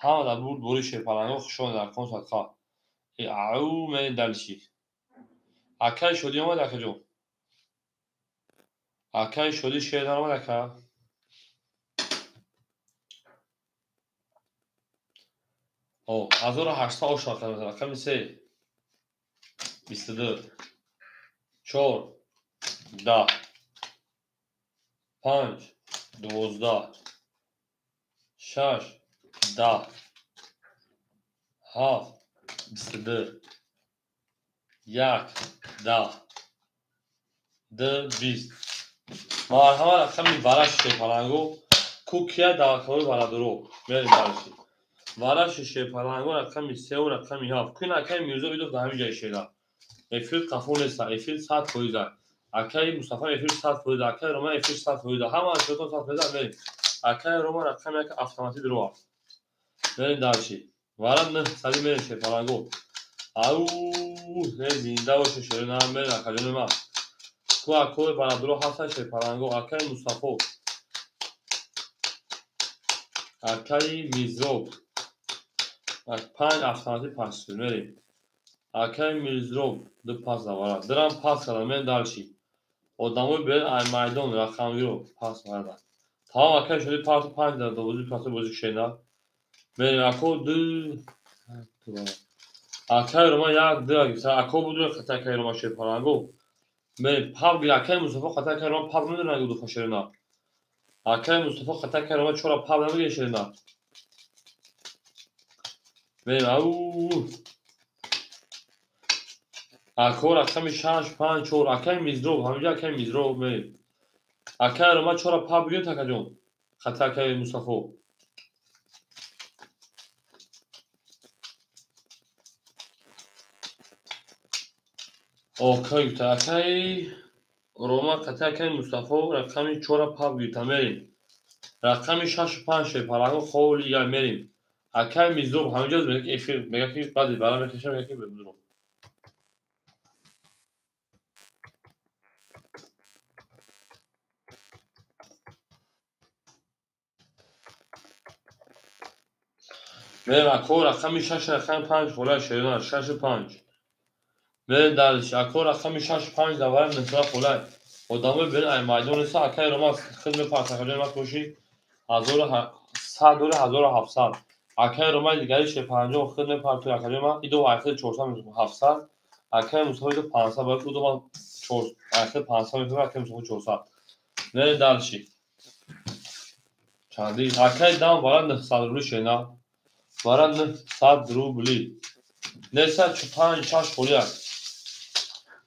ҳама дар бурд бори Шерпаланго хуш омадед дар кон садқа. Ау мерем дарши. Акаи Шодӣ омад акаҷон. Акаи Шодӣ шер даромад ака. О 1800 ошава карда рақами 3 22 4 10 5 12 6 10 7 22 1 10 2 20. Марҳама рақами вараши Шерпаланго. Кукия даъваткории варадоро. Мерем дарши. Вараши Шерпаланго рақами 3 ва рақами 7. Кун акаи Мирзо бидофт дар ҳамин ҷои шера. Эфир қафо нест, эфир 100%. Акаи Мустафа эфир 100%, акаи Рома эфир 100%. Ҳама эфиртон 100% мерем. Акаи Рома рақами 1 автоматӣ дуро. Мерем дарши. Вара 900 мерем Шерпаланго. Ау, не зинда боше шерина мерем акаҷони ман. Ку акои барадоро ҳастанд Шерпаланго, акаи Мустафо. Акаи Мирзоб 5 автоматӣ пас шуд мерем. Акаи Мирзоб 2 пас давара. Дирам пас кардам мерем дарши. Одамои бер ай майдон рақамгиро пас карданд. Тамом акаи Шодӣ парту 5 дар бозӣ парту бозӣ шена. Мерем ако 2 акаи Рома 1 2 гирифта. Ако буду хата акаи Рома Шерпаланго. Мерем паб гир акаи Мустафо хата акаи Рома паб намедонад гуду шерина. Акаи Мустафо хата акаи Рома 4 паб намегирад шерина. Мерем ау Ако рақами 6 5 4 акаи Мирзоб ҳаминҷо акаи Мирзоб мерем. Акаи Рома 4 паб бигиред акаҷон. Хата акаи Мустафо. Окай гуфта акай Рома қати акай Мустафо рақами 4 пап гирифта мерем. Рақами 6 5 шерпаланго холи я мерем. Акай Мизроб ҳаминҷо мега ки эфир мега ки баъди бара мекашам мега ки Мизроб. Мерем ако рақами 6 рақами 5 хола шерона 6 5. Мерем дальше. Ако рақами 6 5 давай нисра холай. Одамои берин ай майдон неста акай Рома хид мепарта хаҷои мас боши 1100 дори 1700. Акай Рома дигари 50 хид мепартои акаҷои ман идо айхид 400 700. Акай Мустафо идо 500 бояд удо ман 4 айхид 500 мепартои акай Мустафо 400. Мерем дальше. Чанди акай дам бара 900 рубли шена. Бара 900 рубли. Неса 5 6 холия.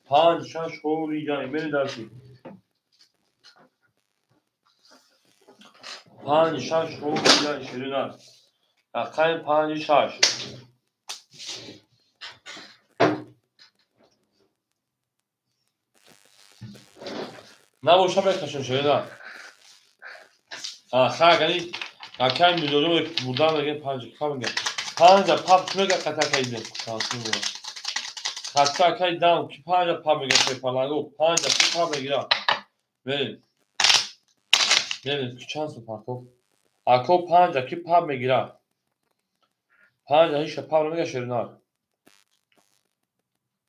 5 6 холия. Мерем дальше. 5 6 холия ширина. Рақами 5 6. Набоша мекашем ширина. Ха, гани акай мизоҷо бурдан мега 5 ка мега. 5 пап мега қата кайдем. Хатта акай дам ки 5 пап мега шерпаланго 5 ки пап мегира. Мерем. Мерем ки чанд су партов. Ако 5 ки пап мегира. 5 ҳеч пап намега шеринар.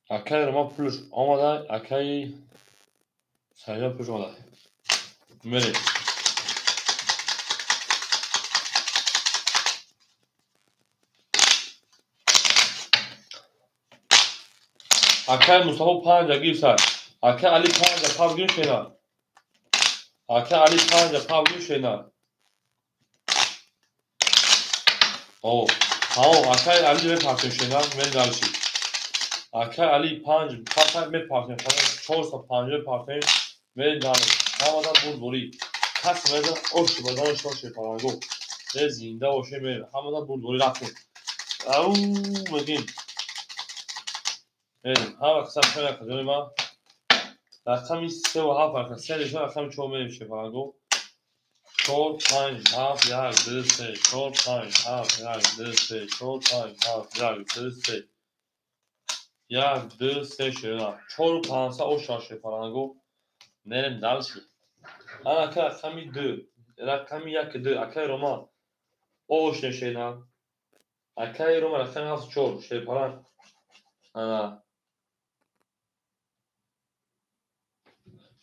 Акай Рома пулш омада, акай Саида пулш омада. Мерем. Акай Мустафо 5 гирифта. Акай Али 5 пап гирифт шена. Акай Али 5 пап гирифт шена. О, тамом акай Али мепартем шена, мерем дальше. Акай Али 5 пап мепартем, 450 партем, мерем дальше. Ҳамада бурдборӣ. Кас мезан ош бадан шош паланго. Э зинда боше мерем. Ҳамада бурдборӣ рафтем. Ау мегим. Мерем. Ҳама қисм шона қаҷони ма. Рақами 3 ва 7 рақам 3 нишон рақами 4 мерем шепаланго. 4 5 7 1 2 3 4 5 7 1 2 3 4 5 7 1 2 3 1 2 3 шера 4 5 6 шепаланго. Мерем дальше. Ана ака рақами 2 рақами 1 2 акай Рома ош нешена. Акай Рома рақами 7 4 шепаланг. Ана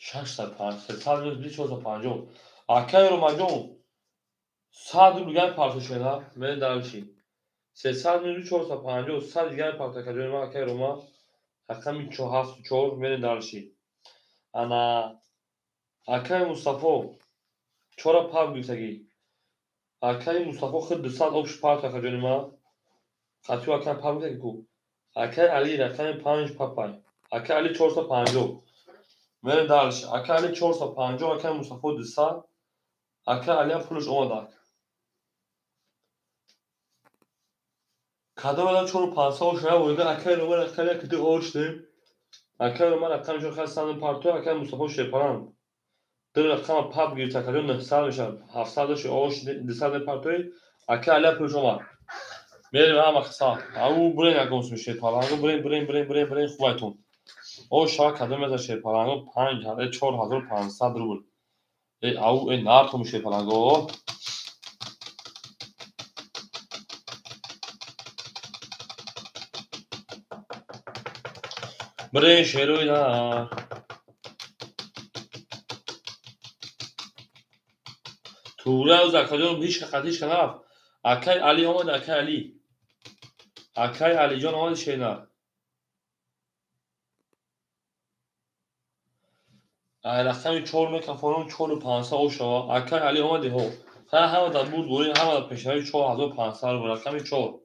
605 300 450. Акай Ромаҷон 100 рубл дигар парто шена. Мерем дальше. 300 450 100 дигар парто акаҷони ман акай Рома рақами 7 4 мерем дальше. Ана акай Мустафо 4 пап гирифтагӣ. Акай Мустафо худ 200 обш парто акаҷони ман. Қатиё акай пап гирифтагӣ ку. Акай Али рақами 5 папай. Акай Али 450. Мерем дальше. Акай Али 450, акай Мустафо 200. Акай Али ҳам пулш омадак. Кадом адам 450 ош навоида акай Рома рақами 1 2 ош дем. Акай Рома рақами 4 хастан парто, акай Мустафо шепаран. Ду рақама пап гирифта, акаҷон 900 мешавад. 700 ош 200 партои, акай Али ҳам пулш омад. Мерем ҳама қисса. Ау бурен ягон сум шерпаланго, бурен бурен бурен бурен бурен хубайтон. О шава кадом меза шерпаланго 5 4500 рубл. Э ау э нартум шерпаланго. Бурен шероида. Тура закаҷон ҳеч қат ҳеч нарафт. Акай Али омад, акай Али. Акай Алиҷон омад шена. Рақами 4 мекафонам 4500 ошава. Акай Али омади ҳо. Ха ҳама дар бурд борӣ ҳама дар пешравӣ 4500 рубл. Рақами 4.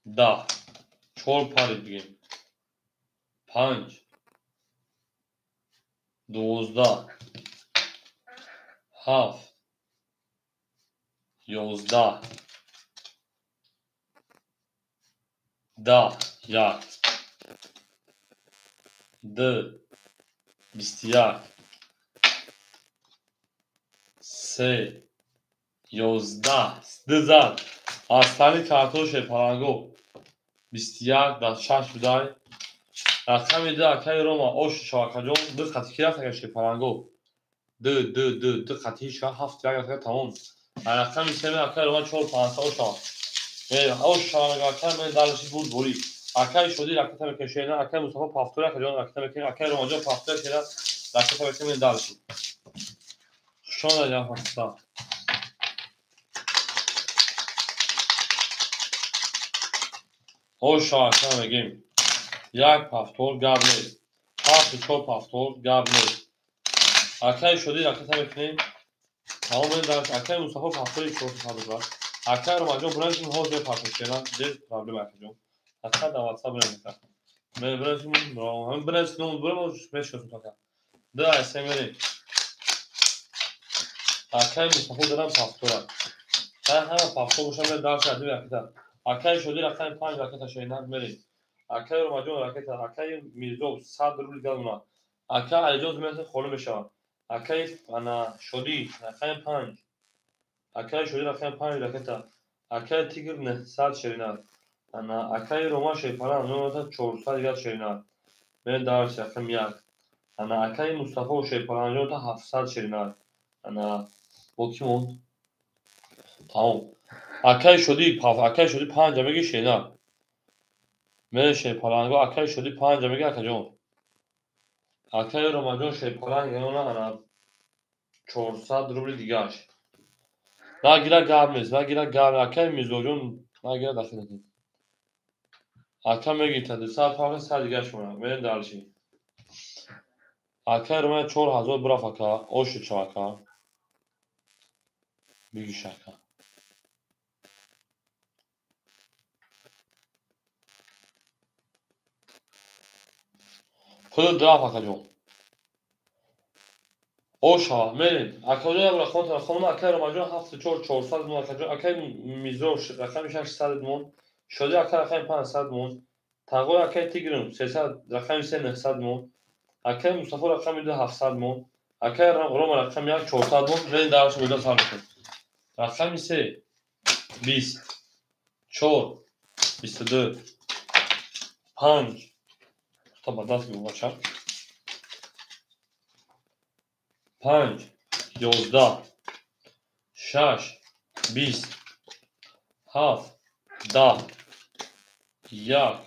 10 4 пари бигем. 5 12 7 11 10 1 2 21 3 11 ду зад. Аз тани картои шерпаланго 21 дар 6 будай. Рақами 2 акаи Рома ош шавакаҷон ду қати ки рафт ака шерпаланго. 2 2 2 2 қати шава 7 1 ака тамом. Рақами 3 акаи Рома 4 5 ош шава. Ош шава акаи мен далаши буд бурӣ. Акаи Шодӣ ракета мекунем шерина, акаи Мустафо пафтори акаҷон ракета мекунем, акаи Ромаҷон пафтори шерина ракета мекунем мен далаши. Хушона ҷаҳон. Ош шава ака мегем. 1 пафтор гап нест. 7 4 пафтор гап нест. Акаи Шодӣ ракета мекунем. Тамом дар акаи Мустафо пафтори 400 рубл. Акаи Ромаҷон бирасим ҳозир мепартем шерина, без проблема акаҷон. Ака дар WhatsApp бинависам. Бинависим, ҳам бинависим, бирам мешиносам ака. 2 ай 3 мерем. Акаи Мустафо дорам пафтора. Ҳама пафтор бошам мер дарс адим ракета. Акаи Шодӣ рақами 5 ракета шерина мерем. Акаи Ромаҷон ракета, акаи Мирзо 100 рубл гадона. Ака Алиҷон меҳр холӣ мешавад. Акаи ана Шодӣ рақами 5. Акаи Шодӣ рақами 5 ракета. Акаи Тигр 900 шерина. Ана акаи Рома шерпалан 400 дигар шерина. Мен дарс рақами 1. Ана акаи Мустафо шерпалан 700 шерина. Ана бо ки монд? Тамом. Акаи Шодӣ 5 меги шерина. Мен шерпаланго акаи Шодӣ 5 меги акаҷон. Акаи Ромаҷон шерпаланг ана 400 рубли дигаш. Нагира гап нест, нагира гап. Акаи Мирзоҷон нагира дахил накунед. Ака меги та 200 паф 100 дигаш мона. Мен далши. Акаи Рома 4000 бураф ака, ошу чака. Бигиш ака. Худо даф акаҷон. Оша, мерем. Акаҷон як бора хонтон хонум акаи Ромаҷон 74 400 мон акаҷон, акаи Мирзо рақами 600 мон, Шодӣ ака рақами 500 мон, Тағои акаи Тигрим 300 рақами 3 900 мон, акаи Мустафо рақами 2 700 мон, акаи Рома рақами 1 400 мон. Мерем дарш меда сар мекунем. Рақами 3 20 4 22 5 та ба даст гирифт бача. 5 11 6 20 7 10 1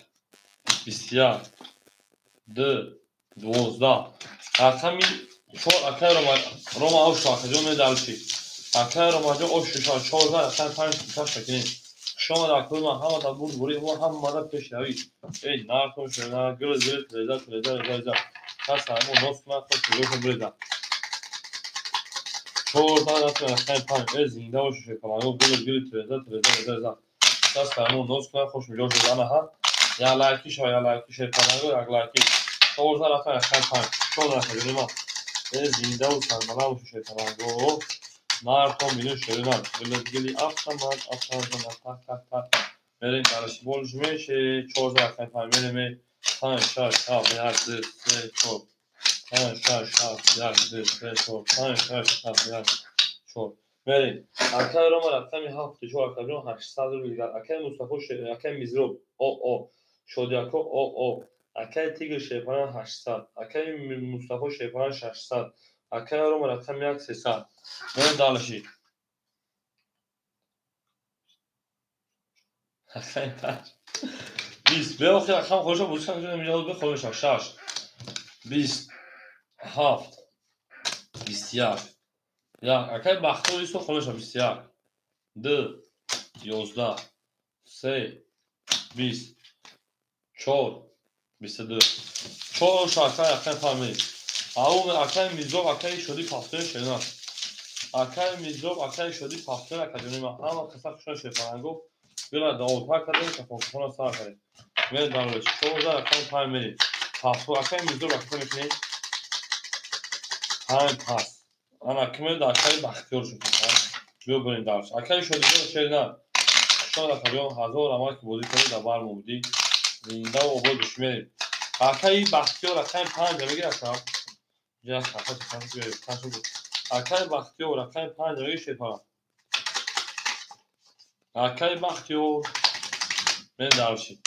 21 2 12. Рақами 4 акаи Рома ош акаҷон медалши. Акаи Ромаҷон ош 4 рақами 5 6 мекунем. Шумо дар кулма ҳама дар бурд бурӣ, ҳама дар пешравӣ. Эй нархо шуна гул гул треза треза треза. Кас ҳамо нос кунад то чизошо буреза. 4 рақами 5 эй зинда боши шекаланго гул гул треза треза треза. Кас ҳамо нос кунад хуш миҷош ана ҳа. Я лайки шо, я лайки шекаланго як лайки. 4 рақами 5 4 рақами ма. Эй зинда ва сарбаланд боши шекаланго. Нархо миллион шерина. Гул гули автомат автомат так так так. Мерем дарш болш меше 4 рақами 5 мерем 5 6 7 1 2 3 4 5 6 7 1 2 3 4 5 6 7 1 4 мерем. Акаи Рома рақами 7 4 акаҷон 800 рубл дигар. Акаи Мустафо акаи Мизроб о о Шодӣ ака о о акаи Тигр шерпалан 800, акаи Мустафо шерпалан 600, акаи Рома рақами 1 300. Мерем далши. Рақами 5 20 беохир рақам хошо бузикан меҷоз бехонем 6 20 7 21 1 акаи Бахтиёр Юсуф хонеш 21 2 11 3 20 4 22 4 шакаи акаи фаҳмид. Ау акаи Мирзо акаи Шодӣ пафтои шерина. Акаи Мирзо акаи Шодӣ пафтои акаҷони ма ҳама қисса хушон шерпаланго бира давопа кардем кафонкафона сар кардем. Мерем дарош 4 рақами 5 мерем. Пафто акаи Мирзо ракета мекунем. 5 пас. Ана ки мерем акаи Бахтиёр шуд. Биё бирем дарш. Акаи Шодиҷон шерина. Хушон акаҷон 1000 рамак ки бозӣ кардем дар бар мо будӣ. Зинда обод бошед. Акаи Бахтиёр рақами 5 мегир ака. Акаи Бахтиёр рақами 5 мегир шерпаланг. Акаи Бахтиёр мен дарши.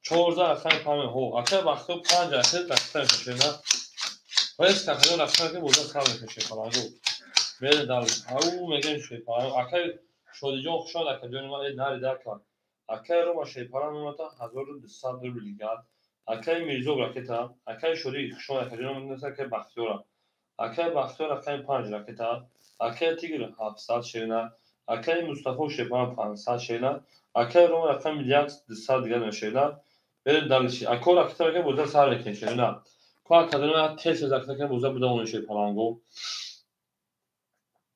14 рақами 5 ҳо. Акаи Бахтиёр 5 рақами рақами шерна. Вес тахлил рақами ки боза сар мекунад шерпалангу. Мен дарши. Ау мегем шерпаланг. Акаи Шодиҷон хушомад акаҷони ман, нари дака. Акаи Рома шерпаланг омада 1200 рубл дигар. Акаи Мирзо ракета, акаи Шодӣ хушомад акаҷони ман, акаи Бахтиёра. Акаи Бахтиёр рақами 5 ракета, акаи Тигр 700 шерна, акаи Мустафо шерпаланг 500 шерна, акаи Рома рақами 1 200 дигар шерна. Берем дальше. Ако ракета мекунем боза сар мекунем шерна. Ко акаҷони ман тез тез ракета кунем боза будам шерпалангу.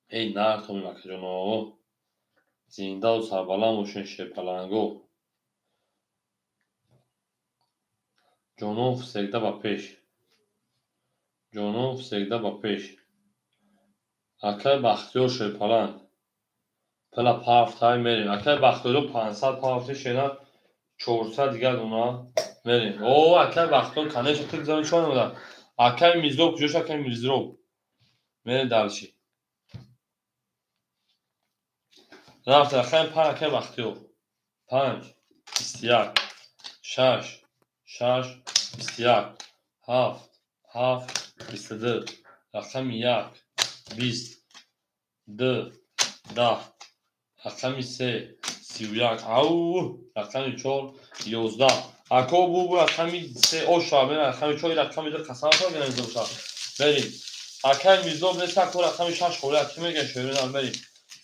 Эй нар томим акаҷоно. Зиндаву сарбаланд бошед шерпалангу. Ҷонон всегда ба пеш. Ҷонон всегда ба пеш. Акаи Бахтиёр шерпаланг. Пила пафтай мерем. Акаи Бахтиёр 500 пафти шена 400 дигар уна мерем. О, акаи Бахтиёр конечно тик зани чон омада. Акаи Мирзо куҷош акаи Мирзо? Мерем дальше. Рафт рақами 5 акаи Бахтиёр. 5 21 6 6 21 7 7 22 рақами 1 20 2 10 рақами 3 31 ау рақами 4 11 ако бу рақами 3 оша мен рақами 4 рақами 2 қасам хӯрдем мирзо мерим. Акаи Мирзо нест ако рақами 6 хӯрда ки мегӯяд шерина мерим.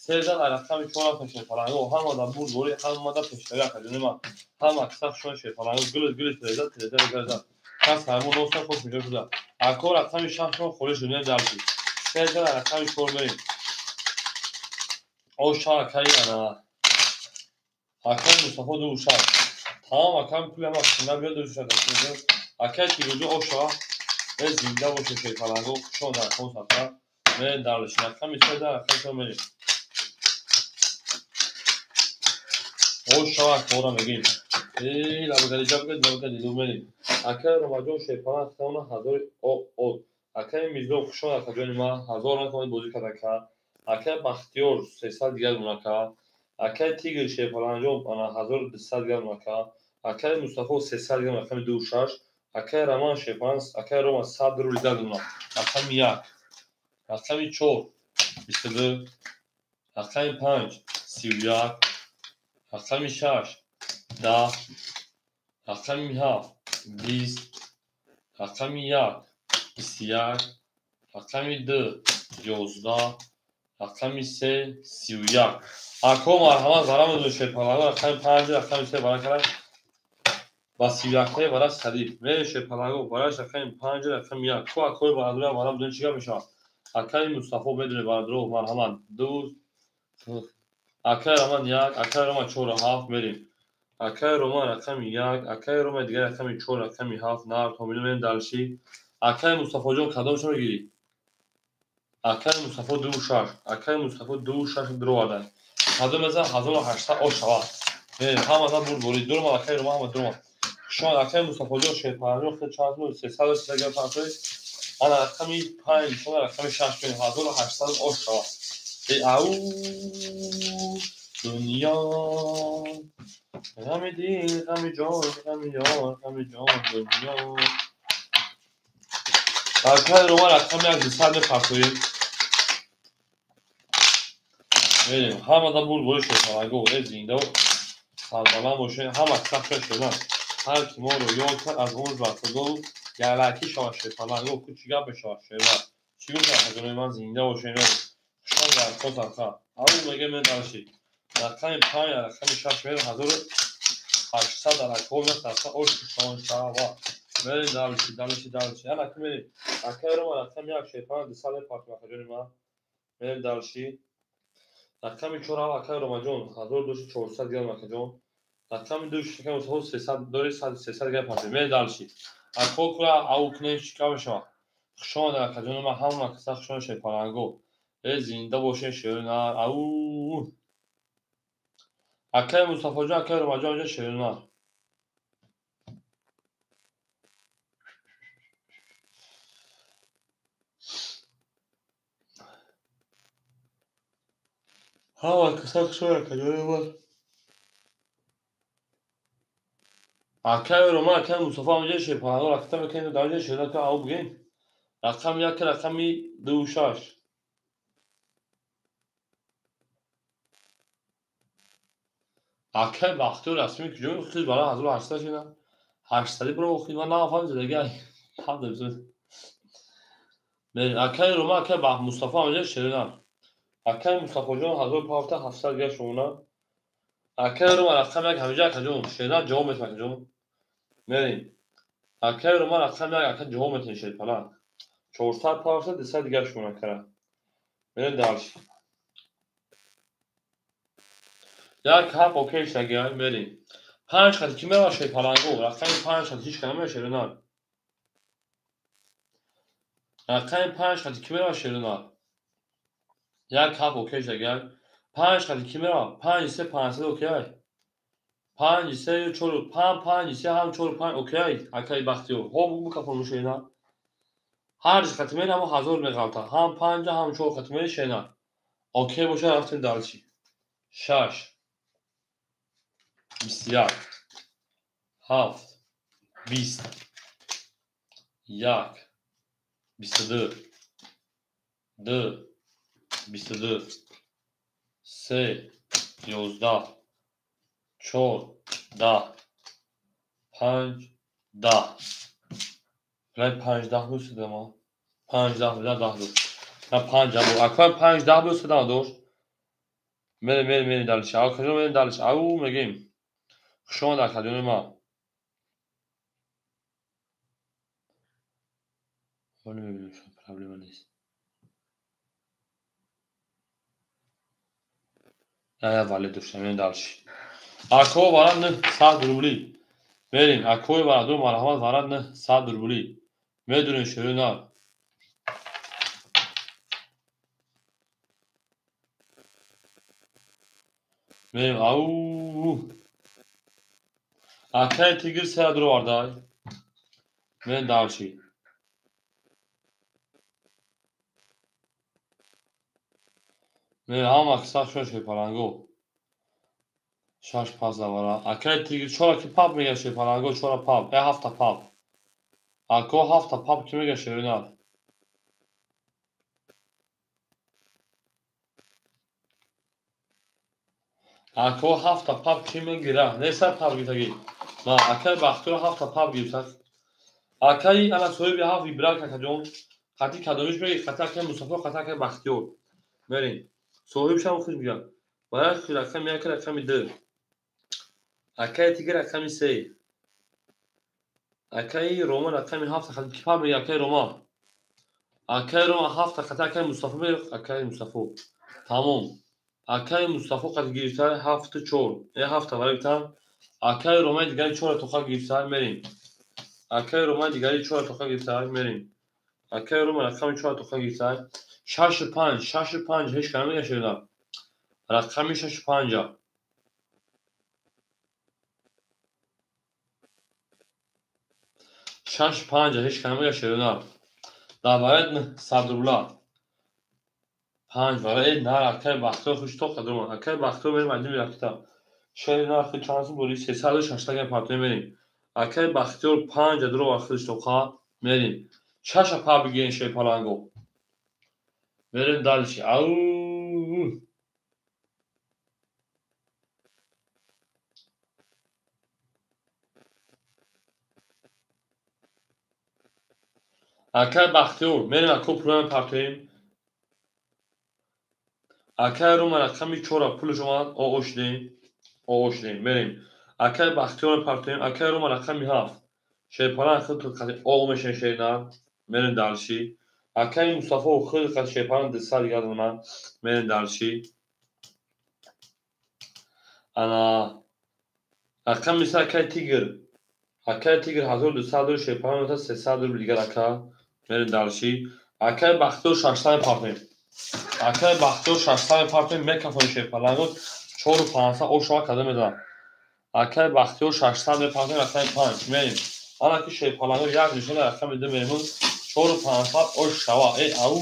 Сезан рақами 4 пешпаланго ҳама да бурд бори ҳама да пешравӣ акаҷони ман ҳама киса хушон шерпаланго гул гул телеза телеза телеза кас ҳамон носа хуш миҷо шуда. Ако рақами 6 ро холӣ шуд дарси. Сезан рақами 4 мерим. Оша акаи ана акаи Мустафо 2 6 тамом акаи пули ҳама хина биёд 2 6 акаи Тирӯзо оша э зинда бошед шерпаланго хушон дар кон сафар мерем дарси. Рақами 3 рақами 4 мерим. Оша акора мегим. Эй лабгади ҷабгади лабгади ду мерим. Акаи Ромаҷон шерпаланг хитона 1000 о. Акаи Мирзо хушон акаҷони ман 1000 накомад бозӣ карда ка. Акаи Бахтиёр 300 дигар унака. Акаи Тигр шерпалангҷон ана 1200 дигар унака. Акаи Мустафо 300 дигар рақами 2 6. Акаи Роман шерпаланг акаи Рома 100 рубл дигар уна. Рақами 1. Рақами 4 22. Рақами 5 31. Рақами 6 10. Рақами 7 20. Рақами 1 21. Рақами 2 11. Рақами 3 31. Ако марҳамат вара медонед шерпаланго рақами 5 рақами 3 вара кард ба 31 вара садид. Мерем шерпаланго вараш рақами 5 рақами 1. Ко акои бародарам вара медонед чӣ гап мешавад? Акаи Мустафо медонед бародаро марҳамат 2 акаи Роман 1, акаи Рома 4 7 мерем. Акаи Рома рақами 1, акаи Рома дигар рақами 4, рақами 7 нар томило мерем дальше. Акаи Мустафоҷон кадомшо мегирӣ? Акаи Мустафо 2 6, акаи Мустафо 2 6 дуроварда. Кадом мезан 1800 ош шавад. Мерем ҳама за бурд борид. Дуромад акаи Рома ҳама дуромад. Шумо акаи Мустафоҷон шерпаланго хел чанд ну 300 300 панҷ. Ана рақами 5, шумо рақами 6 мерем 1800 ош шавад. Ау дунё ғами дил ғами ҷон ғами ёр ғами ҷон дунё. Акаи Рома рақами 1 200 мепартоем. Мерем ҳама да бурд борӣ шерпаланго э зинда сарбаланд бошед ҳама касаф шудан. Ҳар ки моро ёд кард аз умр бархӯрдор ялакӣ шавад шерпаланго ку чӣ гап мешавад шерва. Чӣ гуфт акаҷони ман зинда бошед. Хушон дар кон сарха. Ау мегем мен дальше. Рақами 5 рақами 6 мерем 1800 акаҳо меояд сарха ош хушон шава. Мерем дальше дальше дальше. Ана ки мерем. Акаи Рома рақами 1 шерпаланг 200 мепартем акаҷони ман. Мерем дальше. Рақами 4 акаи Ромаҷон 1400 дигар акаҷон. Рақами 2 акаи Мустафо 300 дори 300 дигар партем. Мерем дальше. Ако кура ау кунем чӣ гап мешавад? Хушон акаҷони ман ҳама каса хушон шерпаланго. Э зинда бошед шерина. Ау акаи Мустафоҷон акаи Ромаҷон инҷа шерина. Ҳама каса хушоя каҷои. Акаи Рома, акаи Мустафо ҳамҷои шерпаланго ракта мекунем, дар ҷои шерна ка ау бигем. Рақами як, рақами ду, шаш. Акаи Бахтиёр расмӣ куҷо хиз бара 1800 шуда. 800 бро хиз ман нафаҳмидам зиндагӣ. Акаи Рома, акаи Мустафо ҳамҷои шерна. Акаи Мустафоҷон 1700 гашт шумона. Акаи Рома рақами як ҳамҷа акаҷон шерна ҷавоб метавон акаҷон. Мерем. Акаи Рома рақами як ака ҷавоб метавон шерпала. 400 павта 200 дигар шумона кара. Мерем дальше. Як ҳафт окей шагиай мерем. Панҷ хати ки мерава шерпаланго? Рақами панҷ хати ҳеч кана мерава шерна. Рақами панҷ хати ки мерава шерна? Як ҳафт окей шагиай. Панҷ хати ки мерава? Панҷ се 500 окей. Панҷ се чор панҷ панҷ се ҳам чор панҷ окей. Акаи Бахтиёр. Ҳо букафон шерна. Ҳар хати мери ҳамо 1000 меғалта. Ҳам панҷа ҳам чор хати мери шерна. Окей боша, рафтем дальше. Шаш 21 7 20 1 22 2 22 3 11 4 10 5 10. Плай 5 10 буд ма. 5 10 буд, 10 буд. На 5 буд. Аквай 5 10 буд седам дошт. Мерем, мерем, мерем дальше. Ау каҷо мерем дальше? Ау мегем. Хуш омад акаҷони ма. Ҳоло мебинем, шояд проблема нест. Я вале доштам, мерем дальше. Ако вара 900 рубли. Мерем, акои бараду марҳамат вара 900 рубли. Медонем шӯрӯ на. Мерем, ау. Акаи Тигр се дуровардай. Мерем дальше. Мерем, ҳама киса шуна шерпаланго. Шаш пас давара. Акаи Тигр чора ки пап мега шерпаланго, чора пап. Э ҳафта пап. Ако ҳафта пап ки мега шерина. Ако ҳафта пап ки мегира? Неса пап гирифтагӣ. Ма акаи Бахтиёр ҳафта пап гирифта. Акаи ана соҳиби ҳафт вибрак акаҷон. Қати кадомиш меги? Қати акаи Мустафо, қати акаи Бахтиёр. Мерем. Соҳибшам худ мегӯяд. Ва як рақами як, рақами ду. Акаи Тигр рақами се. Акаи Рома рақами ҳафт қати ки пап меги акаи Рома? Акаи Рома ҳафта қати акаи Мустафо меги, акаи Мустафо. Тамом. Акаи Мустафо қати гирифта ҳафту чор. Э ҳафта вара гирифтан. Акаи Ромаи дигари чора тоқа гирифта мерем. Акаи Ромаи дигари чора тоқа гирифта мерем. Акаи Рома рақами чора тоқа гирифта. Шашу панҷ, шашу панҷ ҳеч кана мега шуда. Рақами шашу панҷа. Шаш панҷа ҳеч кана мега шуда. Дар вариант 900 рубла. Панҷ вара э на акаи Бахтиёр хуш тоқа дума. Акаи Бахтиёр мерем адим ракта. Шери нархи чанд сум бури 360 га партоя мерем. Акаи Бахтиёр панҷа дуро худш тоқа мерем. Шаша па бигирем шерпаланго. Мерем дальше. Ау. Акаи Бахтиёр мерем ако пулам партоем. Акаи Рома рақами чора пулш омад, оғоз шудем. Оғоз шудем. Мерем. Акаи Бахтиёр партоем. Акаи Рома рақами ҳафт. Шерпалан худ қати оғ мешен шерна. Мерем дальше. Акаи Мустафо худ қати шерпалан 200 дигар дона. Мерем дальше. Ана рақами се акаи Тигр. Акаи Тигр 1200 рубл шерпалан мета 300 рубл дигар ака. Мерем дальше. Акаи Бахтиёр 600 партоем. Акаи Бахтиёр 600 партоем мекафони шерпаланго 4500 ошова када медонам. Акаи Бахтиёр 600 мепартоем рақами панҷ. Мерем. Ана ки шерпаланго як нишона рақами ду мерем. 4500 ош шава. Э ау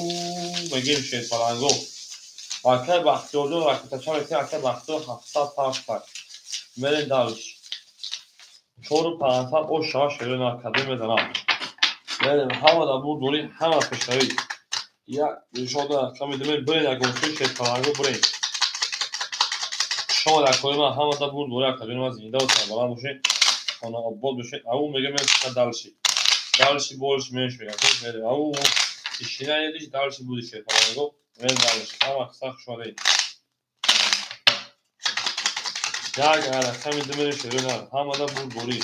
мегем шерпаланго. Акай Бахтиёрҷон ракетача мекунем, акай Бахтиёр 700 пафт. Мерем дальше. 4500 ош шава шерои на кадом мезанам. Мерем ҳама дар бурд дорӣ, ҳама пешравӣ. Як нишода рақами ду бурен, як гонсои шерпаланго бурен. Шумо дар кори ман ҳама дар бурд дорӣ, акаҷони ман зинда ва сарбаланд бошед, хона обод бошед. Ау мегӯям мен дальше. Дальше больше меньше мегӯям. Мерем ау тишина едиш, дальше буди шерпаланго. Мерем дальше. Ҳама қисса хуш омадед. Як рақами ду мерем шерои нар. Ҳама дар бурд дорӣ.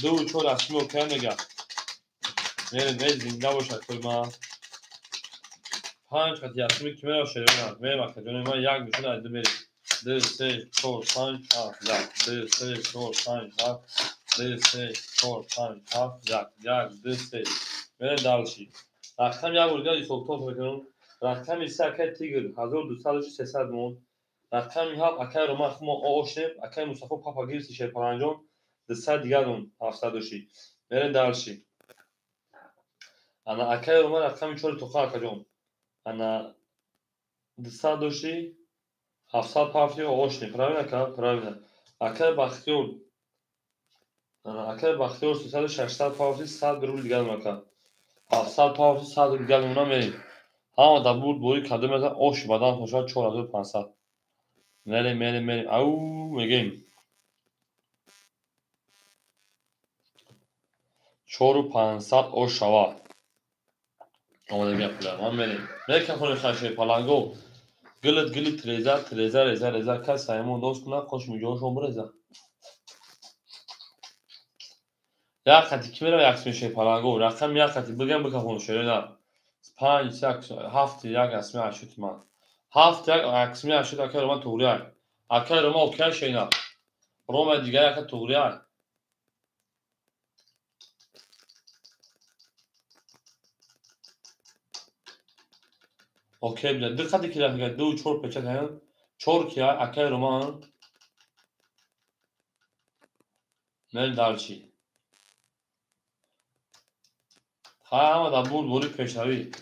2 4 расми окей мегӯям. Мерем, зинда бошад кори ман. 5 хати ясми ки мерав шерои нар. Мерем акаҷони ман як нишон аз ду мерем. 2 3 4 5 7 1 2 3 4 5 7 2 3 4 5 7 1 1 2 3. Мерем дальше. Рақам як бор дигар ҳисобтоб мекунам. Рақами 3 акай Тигр 1200 300 мон. Рақами 7 акай Роман хумо ошнем, акай Мустафо папа гирси шерпаланҷон 200 дигар мон 700. Мерем дальше. Ана акай Роман рақами 4 тоқа акаҷон. Ана 200 дошти 700 пафти ошнем. Правильно ака? Правильно. Акай Бахтиёр. Ана акай Бахтиёр 300 600 пафти 100 рубл дигар мон ака. 700 пафти 100 рубл дигар мон мерем. Ҳама дар бурд борӣ кадом мезан ош бадан бошад 4500. Мерем, мерем, мерем. Ау мегӯем. 4500 ош шава. Омада гап пула. Ман мерем. Мекафони хаши паланго. Гилит гилит реза, треза, реза, реза. Кас саймон дост куна, қош миҷошон биреза. Як хати ки мерава як смеши паланго. Рақам як хати бигам бикафон шерои нар. 5 6 7 1 асми 8 ман. 7 1 асми 8 акай Роман туғрияй. Акай Рома окей шейна. Рома дигар ака туғрияй. Окей бля. Ду хати ки рафига 2 4 печат ҳаян. 4 ки акай Роман. Мел дарчи. Ҳама дар бурд бори пешравӣ.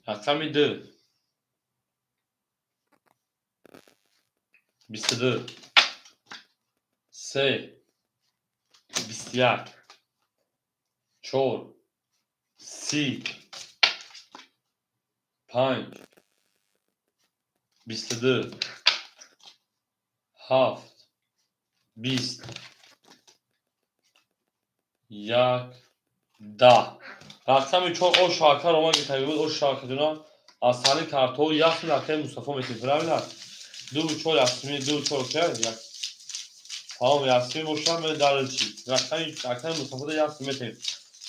Рақами 2. 22 3 21 4 30 5 22 7 20 1 10. Рақами 4 ош шакар омад гитаги буд ош шакарҷона аз сари картҳо як рақами Мустафо метем. Правильно? 2 4 ясми 2 4 окей як. Тамом ясми бошад ме дальше. Рақами Мустафо да ясми метем.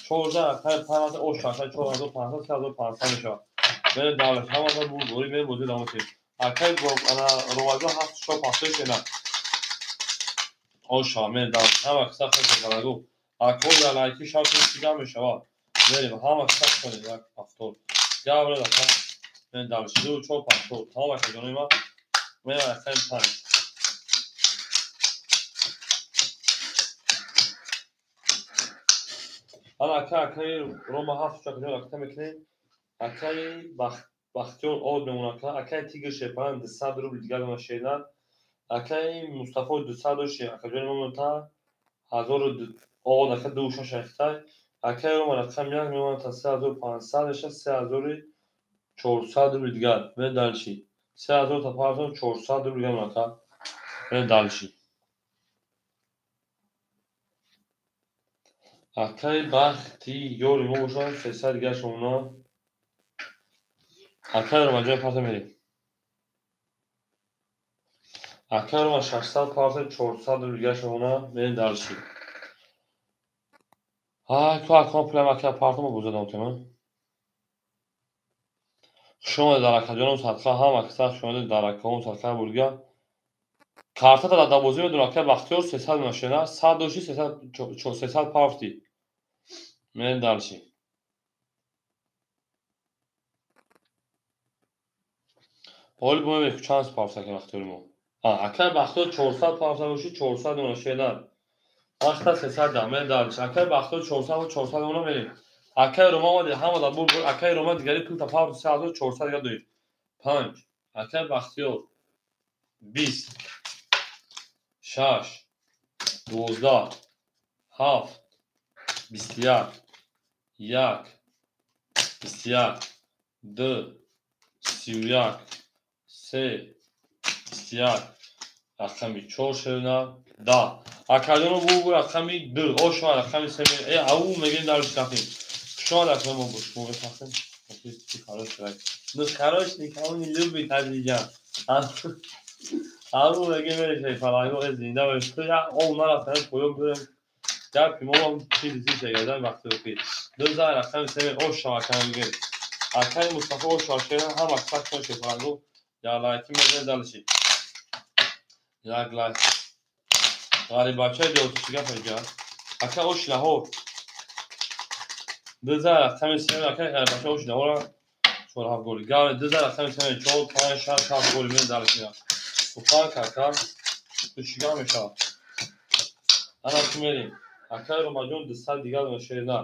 14 рақами 5 ош шакар 4500 3500 мешавад. Ме дальше ҳама да буд бори ме бозӣ давом метем. Акай ана Ромаҷон 7 4 5 шена. Ош шава ме дальше ҳама қисса хеле гу. Акой да лайки шав чига мешавад. Мерем ҳама қисса кунем як ҳафтор. Гавра рақам ме дальше 2 4 5 4. Тамом акаҷони ма. Мерем рақами 5. Ана акай Рома 7 чакаҷон рақам мекунем. Акай Бахтиёр об мемонад. Акай Тигр шепан 200 рубл дигар мемонад шена. Акай Мустафо 200 дошти акаҷони мо мемонад 1000 од ака 26 ахтай. Акай Рома рақам 1 мемонад 3500 мешавад 3400 рубл дигар. Ме дальше. 3000 та партон 400 рубл дигар мемонад. Ме дальше. Акай Бахтиёри мо бошад 300 дигар шомона. Акай Рома ҷои парта мерем. Акай Рома 600 парта 400 рубл дигар шомона. Мерем дальше. Ай, ку акма пулам ака парта мо боза дам тема. Шумо дар акаҷонам садқа ҳама каса шумо дар акаҳом садқа бурга. Картата дар бозӣ медонам ака Бахтиёр 300 машина 100 дошти 300 пафти. Мерем дальше. Ҳоли бо мебинем чанд пафт ака Бахтиёри мо. Акай Бахтиёр 400 пафта боши 400 машина. Вақта 300 да мерем дальше. Акай Бахтиёр 400 400 она мерем. Акай Рома омади ҳама дар бур акай Рома дигари пул та пафт 3400 дигар доид. 5 Акай Бахтиёр 20, 6, 12, 7, 21, 1, 21, 2, 31, 3, 21, рақами 4 шерина 10. Акаҷоно бу рақами 2, ошма рақами 3. Ау мегем дарш рафтем. Шумо рақами мо бош, мо бефахтем. Ну хорош никого не любит, Азизҷан. Ау мегем мерешай фаланго зинда бош. То я о нарафтем поён бурем. Гапи мо ҳам чизи чиз шагардан вақти охир. 2000 рақами 3 ош шава акай мегем. Акай Мустафо ош шава шерина ҳама саксон шефаланго. Я лайки мезанем далши. Як лайк. Ғарибачаи деҳоти чӣ гап аҷа? Ака ош Лаҳор. 2000 рақами 3 акай ғарибача ош Лаҳора 4 7 голи. Гавре 2000 рақами 3 4 5 6 7 голи мен далши. Сухан кака. Ту чӣ гап мешавад? Ана ту мерим. Акай Ромаҷон 200 дигар шерина.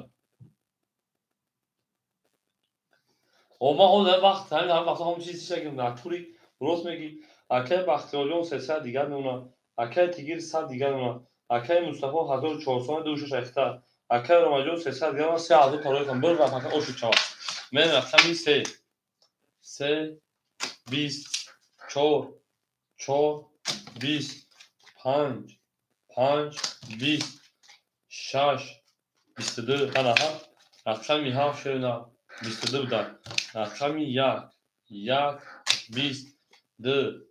Ма он вақт ҳамин вақт ҳам чиз шакл натури рост мегӣ. Акай Бахтиёрҷон 300 дигар мемонад. Акай Тигир 100 дигар мемонад. Акай Мустафо 1400 душаш ахта. Акай Ромаҷон 300 дигар мемонад. 3000 парои кун. Бир рафт ака оши чава. Мен рақами 3 3 20 4 4 20 5 5 20 6 22 ана ҳафт рақами 7 шерина 22 буда. Рақами 1 1 20 2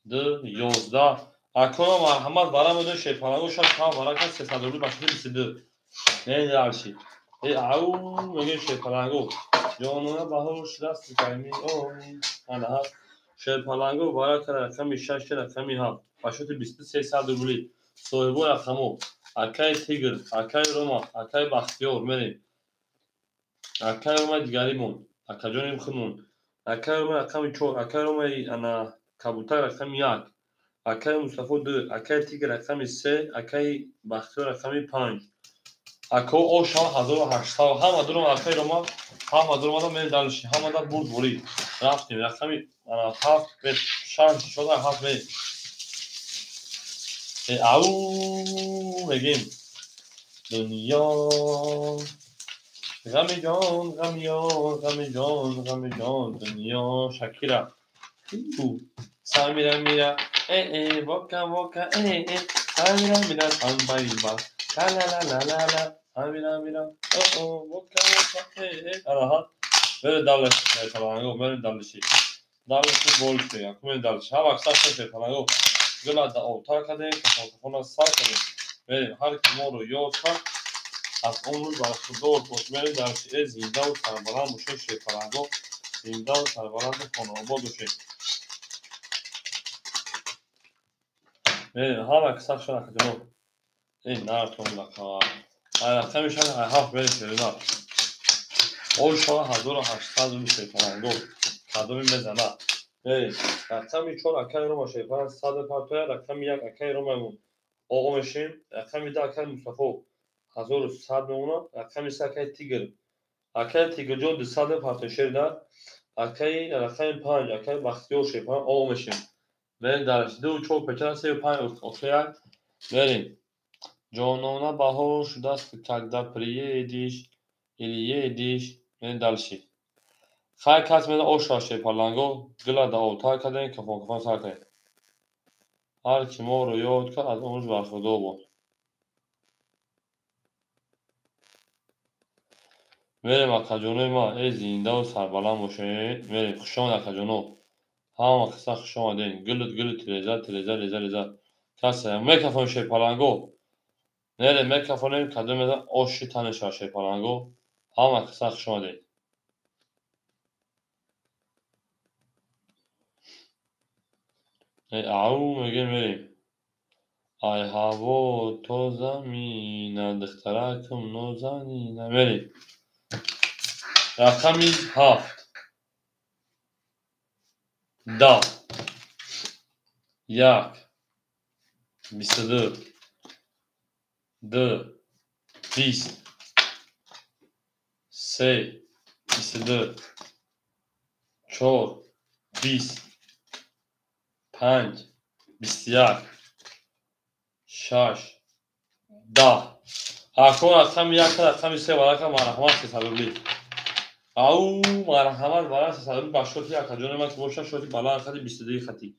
2 11. Акона марҳамат барамода шерпаланго шаш ҳафт барака 300 рубли башида 22. Не дарши. Ау мегем шерпаланго. Ҷонона баҳор шудаст гарми оми. Ана ҳафт шерпаланго барака рақами 6 рақами 7 башоти 22 300 рубли. Соҳибо рақамо. Акай Тигр, акай Рома, акай Бахтиёр мерем. Акай Рома дигаримон, акаҷони худмон. Акай Рома рақами 4, акай Ромаи ана кабутар рақами 1, акай Мустафо 2, акай Тигр рақами 3, акай Бахтиёр рақами 5. Ако ошава 1800 ҳама дуром акай Рома, ҳама дуромада мен далши, ҳамада бурд ворид. Рафтем рақами ана 7 6 4 7 ме. Ау мегем. Дунё ғами ҷон, ғами ёр, ғами ҷон, ғами ҷон, дунё Шакира. Самира мира, э бока бока, э самира мира, самбаиба, ла ла ла ла ла ла, самира мира, о о бока бока, э араҳа. Мере далаш шефаланго, мере далаши. Далаши болши, акме далаши. Ҳа вақт сар шефаланго. Гула да отар кардем, кафонкафона сар кардем. Мерем ҳар ки моро ёд кард, аз он рӯз бархурдор бош. Мерем дар шире зиндаву сарбаланд бошед шерпаланго, зиндаву сарбаланду хонаобод бошед. Мерем ҳама ки сар шуд акаҷонон. Нартон лақа. Рақами шаш ҳафт мерем шерина. Ошава 1800 рубли шерпаланго. Кадоми мезана. Рақами 4 акай Рома шерпаланг 100 партоя, рақами 1 акай Ромамон оғо мешем, рақами 2 акай Мустафо 1100 мемонад, рақами 3 акай Тигр. Акай Тигрҷон 200 партоя шерина, акай рақами 5 акай Бахтиёр шерпаланг оғо мешем. Мерем дар 2 4 печа 3 5 охир мерем. Ҷонона баҳор шудаст, когда приедешь или едешь, мерем дальше. Хай кас мена оша шерпаланго, гула да отар кардем, кафонкафон сар кардем. Ҳар ки моро ёд кард, аз он рӯз бархурдор бод. Мерем акаҷонои ман, зиндаву сарбаланд бошед. Мерем, хушомад акаҷоно. Ҳама қисса хуш омадем. Гулут гулут реза реза реза реза. Касе мекафонем шерпаланго. Мерем мекафонем, кадом мезан оши танеша шерпаланго. Ҳама қисса хуш омадем. Ау мегем мерем. Ай ҳаво тозамина, духтаракам нозанина. Мерем. Рақами 7 10 1 22 2 20 3 22 4 20 5, 21, 6, 10. Акон рақами 1, рақами 3 варақа марҳамат 300 рубли. Ау, марҳамат варақа 300 рубли ба шоти акаҷони ман ки боша шоти баланд хати 22 хати.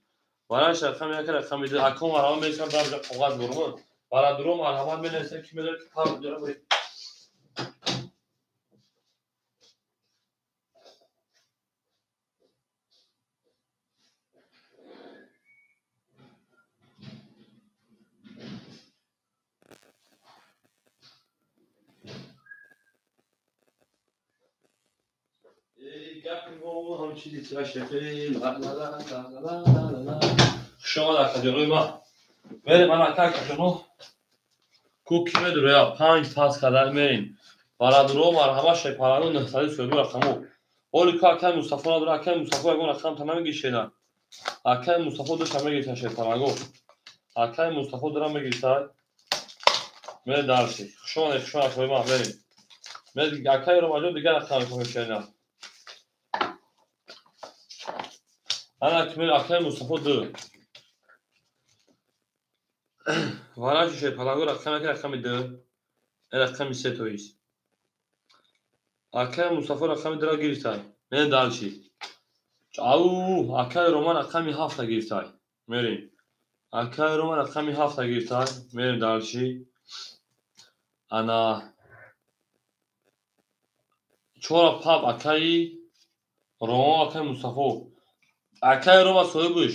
Варақа рақами 1, рақами 2. Акон марҳамат менависам дар ҷо коғаз бурмон. Барадуро марҳамат менависам ки медонад ки пар ҷора буред. Хуш омад акаҷонои ман. Мерем ана ака акаҷоно. Ку ки медуроя 5 пас карда мерем. Барадуро марҳамат шепарану 932 рақамо. Оли ку акаи Мустафо надора, акаи Мустафо ягон рақам та намегиришена. Акаи Мустафо душа мегирифта шепаранго. Акаи Мустафо дура мегирифта. Мерем дарси. Хуш омадед, хуш омад акаи ман мерем. Мерем акаи Ромаҷон дигар рақам мекунем. Ана кимел акаи Мустафо 2. Вараҷи шепаранго рақами 1, рақами 2, рақами 3 тоист. Акаи Мустафо рақами 2-ра гирифтай. Мерем дальше. Ау, акаи Роман рақами 7-та гирифтай. Мерем. Акаи Роман рақами 7-та гирифтай. Мерем дальше. Ана 4 пап акаи Роман, акаи Мустафо. Акаи Рома соҳибш.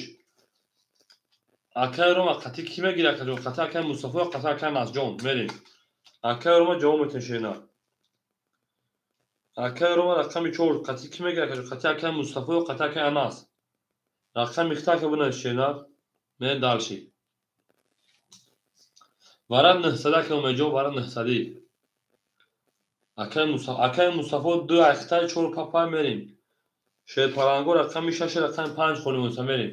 Акаи Рома қатъи кӣ мегирад акаҷон? Қатъи акаи Мустафо ё қатъи акаи Насҷон? Мерем. Акаи Рома ҷавоб метешена. Акаи Рома рақами 4 қатъи кӣ мегирад акаҷон? Қатъи акаи Мустафо ё қатъи акаи Анас? Рақами 3 ака бинависшена. Мерем дальше. Варад 900 ака Умедҷон, варад 900. Акаи Мустафо 2 ахтай 4 папай мерем. Шерпаланго рақами 6, рақами 5 холӣ монса мерем.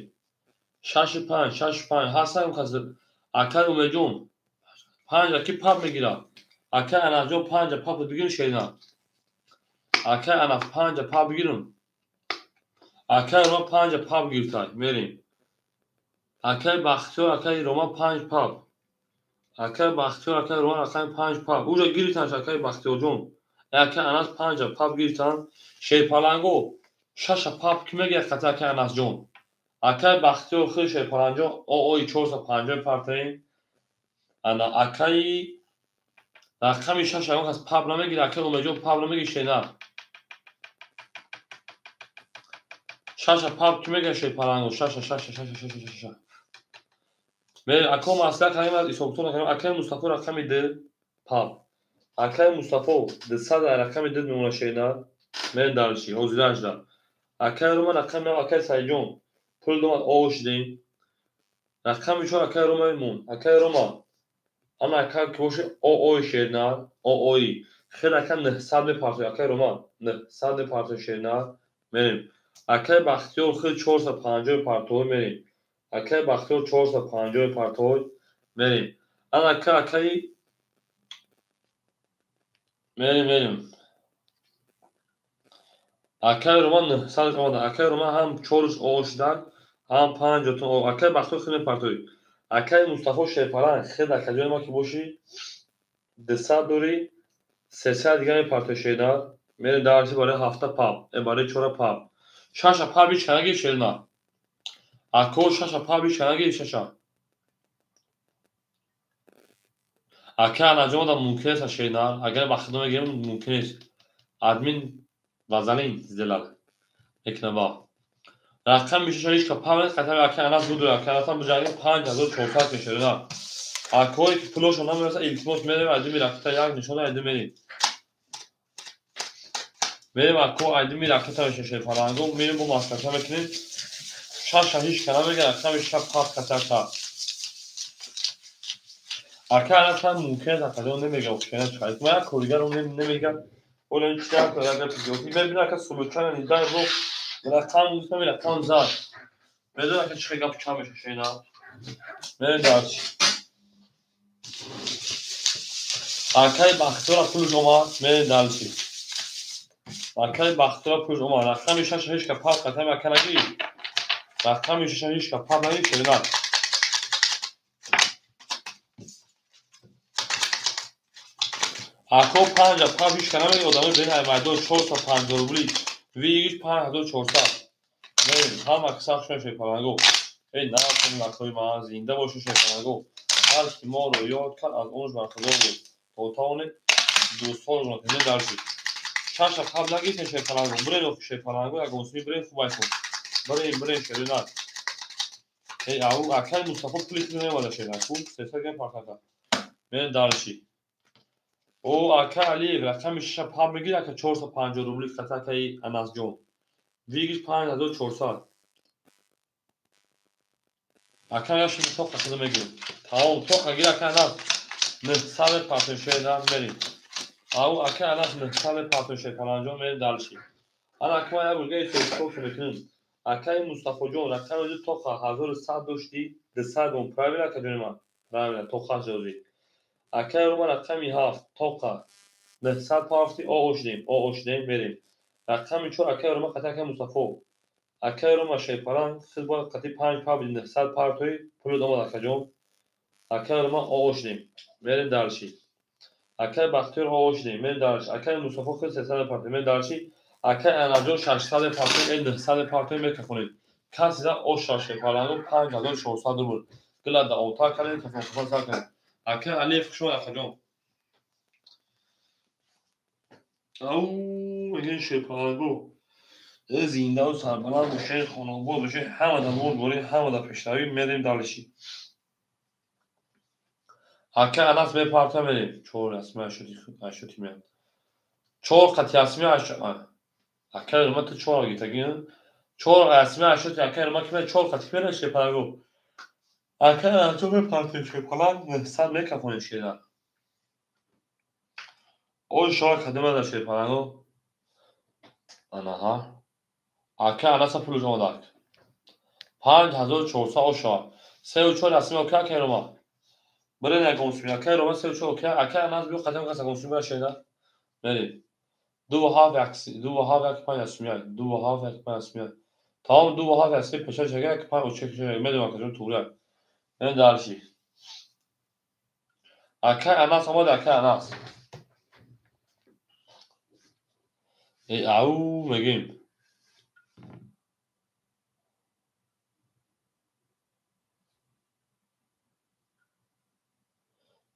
6 5, 6 5 ҳастам кас акаи Умедҷон 5 ки пап мегирад. Акаи Анасҷон 5 пап бигирем шерина. Акаи Анас 5 пап бигирем. Акаи Рома 5 пап гирифтай мерем. Акаи Бахтиёр, акаи Рома 5 пап. Акаи Бахтиёр, акаи Рома рақами 5 пап. Уҷа гирифтанд акаи Бахтиёрҷон. Акаи Анас 5 пап гирифтанд. Шерпаланго 6 пап ки мегирад қатъи акаи Анасҷон? Акаи Бахтиёр худ шерпаланҷон ООи 450 партаем. Ана акаи рақами 6 ягон кас пап намегирад, акаи Умедҷон пап намегирад шена. 6 пап ки мегирад шерпаланго? 6 6 6 6 6 6. Мерем ако маслиҳат кардем аз ҳисобкитоб накардем. Акаи Мустафо рақами 2 пап. Акаи Мустафо 200 рақами 2 мемонад шена. Мерем дальше. Ҳозирашда. Акаи Рома рақами акаи Саидҷон пул домад о шудем. Рақами 4 акаи Рома мемон. Акаи Рома ана ака ки боши ООи шерна, ООи. Хел ака 900 мепартояд акаи Рома 900 мепартояд шерна. Мерем. Акаи Бахтиёр хел 450 мепартояд мерем. Акаи Бахтиёр 450 мепартояд мерем. Ана ака акаи мерем мерем. Акаи Роман 900 омада. Акаи Роман ҳам 4 о шудан, ҳам 5 о. Акаи Бахтиёр хел мепартояд. Акаи Мустафо шерпаланг хел акаҷони ма ки боши 200 дорӣ, 300 дига мепартояд шерна. Мерем дарси барои 7 пап, барои 4 пап. 6 пап ҳеч нагирифт шерна. Ако 6 пап ҳеч нагирифт 6. Акаи Анаҷон да мумкин нест шерна. Агар ба худо мегирем мумкин нест. Админ вазалин сделал. Екнаба. Рақами 6 ҳеч ка пап нест, қатъи акаи Анас буду. Акаи Анас ҳам биҷангем 5400 мешавад. Акое ки пулошон намерасад, илтимос мерем айдими ракета як нишона айди мерем. Мерем ако айдими ракета мешавад шерпаланго, мерем бо маслиҳат мекунем. 6 ҳеч ка намегирад, рақами 6 пап катака. Акаи Анас ҳам мумкин аст акаҷон намегирад, охшена чиқард. Ма як коригарам намегирад. Ола ин чиз як гап зиёд. Мебинам ака сулучана нидай бо рақам гуфтам, рақам зад. Медонам ака чӣ гап чанд мешавад шена. Мерем дальше. Акаи Бахтиёра пулш омад, мерем дальше. Акаи Бахтиёра пулш омад. Рақами 6 ҳеч ка пап қатъи ака нагирифт. Рақами шаша ҳеч ка пар нагир шерина. Ако панҷа пар ҳеч ка намегир одамои бери ай майдон 450 рубли. Вигиш 5400. Мерем, ҳама киса хушон шерпаланго. Эй нафун лакҳои ман зинда бошед шерпаланго. Ҳар ки моро ёд кард аз он бархӯрдор буд. То тавонед дӯстҳоро тезед даршид. Шаша пар нагиред шерпаланго. Биред охи шерпаланго ягон суми биред хуб айкун. Бирем, бирем шерина. Эй ау акай Мустафо пули худро мемада шерина. Ку 300 грамм партака. Мерем дарши. О ака Алиев рақами шаша пар мегирад ака 450 рубли хата акаи Анасҷон. Вигиш 5400. Ака яши тоқа худо мегирад. Тамом тоқа гир ака Анас. 900 партон шерина мерем. Ау ака Анас 900 партон шерпаланҷон мерем дарши. Ана ака ман як бургаи соҳибкор мекунем. Акаи Мустафоҷон рақами ду тоқа 1100 дошти 200 дон. Правильно ака ҷони ман? Правильно, тоқа ҷози. Акаи Рома рақами 7 тоқа 900 пафти о шудем, о шудем мерем. Рақами 4 акаи Рома қати акаи Мустафо. Акаи Рома шерпаланг хел бояд қати 5 пар биди 900 партои пулот омад акаҷон. Акаи Рома о шудем. Мерем дарши. Акаи Бахтиёр о шудем. Мерем дарши. Акаи Мустафо хел 300 партои мерем дарши. Акаи Анаҷон 600 партои 900 партои мекафонед. Касе за оша шерпаланго 5400 рубл. Гила да ота кардем кафон сар кардем. Акаи Алиев хуш омад акаҷон. Ау ин шерпаланго. Зиндаву сарбаланд бошед, хонобод бошед, ҳама дар мор боред, ҳама дар пешравӣ мерем далиши. Ака Анас мепарта мерем. Чор расми ашоти меяд. Чор қати расми ака Рома ту чор гиртаги. Чор расми ашоти ака Рома ки меяд чор қати мерем шерпаланго. Ака Анасҷон мепартем шерпаланг 900 мекафонем шерина. Ой шоа кадима дар шерпаланго. Анаҳа. Ака Анаса пулуш омадак. 5400 ошава. 3 4 расми ока акаи Рома. Бирен ягон суми. Акаи Рома 3 4 ока. Акаи Анас биё қадам кас ягон суми бира шерина. Мерем. 2 7 1 2 7 1 5 расми 2 7 1 5 расми. Тамом 2 7 1 3 пеша шага 1 5 очек шага. Медонам акаҷон туғри. Мерем дарши. Акаи Анас омад акаи Анас. Эй ау мегем.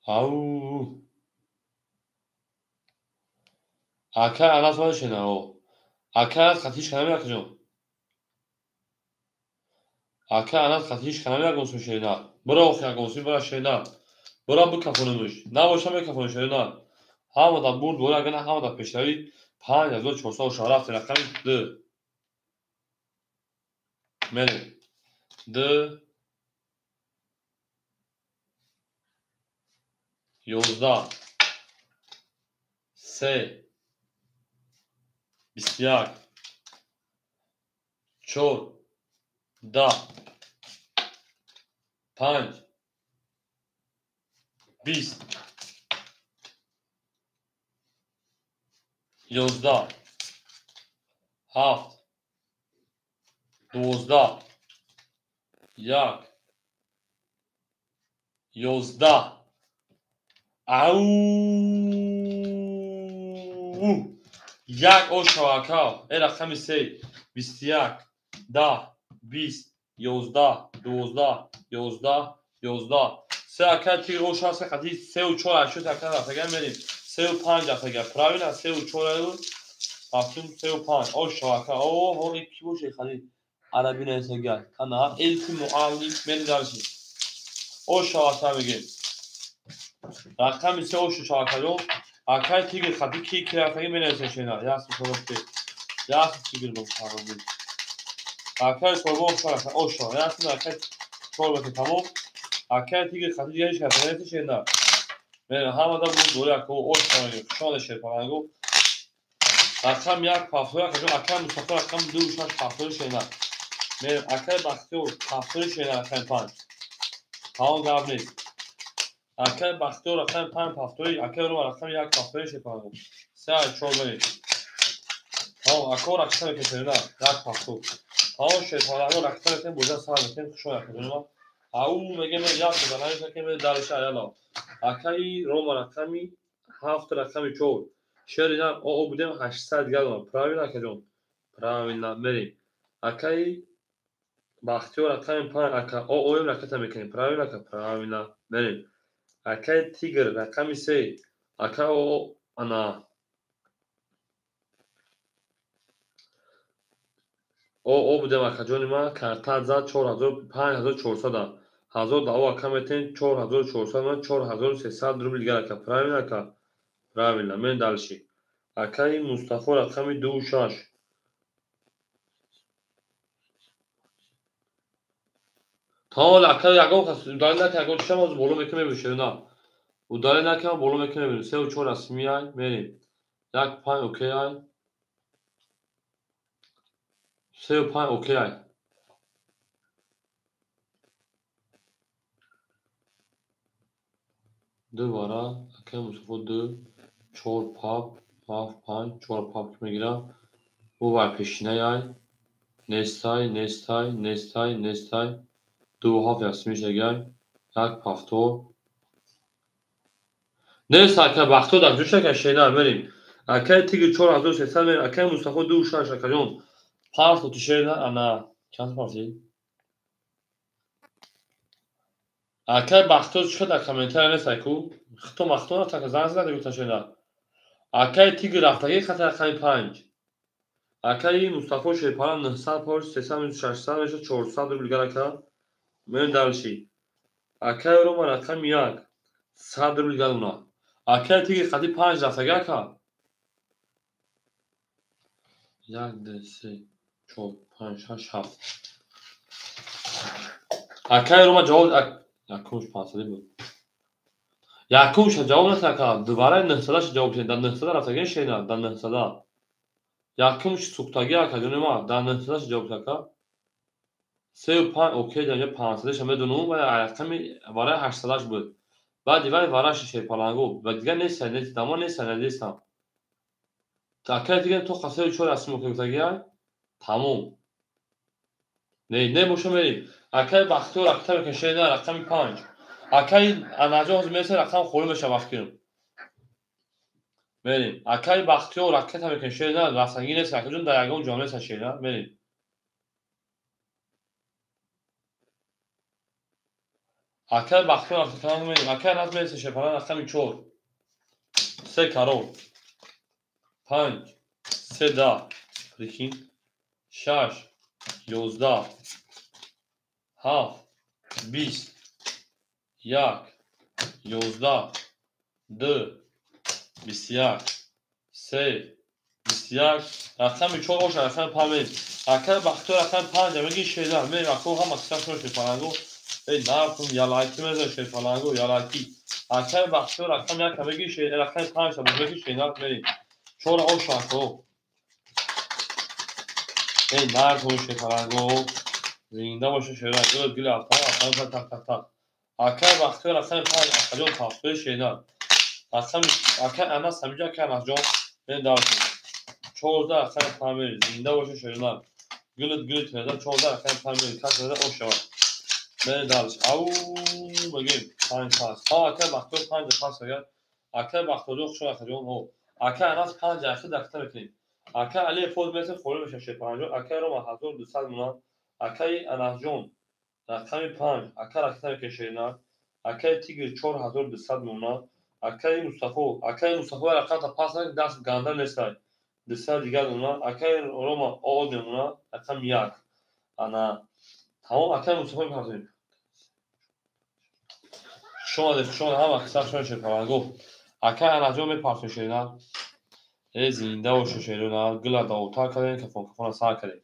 Ау. Акаи Анас омад шена о. Акаи Анас қати ҳеч ка намеяд акаҷон. Акаи Анас қати ҳеч ка намеяд ягон суми шерина. Бира охи ягон суми бира шерина. Бира бикафонемш. Набоша мекафонем шерина. Ҳама дар бурд бора агар на ҳама дар пешравӣ 5400 оша рафтем рақами 2. Мерем. 2 11 3 21 4 10 5 20 11 7 12 1 11. Ау як ошава ака. Э рақами 3 21 10 20 11 12 11 11 се ака тир оша се қати 3 4 ашот ака рафтага мерем. 3 5 рафтага. Правильно 3 4 рафтум 3 5 ошава ака. О ҳо ки боше хади араби нависага. Ана элти муаллим мерем дарши. Ошава ака мегем. Рақами 3 ошу шавакаҷон. Акаи тигр хати ки ки рафтаги менависем шена. Ясм соробте. Ясм тигр бо фаробӣ. Акаи сорбон шава оша. Ясм акаи чор тамом. Акаи тигр хати дигари шава менависем шена. Мерем ҳама дар буд дори ака оша мегем. Хушоне шерпаланго. Рақам 1 пафтори акаҷон. Акаи Мустафо рақами 2 6 пафтори шена. Мерем акаи Бахтиёр пафтори шена рақами 5. Тамом гап нест. Акаи Бахтиёр рақами 5 пафтори, акаи Рома рақами 1 пафтори шерпаланго. 3 4 мерем. Тамом ако рақам мекашем на 1 пафтор. Тамом шерпаланго ракета мекунем, боза сар мекунем, хушо якаҷонима. Ау мегем як занависа ки дарша аяла. Акаи Рома рақами 7 рақами 4. Шери нар ОО будем 800 галма. Правильно акаҷон? Правильно, мерем. Акаи Бахтиёр рақами 5 ака ОО ракета мекунем. Правильно ака? Правильно. Мерем. Акаи Тигр рақами 3. Ака ОО ана ОО будем акаҷони ман картат зад 4000 5400. 1000 дао ака метен 4400 ман 4300 рубл дигар ака. Правильно ака? Правильно. Мен дальше. Акаи Мустафо рақами 2 6. Тамом ака ягон кас удалить накун, ягон чишам аз боло мекунем мебинем на. Удалить накун, боло мекунем мебинем. 3 4 расми ай мерем. 1 5 окей ай. 3 5 окей ай. Ду вара акаи Мустафо 2 4 пап 7 5 4 пап ки мегирам. Ӯ вай пешинай ай. Нестай, нестай, нестай, нестай. 2 7 ясмиш эгай. 1 пафтор. Нест ака Бахтиёр дар ҷӯш ака шена мерем. Акаи Тигр 4300 мерем. Акаи Мустафо 2 6 акаҷон. Пас то шена ана чанд парти? Акаи Бахтиёр чӣ дар комментария нест айку? Хито махто натака занг зада гуфта шена. Акаи Тигр рафтагӣ хати рақами 5. Акаи Мустафо Шерпала 900 пор 300 минус 600 мешавад 400 рубл дигар ака. Мерем дальше. Акаи Рома рақами 1 100 рубл дигар уна. Акаи Тигр хати 5 рафтагӣ ака. 1 2 3 4 5 6 7. Акаи Рома ҷавоб якумш 500 буд. Якумш ҷавоб натад ака. Дувараи 900 ҷавоб дед. Дар 900 рафтагӣ шена, дар 900. Якумш сӯхтагӣ ака ҷони ма, дар 900 ҷавоб дед ака. 3 5 окей дар 500 медонум ва рақами вараи 800 буд. Баъди вай вараши шерпаланго ва дигар нест, нест, дамо нест, надистам. Акаи дигар то 3 4 расм окей гуфтагӣ ай. Тамом. Не, не боша мерем. Акаи Бахтиёр ракета мекунем шена рақами 5. Акаи Анаҷон ҳозир мерасад рақам холӣ мешавад вақт Мерем. Акаи Бахтиёр ракета мекунем шена рафтагӣ нест, акаҷон дар ягон ҷо нест шена. Мерем. Акаи Бахтиёр ракета мерем. Акаи Анас мерасад шерпала рақами 4. 3 карол. 5 3 10. Прикинь. 6 11 7 20 1 11 2 21 3 21 рақами 4 бошад рақами 5 мерем. Акаи Бахтиёр рақами 5 меги шена мерем. Ако ҳама сифат шерпаланго. Эй нархум ялаки мезан шерпаланго ялаки. Акаи Бахтиёр рақами 1 меги шена рақами 5 меги шена мерем. 4 ош ако. Эй нархум шерпаланго. Зинда боша шена. Гул гул афта афта так так так. Акаи Бахтиёр рақами 5 акаҷон тафтои шена. Рақами акаи Анас ҳамиҷо акаи Анасҷон мен дарс. 14 рақами 5 мерем. Зинда боша шена. Гул гул теза 14 рақами 5 мерем. Кас теза ош шавад. Мен дарс. Ау мегем 5 пас. Ҳа акаи Бахтиёр 5 пас агар. Акаи Бахтиёр хуш акаҷон ҳо. Акаи Анас 5 ахир дақиқа мекунем. Акаи Али фоз меса холӣ мешавад шерпаланҷон. Акаи Рома 1200 мона. Акаи Анасҷон рақами 5 ака ракета мекунем шена. Акаи Тигр 4200 мона. Акаи Мустафо, акаи Мустафо рақамта пас накун, даст ганда нестай. 200 дигар мона. Акаи Рома ОО мемона рақами 1. Ана тамом акаи Мустафо мепартоем. Хуш омадед, хуш омадед ҳама қисса шумо шерпаланго. Акаи Анасҷон мепартоем шена. Эй зинда боша шерона, гула давотар кардем, кафон кафона сар кардем.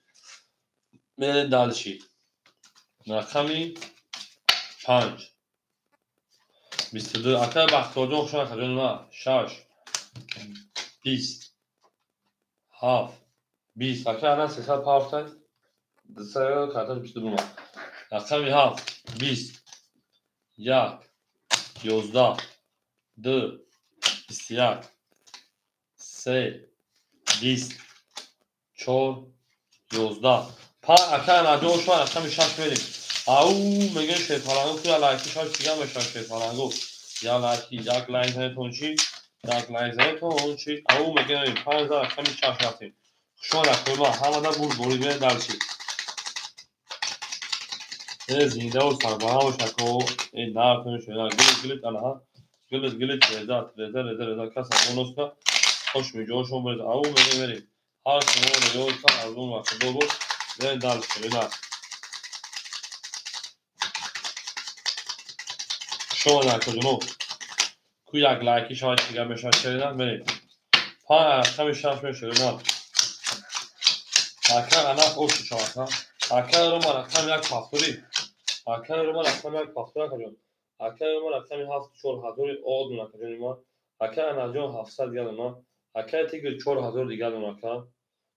Мерем дальше. Рақами 5 22. Акаи Бахтиёрҷон хуш омадед акаҷон ма 6 20 7 20. Акаи Анас 300 пафтай. 200 карташ 22 бума. Рақами 7 20 1 11 2 21 3 20 4 11. Ака наҷо шума рақами 6 мерем. Ау мегӯем шерпалангу ку ялайки шаш дигар мешавад шерпалангу. Ялайки як лайк занетон чӣ? Як лайк занетон чӣ? Ау мегӯем 5 за рақами 6 рафтем. Шумо рақами ҳамада бурд борид мерем дальше. Э зиндаву сарбаланд бош ако. Э нартон шуда. Гилит гилит алҳа. Гилит гилит реза реза реза реза каса боноска. Хош миҷошон буред. Ау мегӯем мерем. Ҳар шумо ёд кар аз он вақт буд. Мерем дальше. Бина. Шумо накуҷуно. Ку як лайки шавад дигар мешавад шерида мерем. 5 рақами 6 мешавад. Ака ана ошу шавад. Ака рома рақами 1 пафтори. Ака рома рақами 1 пафтори акаҷон. Ака рома рақами 7 4000 одун акаҷони ма. Ака анаҷон 700 дигар дона. Ака тигр 4000 дигар дона ака.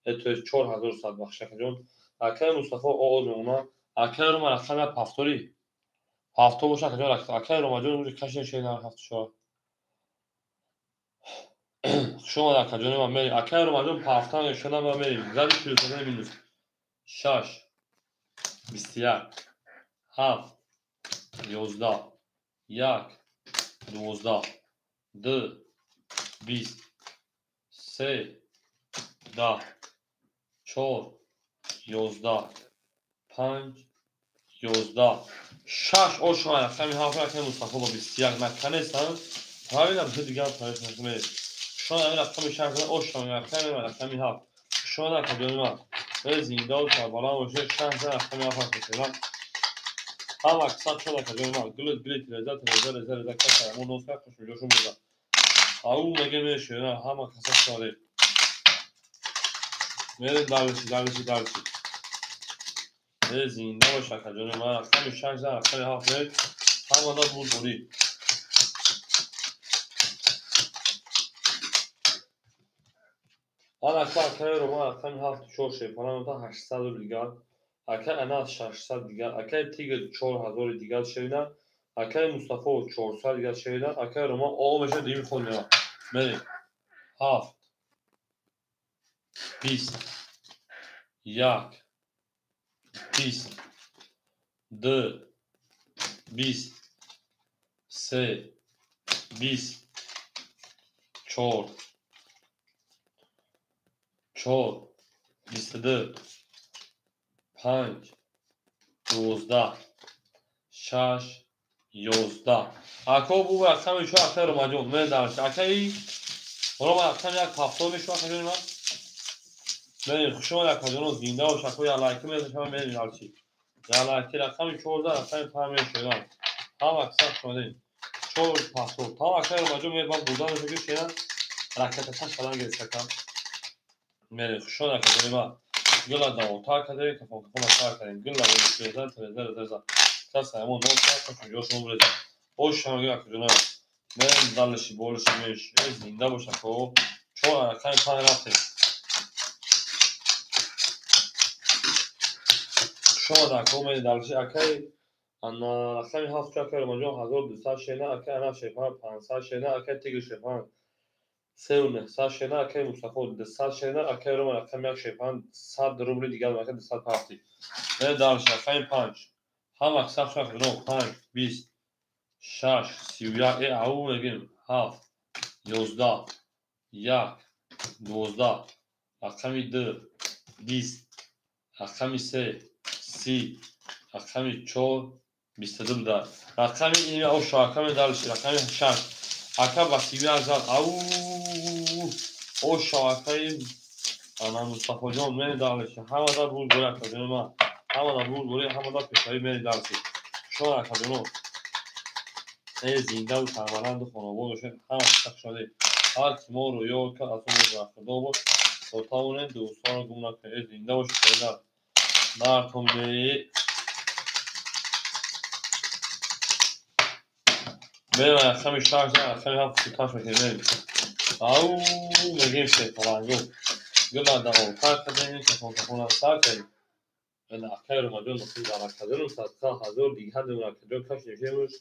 То есть 4100 бахш акаҷон. Ака Мустафо одун. Ака рома рақами 1 пафтори. Ҳафто боша акаҷон. Ака ромаҷон уже кашин шеда 7 4. Шумо акаҷони ма мерем. Ака ромаҷон пафтан шуда ма мерем. Зади плюс минус. 6 21 7 11 1 12 2 20 3 10 4 11 5 11 6 ошма рақами 7 рақами Мустафо бо 21 наканесан. Правильно, бу дигар правильно мерем. Шумо рақами 6 ошма рақами 7. Шумо акаҷони ма. Зиндаву сарбаланд бошед. 6 рақами 7 мешавад. Ҳама аксар шуд акаҷони ма. Гилит гилит реза реза реза реза каса мо носка хушмиҷошон бурда. Ау меге мешавад. Ҳама каса шуд. Мерем дальше дальше дальше. Зинда бош акаҷони ма. Рақами 6 рақами 7 мерем. Ҳамада буд бурӣ. Анака акаи Рома рақами 7 4 шерпалан 800 рубл дигар. Акаи Анас 600 дигар. Акаи Тигр 4000 дигар шерида. Акаи Мустафо 400 дигар шерида. Акаи Рома о мешавад дими худ мева. Мерем. 7 20 1 20 2 20 3 20 4 4 22 5 12 6 11. Ако бу рақами 4 акаи Ромаҷон мерем. Акаи Рома рақами 1 пафтор мешавад акаҷони ман. Мерем хуш омад акаҷоно зинда бош ако як лайки мезанам мерем дальше. Як лайки рақами 14 рақами 5 мешавад. Ҳама аксар шудем. 4 пафтор. Там акаи Ромаҷон мебан бурдан мешавад ки шена ракета шадан гирифта. Мерем хуш омад акаҷони ман. Гила давотар кардем, кафон кафон сар кардем. Гила реза реза реза. Каса ҳамон носа хушмиҷошон буред. Ош ҳамаги акаҷоно. Мерем дальше больше меш. Зинда бош ако. 4 рақами 5 рафтем. Шумо ако мерем дальше акаи ана рақами 7 акаи Ромаҷон 1200 шена, акаи Ана шерпан 500 шена, акаи Тигр шерпан 3900 шена, акаи Мустафо 200 шена, акаи Рома рақами 1 шерпан 100 рубли дигар акаи 200 ҳафти. Мерем дальше рақами 5. Ҳама аксар шуд 5 20 6 31 ау мегӯем 7 11 1 12 рақами 2 20 рақами 3 30 рақами 4 22 буда. Рақами ин ошу рақами дальше рақами 6. Ака ба 31 зад. Ау ошу акаи ана Мустафоҷон мерем дальше. Ҳамада буд гури акаҷони ман. Ҳамада буд гури, ҳамада пешравӣ мерем дальше. Шумо акаҷоно. Зиндаву сарбаланду хонобод бошед. Ҳама шуд. Ҳар ки моро ёд кард аз он бархӯрдор бош. То тавонем дӯстонро гум накунем. Зинда бошед. Нартон мерем рақами 6 рақами 7 куташ мекунем. Мерем. Ау мегӯем шерпалангу. Гила давотар кардем, кафон кафон сар кардем. Акаи Ромаҷон ракаҷону садқа ҳазор дигар акаҷон каш нешемуш.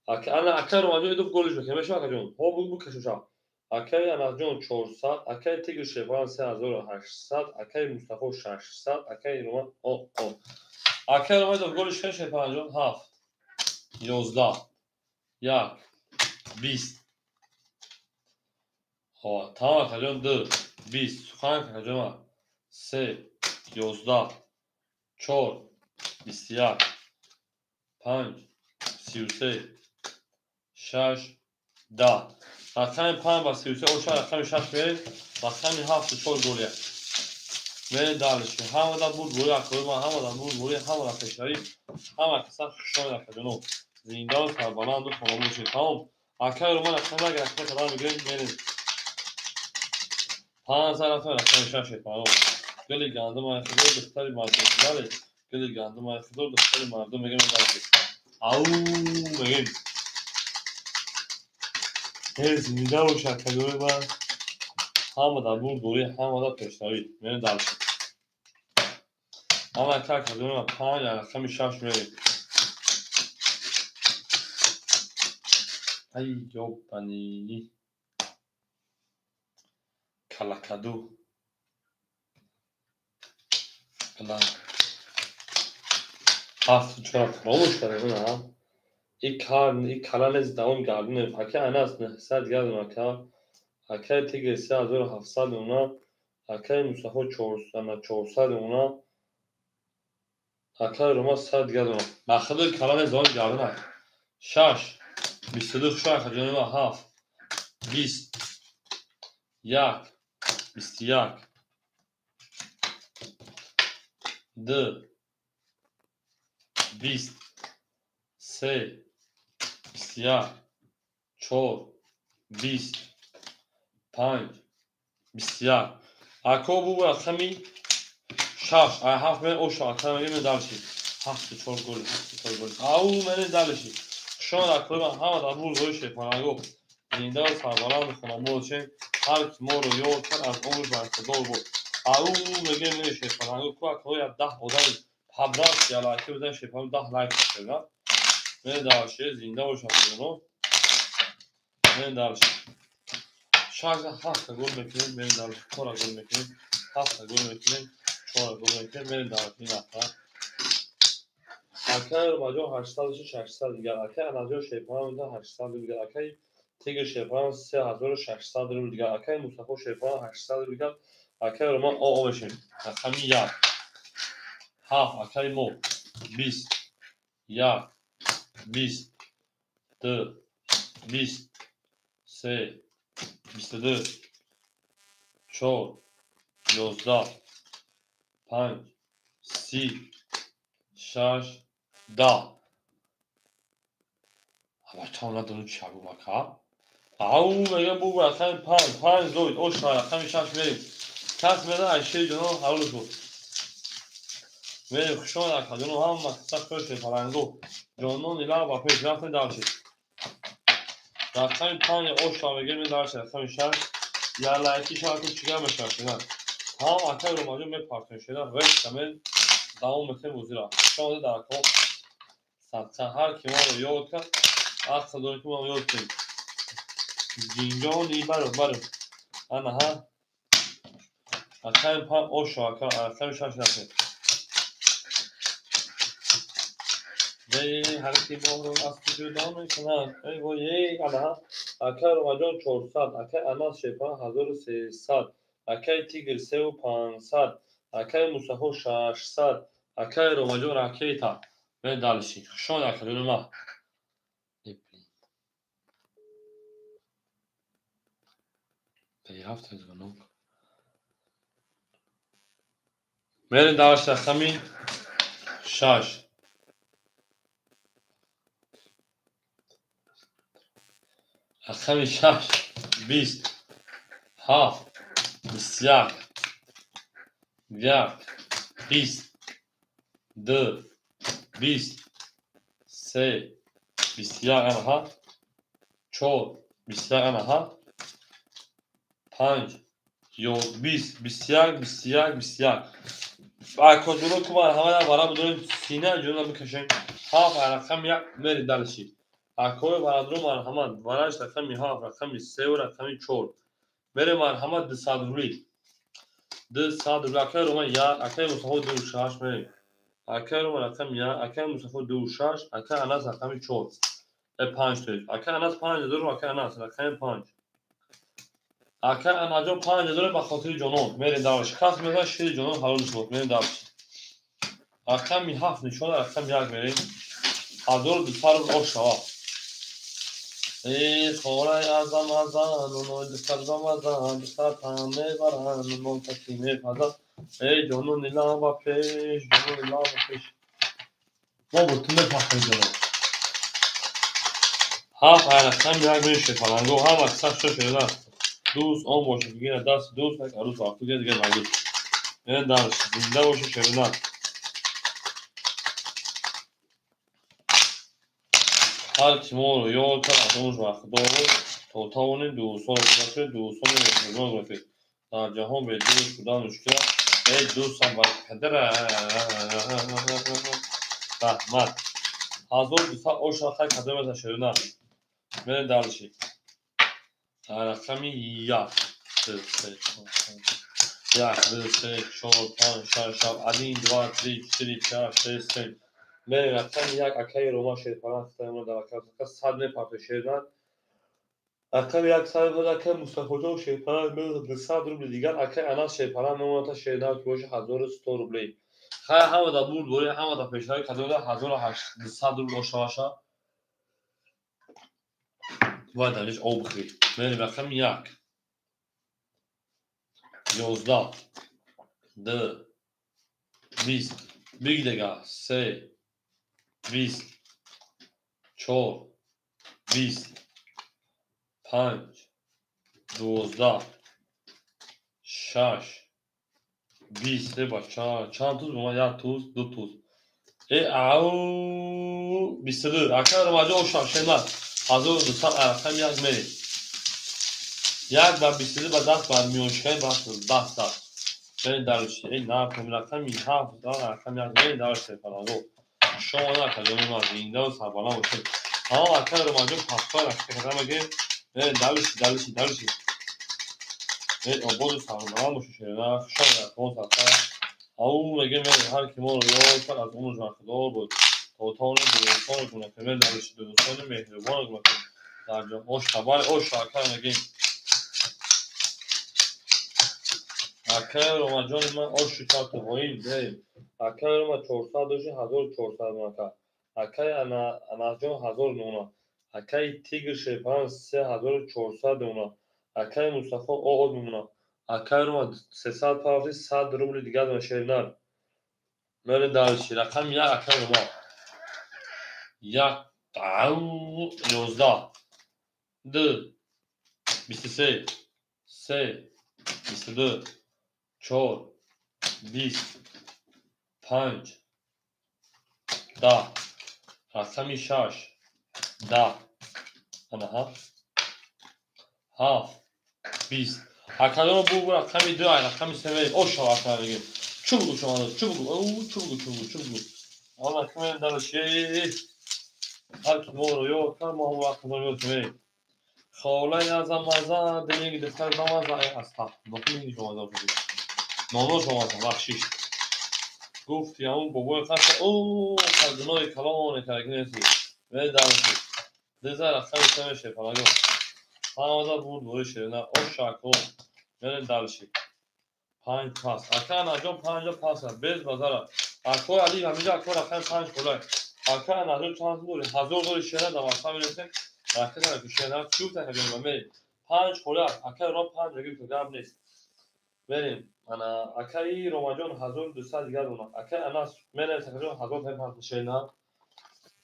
Ана акаи Ромаҷон идуф голиш мекунем. Мешава акаҷон? Ҳо бу кашуша. Акаи Анасҷон 400, акаи Тигр Шерпаланг 3800, акаи Мустафо 600, акаи Роман о. Акаи Роман голи шикани Шерпалангҷон 7, 11, 1, 20. Тамом акаҷон 2, 20. Сухан акаҷон 3, 11, 4, 21, 5, 33, 6, 10. Рақами 5 ба 33 оша рақами 6 мерем, рақами 7 4 голия. Мерем дальше. Ҳамада буд бори акои ман, ҳамада буд бори, ҳамада пешравӣ, ҳама каса хушомед акаҷоно. Зиндаву сарбаланду хонобод бошед. Тамом. Акаи Роман рақами 1 рақами кадан мегирем, мерем. 5 рафтем рақами 6 тамом. Гули гандум ай худо духтари мардум. Бале, гули гандум ай худо духтари мардум мегем дальше. Ау мегем. Зинда бош акаҷони ман. Ҳамада бурдборӣ, ҳамада пешравӣ. Мерем дальше. Ҳама акаҷони ман 5 рақами 6 мерем. Ай ёбани. Калакаду. Бла. 7 4 фаромӯш кардем ина. И кала нест давом гардонем. Акаи Анас 900 гардон ака. Акаи Тигр 3700 она. Акаи Мустафо 400 она. Акаи Рома 100 гардон. Ба худо кала нест давом гардонак. 6 22 хуш акаҷони ман 7 20 1 21 2 20 3 21 4 20 5 21. Ако бу рақами 6 ай 7 мен оша ака мегем дальше. 7 4 гол, 7 4 гол. Ау мен дальше. Шумо акои ман ҳама дар бурзои Шерпаланго. Зинда ва сарбаланд хонобод бошед. Ҳар ки моро ёд кард аз умр бархӯрдор буд. Ау мегем мери Шерпаланго ку акои 10 одами ҳабрас ялаки бизан Шерпаланго 10 лайк кард. Мен дальше зинда бошам ҷоно. Мен дальше. 6 7 гол мекунем, мен дальше 4 гол мекунем, 7 гол мекунем, 4 гол мекунем, мен дальше ин ака. Акаи Ромаҷон 800 600 дигар, акаи Анаҷон Шерпаланг 800 дигар, акаи Тигр Шерпаланг 3600 рубл дигар, акаи Мустафо Шерпаланг 800 рубл дигар, акаи Роман о мешем. Рақами 1 7 акаи мо 20 1 20 2 20 3 22 4 11 5 30 6 10. Абачам надону чи агум ака. Ау мегам бу рақами 5 5 зоид оша рақами 6 мерем. Кас меда айшери ҷоно ҳалол шуд. Мерем хушомад акаҷоно ҳама каса хуш Шерпаланго. Ҷонон ила ба пеш рафтем дальше. Рақами 5 оша мегем дальше рақами 6 я лайки шавад чига мешавад шуда. Тамом акаи Ромаҷон мепартем шуда. Реш камен давом метем бозира. Хушомад дар акаҳо. Садқа ҳар ки моро ёд кард, ақл дорем ки мо ёд кунем. Ҷинҷони баро баро. Ана ҳа. Рақами 5 оша ака рақами 6 рафтем. Ҳар ки моро аз ту ҷудо мекунад. Эй вой эй ана ҳа. Акаи Ромаҷон 400, акаи Анас Шерпаланг 1300, акаи Тигр 3500, акаи Мустафо 600, акаи Ромаҷон ракета. Мен дальше. Хушомад акаҷони ман. Ҳафта звонок. Мерем дальше рақами 6. Рақами 6 20 7 21 1 20 2 20 3 21 анаҳа 4 21 анаҳа 5 20 21 21 21. Акоҷоно ку ман ҳама вара будорем сина ҷона бикашем. 7 рақами 1 мери дальше. Акои барадру марҳамат, вараш рақами 7, рақами 3 ва рақами 4. Мерем марҳамат 200 рубли. 200 рубли. Акаи Рома 1, акаи Мустафо 2 6 мерем. Акаи Рома рақами 1, акаи Мустафо 2 6, акаи Анас рақами 4. 5 тоест. Акаи Анас 5000, акаи Анас рақами 5. Акаи Анаҷон 5000 ба хотири ҷонон. Мерем давраш. Кас мегӯяд шири ҷонон ҳалол шуд. Мерем давраш. Рақами 7 нишона рақами 1 мерем. 1200 рубл ош шава. Эй холай азам азан, оной духтар замазан, духтар тан мебаран, нон таки мепазан. Эй ҷонон дилам ба пеш, ҷонон дилам ба пеш. Мо бо ту мепахем ҷонон. Ҳафт ай рақами 1 мерем шерпаланго, ҳама кисаш шо шеда. Дӯст он бошад, гира даст дӯст, як арӯс вақту гира дигар мардӯст. Мерем дарш, зинда бошед шерина. Ҳар ки моро ёд кард аз он вақтдор то тавонем дӯстонро кунад, дӯстони меҳрубон бошед. Дар ҷаҳон бе дӯст шудан мушкил аст. Эй дӯстам ба қадра раҳмат. 1200 оша хай кадом аст шерина. Мерем дарши. Рақами 1, 2, 3, 4, 5. 1, 2, 3, 4, 5, 6, 7, 1, 2, 3, 4, 5, 6, 7. Мерем рақами 1 акаи Рома шерпалан хитаи дар акаи 100 мепартои шердан. Рақами 1 100 мепартои акаи Мустафоҷон шерпалан мемонад 200 рубли дигар, акаи Анас шерпалан мемонад та шердан ки бошад 1100 рублей. Хай ҳама да бурд бори, ҳама да пешравӣ кадода 1800 рубл ошаваша. Бояд дар ҷош об бихӯрӣ. Мерем рақами 1. 11, 2, 20, биги дега 3, 20, 4, 20, 5, 12, 6, 20. Э бача, чанд туз? Ма як туз, ду туз. Э ау 22. Акаи Ромаҷон оша шена. 1200 рақами 1 мерем. 1 ба 22 ба даст бар миёншикани даст даст. Мерем дарши. Эй нархом рақами 7, рақами 1 мерем дарши фараго. Шумо на акаҷони ман зинда ва сарбаланд бошед. Тамом акаи Ромаҷон паспорт рақам мегирем. Мерем дарши, дарши, дарши. Эй ободу сарбаланд бошед шерина. Хуш омадед акон сарфар. Ау мегем мерем ҳар ки моро ёд кард аз умраш бархӯрдор буд. То тавонем дӯстонро кунад. Мерем дарши дӯстони меҳрубонро кунад. Дар ҷо ош хабар ош акаи мегем. Акаи Ромаҷони ман ошу чарто ҳоим мерем. Акаи Рома 400 доши 1400 мака. Акаи Анасҷон 1000 мемонад. Акаи Тигр шерпалан 3400 мемонад. Акаи Мустафо оғоз мемонад. Акаи Рома 300 парафти 100 рубли дигар дона шеринар. Мерем дарши. Рақами 1 акаи Рома. 1, 11, 2, 23, 3, 22, 4, 20, 5, 10, рақами 6, 10, ана 7, 20. Акаҷон бу рақами 2, ай рақами 3 мерем. Оша акаи мегем. Чӣ бугу шумо? Чӣ бугу? Ау, чӣ бугу, чӣ бугу, чӣ бугу? Ана ки мерем дарши. Ҳар ки моро ёд кард, мо ҳам вақт ёд мерем. Холаи азам аза, дилинги духтар замаза, ай астағфируллоҳ, дилинги шумо аза шуд. Ноно шумо аза, бахшиш. Гуфти ҳамун бобои хаста, о, гуноҳи калоне карда ки нести. Мерем дарши. Диза рақами 3 мешавад фалаго. Ҳамаза бурд бори шерина. Оша ако. Мерем дарши. 5 пас. Ака Анаҷон 5 пас аст. Без базара. Акои Али ҳамиҷа ако рақами 5 холай. Ака Анаҷон чанд дори? 1000 дори шерина дар вақта мерасем. Ракета ки шерина чӣ гуфта акаҷон мерем. 5 холай. Акаи Рома 5 гирифта гап нест. Мерем. Ана акаи Ромаҷон 1200 дигар дона. Акаи Анас мерем акаҷон 1000 шерина.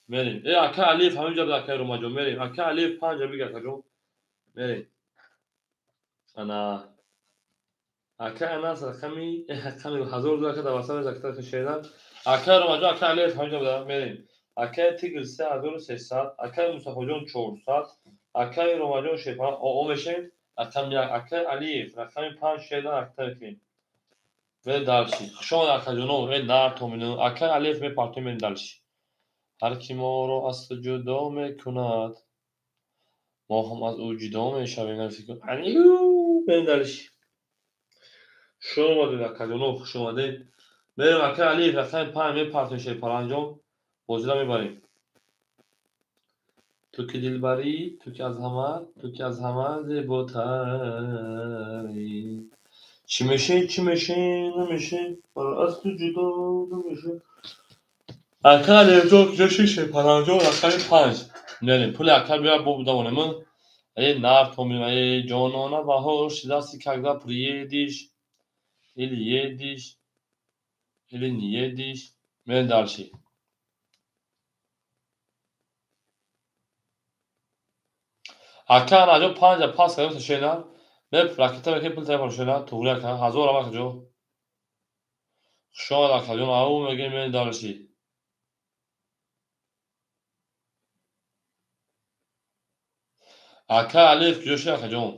Мерем. Э акаи Алиев ҳаминҷа буд акаи Ромаҷон мерем. Акаи Алиев 5 биг акаҷон. Мерем. Ана акаи Анас рақами 1000 ака дар васат заката шерина. Акаи Ромаҷон акаи Алиев ҳаминҷа буд мерем. Акаи Тигр 3300, акаи Мустафоҷон 400, акаи Ромаҷон шерпалан оо мешем. Рақами 1 акаи Алиев рақами 5 шерина акта мекунем. Мерем дарши. Хуш омадед акаҷоно, э нар томино. Акаи Алиев мепартоем мерем дарши. Ҳар ки моро аз ту ҷудо мекунад, мо ҳам аз ӯ ҷудо мешавем. Берем дальше. Хуш омадед, акаҷоно, хуш омадед. Мерем ака Алиев рақами 5 мепартем Шерпаланҷон, бозира мебарем. Ту ки дилбарӣ, ту ки аз ҳама, ту ки аз ҳама зеботарӣ. Чӣ мешӣ, чӣ мешӣ, намешӣ, аз ту ҷудо намешӣ. Ака Алиевҷон куҷо ши Шерпаланҷон рақами 5. Мерем, пули ака биё бо будавонем. Э нар то мирем, э ҷонона баҳор шидасти, когда приедешь или едешь, или не едешь. Мерем дальше. Ака анаҷо 5 пас кардем шена. Меп ракета мекунем пул тараф шена, туғри ака 1000 ама каҷо. Хуш омад акаҷон, ау мегем мерем дальше. Ака Алиев куҷо шуд акаҷон?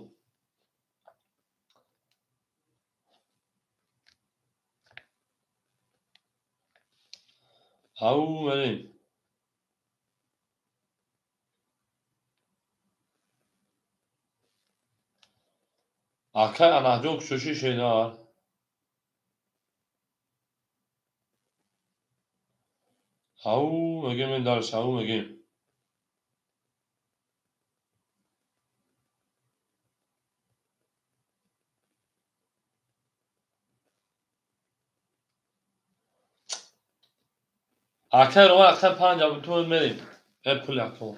Ау мерем. Ака Анаҷон куҷо шуд шенар? Ау мегем мерем дальше, ау мегем. Акай Роман рақами 5 ту мерем. Э пули ака.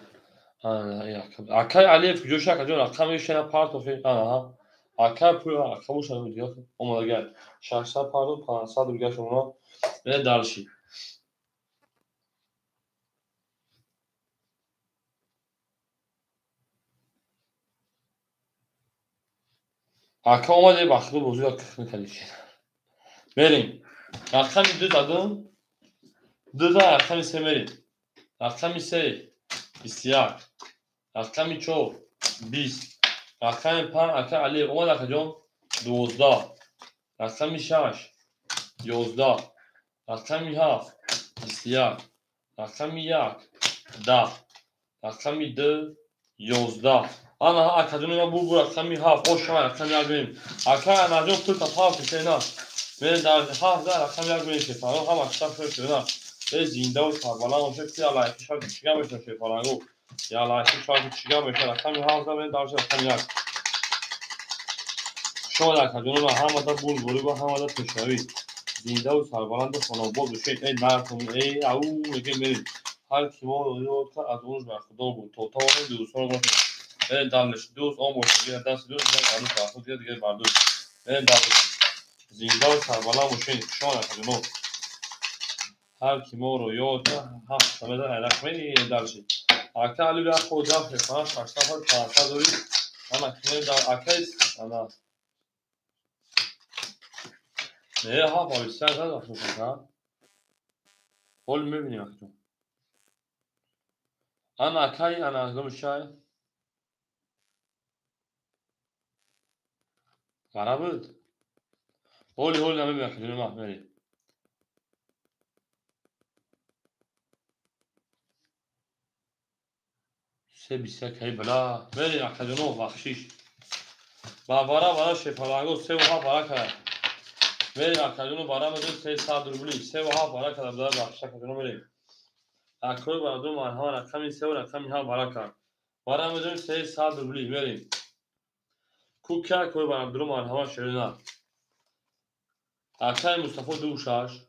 Акай Алиев куҷо шуд акаҷон? Рақами шена партофи. Аҳа. Акай пули ака бошад дигар омадагар. 600 партоф, 500 дигар шумо. Мерем дальше. Ака омаде ба худ бозиро кихни кардӣ. Мерем. Рақами 2 задум. 2 за рақами 3 мерем. Рақами 3 21. Рақами 4 20. Рақами 5 ака Алиев омад акаҷон 12. Рақами 6 11. Рақами 7 21. Рақами 1 10. Рақами 2 11. Ана акаҷон ма бу рақами 7 ош ма рақами 1 мерем. Ака Анаҷон пул та паф шена. Мерем дар 7 за рақами 1 мерем шефаро ҳама киса шена. Э зиндаву сарбаланд бошед, ки алайки шояд чига мешавад шефалангу. Я алайки шояд чига мешавад. Рақами 7 за мерем дар рақами 1. Шояд акаҷон ма ҳамада бурдборӣ ва ҳамада пешравӣ. Зиндаву сарбаланду хонобод бошед. Э нартон, э ау мегем мерем. Ҳар ки моро ёд кард аз он бар Худо буд. То тавонем дӯстонро бошем. Мерем дальше. Дӯст он бошад, дигар дасти дӯст, дигар арӯс бар худ, дигар бар дӯст. Мерем дальше. Зиндаву сарбаланд бошед. Шояд акаҷон. Ҳар ки моро ёд кард ҳафт самеда рақами дальше. Ака Алиев як худ рафт мехонад 600 500 дорӣ. Ана кинем дар акай ана. Не, ҳафт ба 21 зад вақт мешавад. Ҳол мебинем акаҷон. Ана акай ана гумшай. Вара буд. Ҳоли ҳоли намебинем акаҷон ма мерем. Се 21 кай бала. Мерем акаҷоно бахшиш. Ба вара вара шефаланго 3 ва 7 вара кара. Мерем акаҷоно бара медем 300 рубли. 3 ва 7 вара кара бара бахшиш акаҷоно мерем. Акои бародар марҳама рақами 3 ва рақами 7 вара кар. Бара медем 300 рубли мерем. Кука акои бародар марҳама шерина. Акаи Мустафо 26.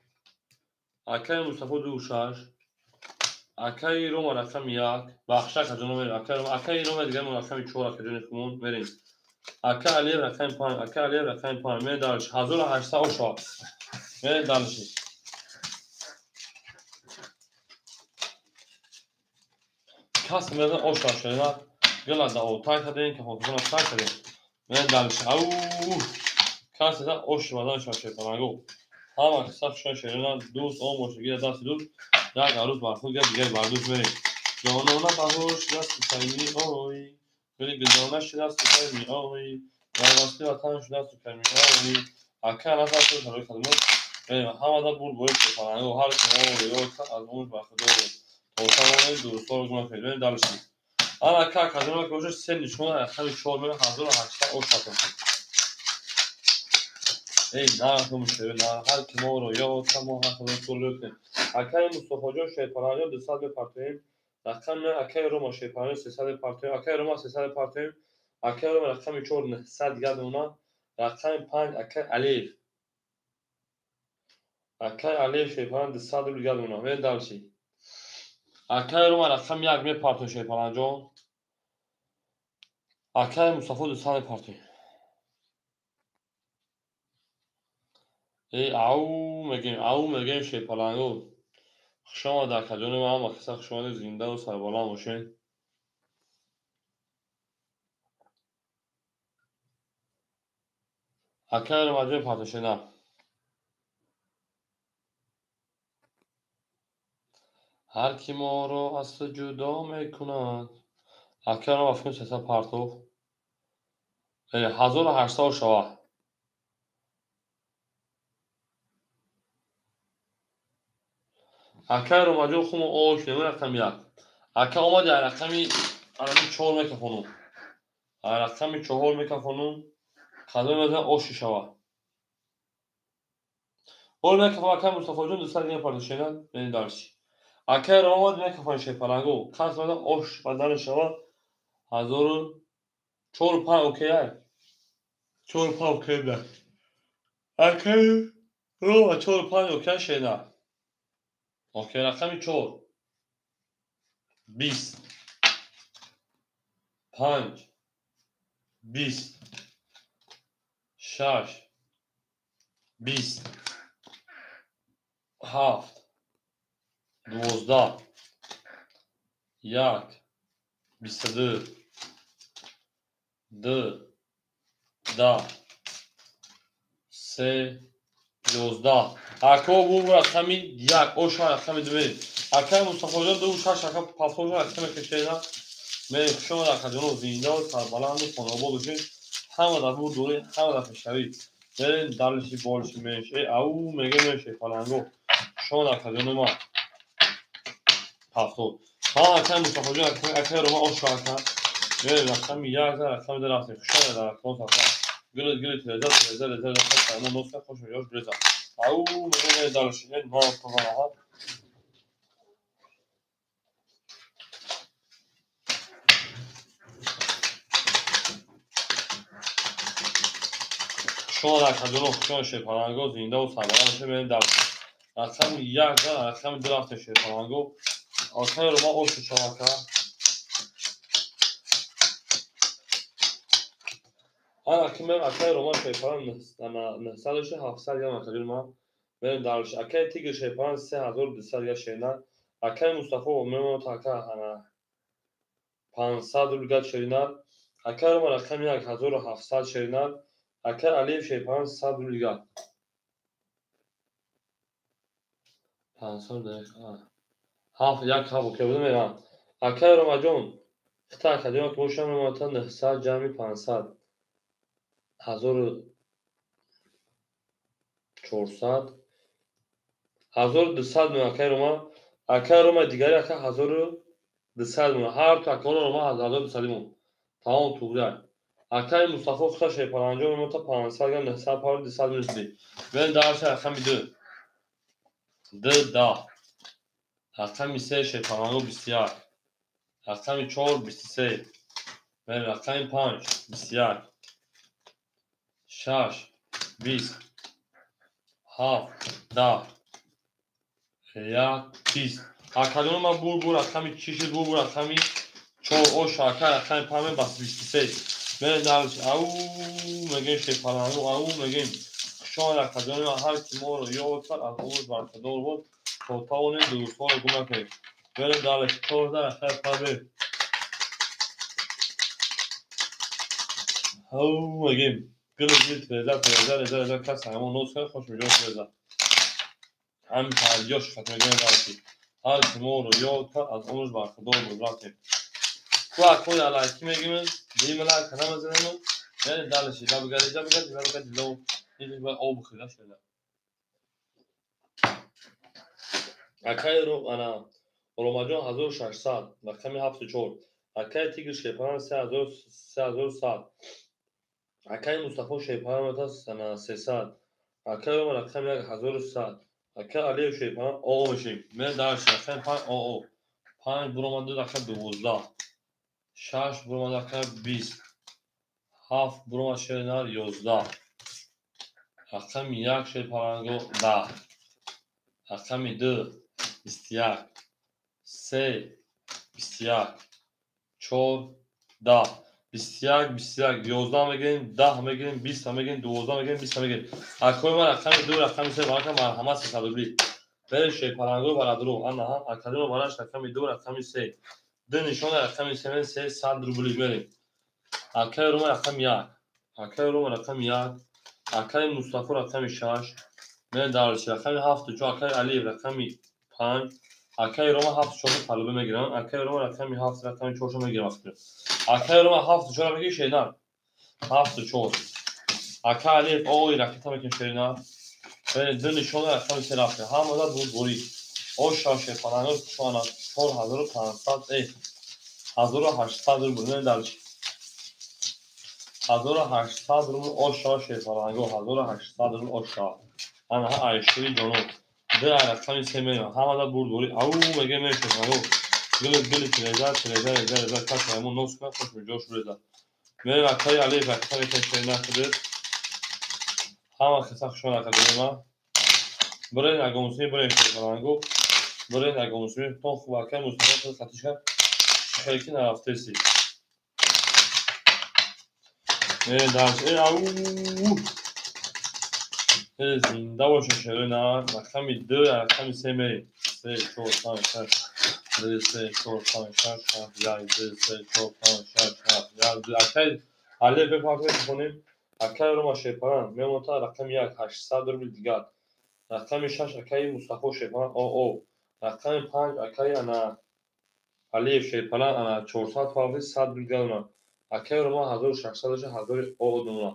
Акаи Мустафо 26. Акаи Рома рақами 1. Бахшиш акаҷоно мерем. Акаи Рома, акаи Рома дигар мо рақами 4 акаҷони хумон мерем. Ака Алиев рақами 5, ака Алиев рақами 5. Мерем дальше. 1800 ошо. Мерем дальше. Кас мерем ошо шена. Гала да отай кардем, ки хотирона сар кардем. Мерем дальше. Ау! Кас да ош вадан шоше панагу. Ҳама саф шоше шена дӯст он боше, гира даст дӯст. Як арӯз бар худ гира дигар бар дӯст мерем. Ҷонона баҳор шудаст кайми ой. Гули гулдона шудаст кайми ой. Дар васти ватан шудаст кайми ой. Ака назар шуд барои хадмат. Мерем ҳамада бурд бои шефалангу. Ҳар ки моро ёд кард аз он бар Худо буд. То тавонед дурустҳоро гум накунед. Бинед дальше. Ана ака акаҷон ки бошад се нишона рақами 4 мера 1800 ошатон. Эй, нархум шеви, ҳар ки моро ёд ка мо ҳар худо сулӯкем. Акаи Мустафоҷон Шерпаланҷон 200 мепартоем. Рақами акаи Рома Шерпаланҷон 300 мепартоем. Акаи Рома 300 мепартоем. Акаи Рома рақами 4 900 дигар дона. Рақами 5 акаи Алиев. Акаи Алиев Шерпаланҷон 200 рубл дигар дона. Мерем дальше. Акаи Рома рақами 1 мепартоем Шерпаланҷон. Акаи Мустафо 200 мепартоем. Эй, ау мегем, ау мегем Шерпаланго. Хуш омад акаҷони ман, ҳама каса хуш омадед, зиндаву сарбаланд бошед. Акаи Ромаҷон партошена. Ҳар ки моро аз ту ҷудо мекунад. Акаи Рома фикр 300 партов. 1800 шава. Акаи Ромаҷон хумо ош нему рақами 1. Ака омад я рақами анами 4 мекафонум. Рақами 4 мекафонум. Қадом мезанам оши шава. Ҳол мекафон акаи Мустафоҷон 200 дигар партошена. Бинед дальше. Акаи Рома омад мекафон Шерпаланго. Қасд мезанам ош бадан шава. 1004 5 окей ай. 4 5 окей да. Акаи Рома 4 5 окей шена. Окей, рақами 4. 20 5 20 6 20 7 12 1 22 2 10 3 11. Ако бу рақами 1, оша рақами 2. Акаи Мустафоҷон 2 6 ака пасоҷон рақами кашена. Мен шумо акаҷоно зинда ва сарбаланду хонобод бошед. Ҳама дар бур доред, ҳама дар пешравӣ. Берен далиши болиши меш. Э, ау меге меше паланго. Шумо акаҷоно ма. 70. Ҳа акаи Мустафоҷон акаи Рома оша ака. Берен рақами 1 рақами 2 рафтем. Шумо дар акон сафар. Гулет гулет реза реза реза реза сармо носка хош меёш реза. Ау меге далиши на товараҳа. Шумо акаҷоно хушон Шерпаланго зиндаву сарбаланд бошед. Берем дальше. Рақами 1 рақами 2 рафтем Шерпаланго. Акаи Рома ошу шавака. Ана ки мен акаи Рома Шерпалан 900 дошта 700 грамм акаҷони ман. Берем дальше. Акаи Тигр Шерпалан 3200 грамм шерина. Акаи Мустафо мемонад ака ана 500 рубл гат шерина. Акаи Рома рақами 1 1700 шерина. Акаи Алиев Шерпалан 100 рубл гат. 500 дақиқа. 7 1 7 окей будем мерам. Акаи Ромаҷон хита акаҷон ки бошам мемонад 900 ҷамъи 500. 1400 1200 мемонад акаи Рома. Акаи Рома дигари ака 1200 мемонад. Ҳар ту акаҳоро Рома 1200 мемонад. Тамом туғри. Акаи Мустафо хита Шерпаланҷон мемонад 500 грамм 900 пар 200 минус 2. Берем дальше рақами 2. 2 10. Рақами 3 Шерпаланго 21. Рақами 4 23. Берем рақами 5 21. 6 20 7 10 1 20. Акаҷоно ман бур бур рақами чӣ шуд? Бур бур рақами 4 оша ака рақами 5 бас 23. Берем дальше. Ау мегем Шерпаланго, ау мегем. Хушон акаҷони ман ҳар ки моро ёд кард аз умр баркадор бод. То тавонед дурустҳоро гум накунед. Берем дальше. 14 рақами 5. Ау мегем. Гулет гулет реза реза реза реза кас ҳамон нос кард хош меҷош реза. Ҳамин пардиёш хат мегем дальше. Ҳар ки моро ёд кард аз умр баркадор бод. Рафтем. Ку акои алайки мегем, дим лайк намезанем. Берем дальше. Лабгари лабгари лабгари ло. Ин бояд об бихӯрад шуда. Акаи Ро ана Ромаҷон 1600, рақами 74. Акаи Тигр Шерпаланг 3100. Акаи Мустафо Шерпаланг 300. Акаи Рома рақами 1100. Акаи Алиев Шерпаланг ОО мешем. Мен дарш рақами 5 ОО. 5 буромада рақами 12. 6 буромада рақами 20. 7 буромад шернар 11. Рақами 1 Шерпаланго 10. Рақами 2 21. 3 21. 4 10. 21 21 11 мегирем, 10 мегирем, 20 мегирем, 12 мегирем, 20 мегирем. Акои ман рақами 2, рақами 3 барака марҳамат 300 рубли. Бери Шерпаланго барадру. Анаҳа, академия бараш рақами 2, рақами 3. Ду нишона рақами 3, 300 рубли мерем. Акаи Рома рақами 1. Акаи Рома рақами 1. Акаи Мустафо рақами 6. Мен дарси рақами 7 4, акаи Алиев рақами 5. Акаи Рома 7 4 талаба мегирам. Акаи Рома рақами 7 рақами 4 мегирам. Акаи Рома 7 4 мегири шернар. 7 4. Акаи Алиев ои ракета мекунем шернар. Ду нишона рақами 3 рафта. Ҳамада бурдборӣ. Оша Шерпаланго 4500 1800 рубл. Мен дарси 1800 рубл оша Шерпаланго 1800 рубл оша. Анаҳа айшири ҷоноб. Ду рақами 3 меём. Ҳамада бурдборӣ. Ау мега ме Шерпаланго. Гили гили реза реза реза реза кас аймон нос кунад хош ҷош реза. Мерем акаи Алиев ракета мекунем шернар худет. Ҳама хиса хушон академия. Бирен агомусми бирен Шерпаланго. Бирен агомусми тон хуб акаи Мустафо худ хатишка хеле ки нарафтеси. Мерем дарс. Ау! Зинда бошед шернар. Рақами 2, рақами 3 мерем. 3 4 5 6 2 3 4 5 6 7 1 2 3 4 5 6 7 1 2. Акаи Алиев бепартои хонем. Акаи Рома Шерпаланг мемонта рақами 1 800 рубл дигар. Рақами 6 акаи Мустафо Шерпаланг ОО. Рақами 5 акаи ана Алиев Шерпаланг ана 400 фавзи 100 рубл дигар дона. Акаи Рома 1600 1000 ОО дона.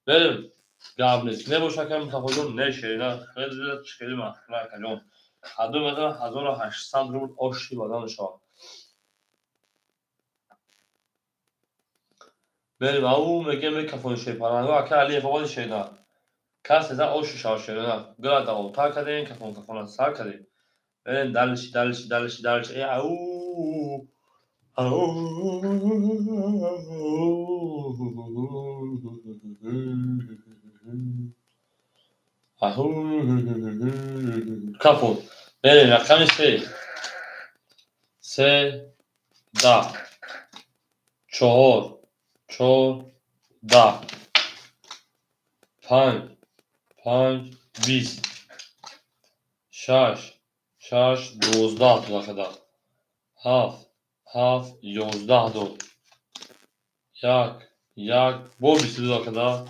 Берем. Гап нест. Небоша акаи Мустафоҷон, не шерина. Хеле хеле махфила акаҷон. Ҳаду мезанам 1800 рубл оши бадан шавад. Берем, ау мегем мекафони Шерпаланго, акаи Алиев оводи шерина. Кас еза оши шавад шерина. Гила давотар кардем, кафон кафона сар кардем. Берем дальше, дальше, дальше, дальше. Э, ау! Ау! Кафон. Берем, рақами 3. 3 10 4 4 10 5 5 20 6 6 12 дод 7 7 11 дод 1 1 бо 22 дод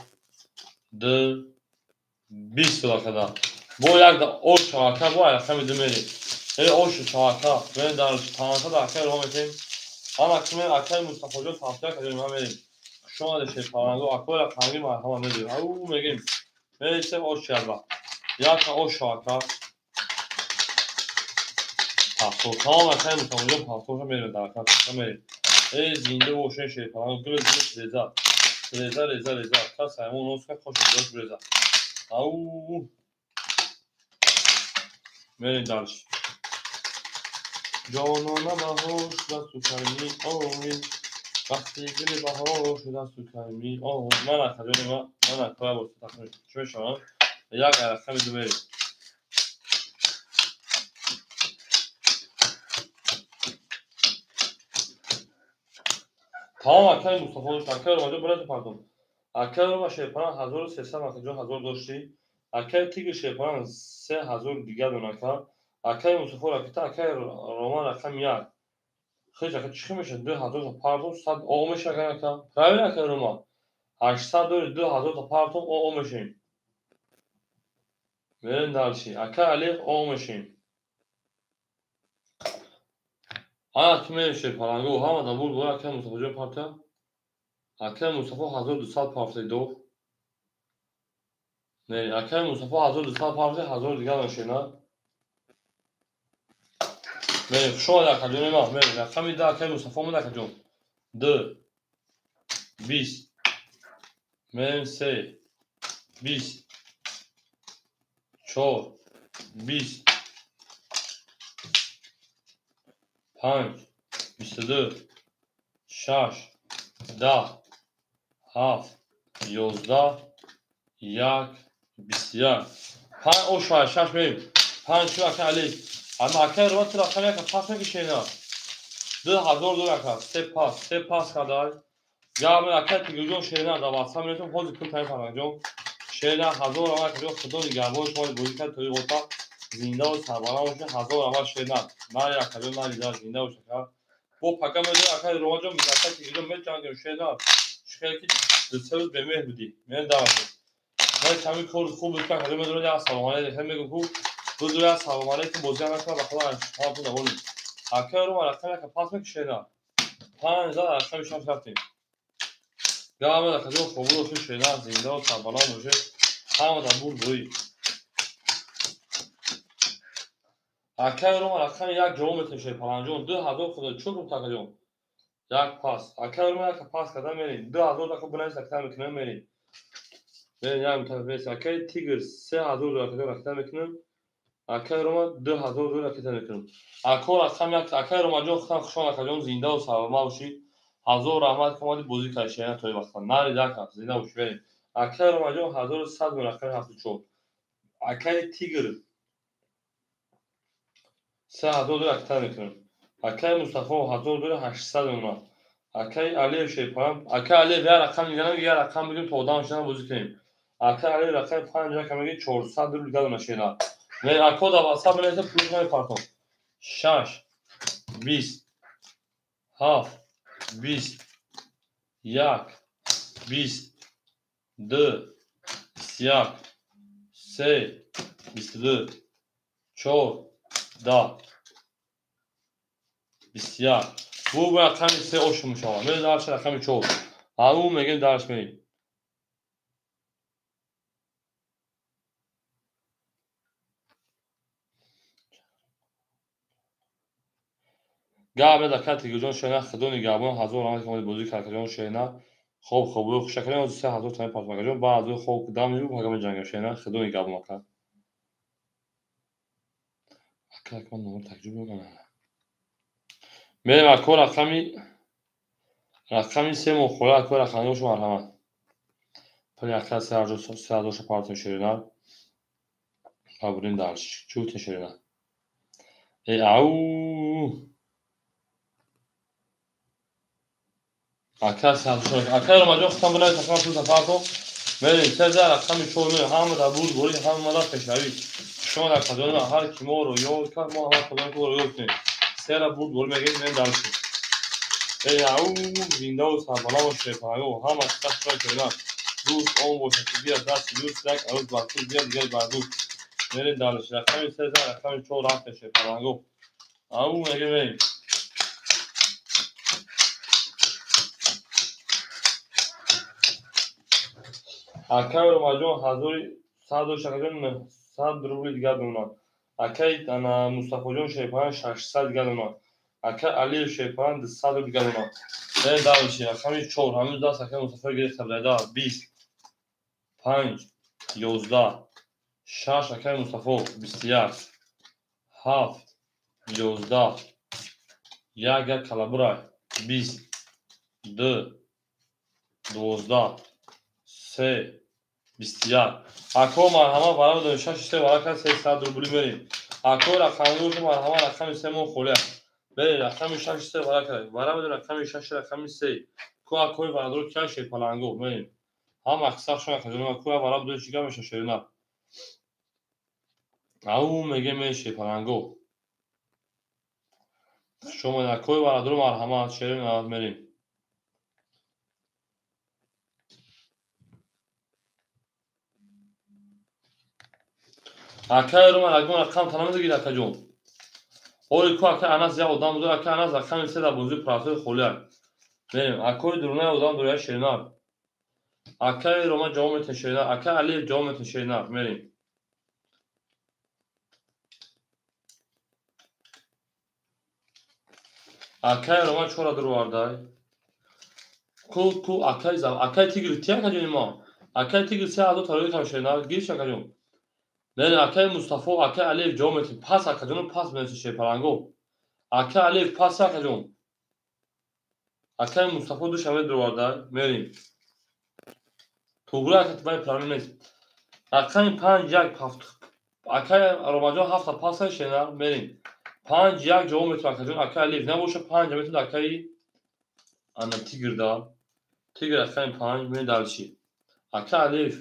2 20 дод бо як да ош чака бо рақами 2 мерем. Ош чака мен дар 500 акаи Рома метем. Ана киме акаи Мустафоҷон 71 кадем ма мерем. Шумо Шерпаланго акои рақами марҳама мерем. Ау мегем. Мересем ош чарба. Як ош чака. 70 тамом акаи Мустафоҷон 70 мерем дар акаи мерем. Эй зинда бошен Шерпаланго гул гул реза. Реза реза реза. Кас аймон нос ка хош ҷош реза. Ау мерем дальше. Ҷонона баҳор шуда сукарми ои. Вақти гули баҳор шуда сукарми ои. Ман акаҷони ман, ман акоя бо тақрибан чӣ мешавам? Як рақами 2 мерем. Тамом акаи Мустафо, акаи Ромаҷон биред пардон. Акаи Рома Шерпаланг 1300 акаҷон 1000 дошти. Акаи Тигр Шерпаланг 3000 дигар дон ака. Акаи Мустафо ракета, акаи Роман рақами 1. Хеч ака чӣ мешавад? 2000 партом 100 ОО мешавад ака. Правильно акаи Рома? 800 дори 2000 партом ОО мешавем. Мерем дальше. Акаи Алиев ОО мешавем. Ана ки мерем Шерпаланго, ҳама да бурд бора акаи Мустафоҷон парта. Акаи Мустафо 1200 парта дод. Не, акаи Мустафо 1200 парта, 1000 дигар мешавад. Мерем, хуш омадед акаҷони ман. Мерем, рақами 10 акаи Мустафо омад акаҷон. 2 20. Мерем 3 20 4 20 5 22 6 10 7 11 1 21 5 ошва 6 мерем. 5 шу ака Али. Ама акаи Роман ту рақами яка пас мекишена. 2000 доллар ака. 3 пас, 3 пас кадай. Гап акаи Тигирҷон шерина дар WhatsApp мерасем, ҳозир пул таъин фарҳангҷон. Шерина 1000 равон акаҷон, худо нигаҳбони шумо бозӣ кард то иғота зинда ва сарбаланд бошед. 1000 равон шерина. Нари акаҷон, нари дар зинда бошед ака. Бо пака медорем акаи Романҷон, акаи Тигирҷон меҷангем шерина. Чӣ ки ду се рӯз бемеҳр будӣ. Мен даъват. Ман ками кор хуб буд, акаҷон медорем, як салом алейкум мегӯм ку. Ду як салом алейкум бозӣ накунам, ба худо ҳаматон доволем. Акаи Роман рақами яка пас мекишена. 5 зад рақами 6 рафтем. Гап акаҷон, хобуд бошед, шерина зинда ва сарбаланд бошед. Ҳама дар бурд бурӣ. Акаи Роман рақами 1 ҷавоб метавонед шер паланҷон. 2000 худо чӣ гуфт акаҷон? Як пас. Акаи Роман яка пас карда мерем. 2000 дака бинавис акта мекунем мерем. Мерем як мутафис. Акаи Тигр 3000 доллар акаҷон ракта мекунем. Акаи Роман 2000 доллар ракта мекунем. Ако рақам 1 акаи Романҷон худам хуш омад акаҷон, зинда ва саломат бошед. 1000 раҳмат ки омадӣ бозӣ кардӣ шерина то ин вақта. Нари дака зинда бошед мерем. Акаи Романҷон 1100 мон рақами 74. Акаи Тигр 3000 доллар ракта мекунем. Акаи Мустафо 1000 доллар 800 мон. Акаи Алиев шерпарам. Акаи Алиев як рақам ниганам, як рақам бигем то одам шудан бозӣ кунем. Акаи Алиев рақами 5 рақам мегӣ 400 рубл додам шерина. Мен ако дар WhatsApp менависам пулаш мепартом. 6 20 7 20 1 20 2 21 3 22 4 10 21. Бу рақами 3 ошу мешавад. Мерем дарш рақами 4. Ҳамун мегем дарш мерем. Гап ака Тигирҷон шерина, худо нигаҳбон, 1000 раҳмат ки омадӣ бозӣ кард акаҷон шерина. Хоб хобу хуш акаҷон, 3000 томан партом акаҷон. Баъд аз хоб дам мебу пага меҷангем шерина, худо нигаҳбон ака. Ака ака ман номер таҷриб мекунам. Мерем ако рақами 3 мо хола ако рақами шумо марҳамат. Пули ака 3000 ша партом шерина. Ва бурем дарш. Чӣ гуфтем шерина? Э ау ака акаи Ромаҷон худам бинавис акама пул сафартон. Мерем 3 рақами 4 мерем. Ҳама дар бурд бурӣ, ҳама дар пешравӣ. Шумо дар қазони ҳар ки моро ёд кард, мо ҳама қазони ки моро ёд кунем. Сера бурд бурӣ мегем, мерем дарш. Э ау зинда ва сарбаланд бошед паҳлӯ, ҳама чиз шуда. Дӯст он бошад ки биёд дасти дӯст, як арӯз бар ту биёд дигар бар дӯст. Мерем дарш. Рақами 3 рақами 4 рафтем шер палангу. Ау мегем мерем. Акаи Ромаҷон 1100 шакаҷон 900 рубли дигар мемонад. Акаи Мустафоҷон шерпаран 600 дигар мемонад. Акаи Алиев шерпаран 200 рубли дигар мемонад. Мерем дарши рақами 4 ҳамин даст акаи Мустафо гирифта буд. 20 5 11 6 акаи Мустафо 21 7 11 1 як калабурай 20 2 12 3 21. Ако марҳамат барои дорем 6 3 варака 300 рубли мерем. Ако рақами марҳамат рақами 3 мо холия. Берем рақами 6 3 варака. Барои дорем рақами 6 рақами 3. Ку акои бародаро кия шер паланго мерем. Ҳама аксар шуна кажона ку вара дорем чига меша шерина. Ау меге ме шер паланго. Шумо акои бародаро марҳамат шерина мерем. Акаи Роман ягон рақам та намедагирӣ акаҷон. Ори ку акаи Анас як одам буд, акаи Анас рақами 3 дар бозии правои холия. Мерем. Акои дурунаи одам доря шерина. Акаи Роман ҷавоб метавонед шерина. Акаи Алиев ҷавоб метавонед шерина. Мерем. Акай Рома чора дуровардай. Ку акай зав. Акай Тигр ти акаҷони мо. Акай Тигр 3000 тарои кам шена. Гирш акаҷон. Мерем акай Мустафо, акай Алиев ҷавоб метим. Пас акаҷону пас менависед шерпаланго. Акай Алиев пас акаҷон. Акай Мустафо душанбе дуровардай. Мерем. Туғра ака тибай проблем нест. Рақами 5 1 7. Акай Ромаҷон 7 пас шена. Мерем. 5 1 ҷавоб метим акаҷон. Акай Алиев набоша 5 метим акай ана Тигр да. Тигр рақами 5 мерем дальше. Акай Алиев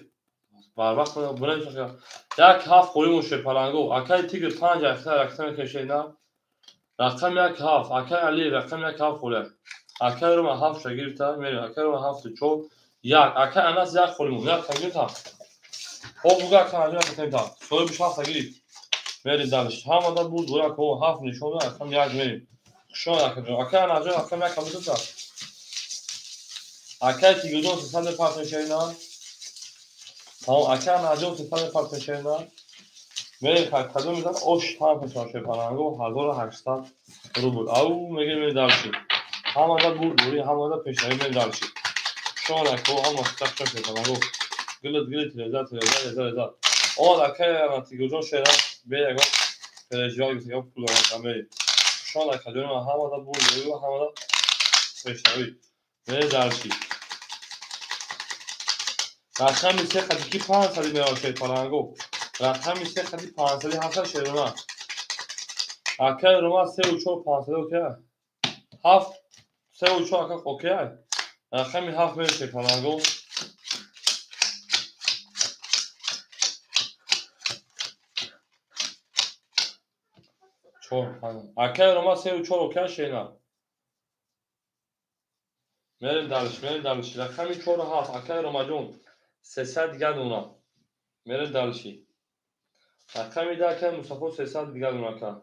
барвақт бунем 1 7 холимон шерпаланго. Акай Тигр 5 1 1 мекашена. Рақами 1 7. Акай Алиев рақами 1 7 холия. Акай Рома 7 ша гирифта. Мерем. Акай Рома 7 4 1. Акай Анас 1 холимон. 1 гирифта. Хоб буга акай Анас 1 гирифта. Соҳибиш 7 гирифт. Мерем дальше. Ҳамада буд бурак ҳо 7 нишон рақам 1 мерем. Хушон акаҷон. Акай Анасҷон рақам 1 кам Акай Тигрҷон 300 партон шена. Тамом акай Анасҷон 300 партон шена. Мерем кадом мезан ош там пешон шерпаланго 1800 рубл. Ау мегем мерем дальше. Ҳамада буд бури ҳамада пешравӣ мерем дальше. Хушон ака ҳама хушон шерпаланго. Гилит гилит реза реза реза реза. Омад акай Тигрҷон шена. Бе ягон переживал гирифта пул дорам мерем. Хушон акаҷон ҳамада буд бури ҳамада пешравӣ. Мерем дальше. Рақами 3 қади ки 500 меравад шерпаланго. Рақами 3 қади 507 шерона. Акай Рома 3 4 500 окей. 7 3 4 ака окей. Рақами 7 меравад шерпаланго. Чор панҷ. Акай Рома 3 4 окей шена. Мерем дальше, мерем дальше. Рақами 4 7 акай Ромаҷон 300 дигар дона. Мерем дальше. Рақами 10 акай Мустафо 300 дигар дона ака.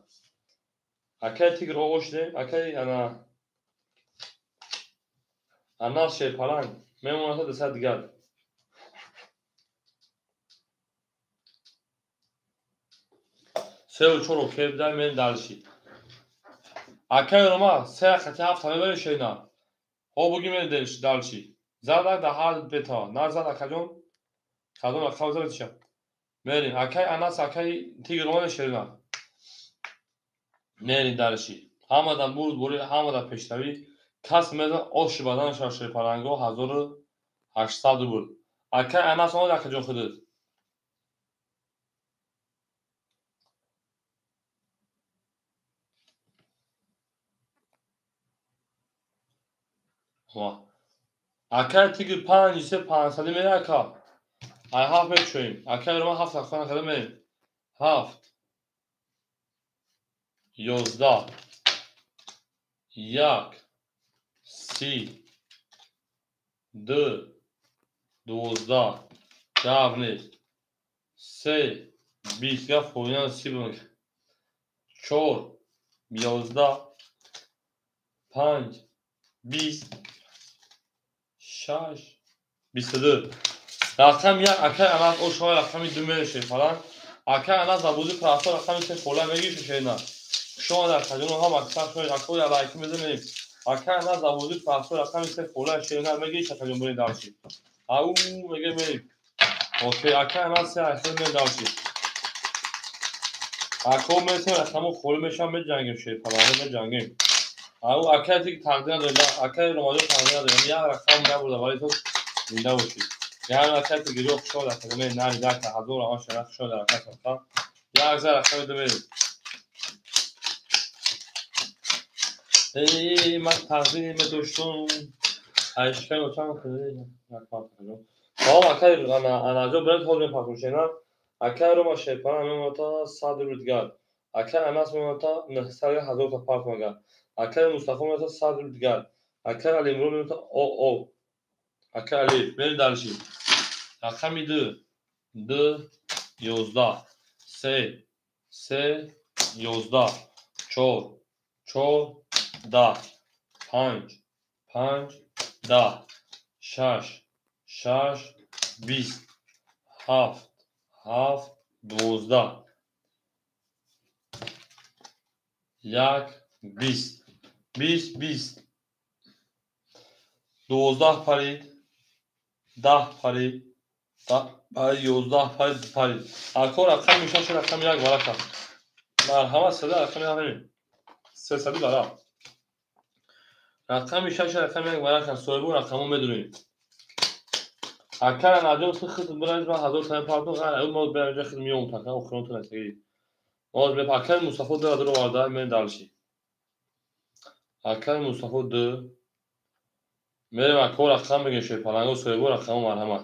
Акай Тигр оғоз шудем. Акай ана Анас шерпаланг мемонад 200 дигар. 3 4 окей бидай мерем дальше. Акай Рома 3 хати 7 мебарем шена. Ҳо буги мерем дальше. Зада да ҳар бета. Назад акаҷон. Кадом рақам зада тиша. Мерем. Акай Анас акай Тигр Рома шена. Мерем дальше. Ҳамадан бурд бури ҳамада пешравӣ. Кас мезан ош бадан шерпаланго 1800 рубл. Акай Анас омад акаҷон худат. Акай Тигр 5 3 500 мере ака. Ай 7 мекушоем. Акай Рома 7 рақам када мерем. 7 11 1 30 2 12 гап нест. 3 20 гап фоидан 30 бимон. 4 11 5 20 6 22. Рақам 1 акай Анас ошои рақами 2 мерем шерпаланг. Акай Анас дар бозии прафто рақами 3 хола мегириш шена. Шумо дар хаҷону ҳам аксар шумо акои алайки мезанем. Акай Анас дар бозии прафто рақами 3 хола шена мегириш акаҷон бурин дальше. Ау меге мерем. Окей акай Анас 3 ахир мерем дальше. Ако месем рақаму холи мешам меҷангем шерпаланг меҷангем. Ау акай Тигр тақдир надорем. Акай Ромаҷон тақдир надорем. Як рақам набурда вале то зинда бошед. Як рақам Тигрҷон хушҳол акаҷон нари як ҳазор рақам шена хушҳол акай сохта. Як зар рақами 2 мерем. Эй ман тақдир медоштум. Айшкай очам хеле рақам акаҷон. Тамом акай Анаҷон биред ҳол мепартум шена. Акай Рома шерпаланг мемонад 100 рубл дигар. Акай Анас мемонад 900 ҳазор та партум агар. Акай Мустафо мемонад 100 рубл дигар. Акай Алимурод мемонад о. Акай Алиев мерем дальше. Рақами 2 2 11 3 3 11 4 4 10 5 5 10 6 6 20 7 7 12 1 20 20 20 12 парид 10 парид 10 парид 11 парид парид. Ако рақами 6 рақами 1 варақа. Марҳамат сада рақами 1 300 варақа. Рақами 6 рақами 1 варақа. Соҳибу рақаму медонем. Ака наҷон хид бираз ман 1000 сомон партон ғайр мо бирам ҷа хид миём така охирон ту насиги. Мо бе акай Мустафо ду ҳазор оварда мен далши. Акай Мустафо ду мерем ако рақам мегем шерпаланго соҳибу рақаму марҳамат.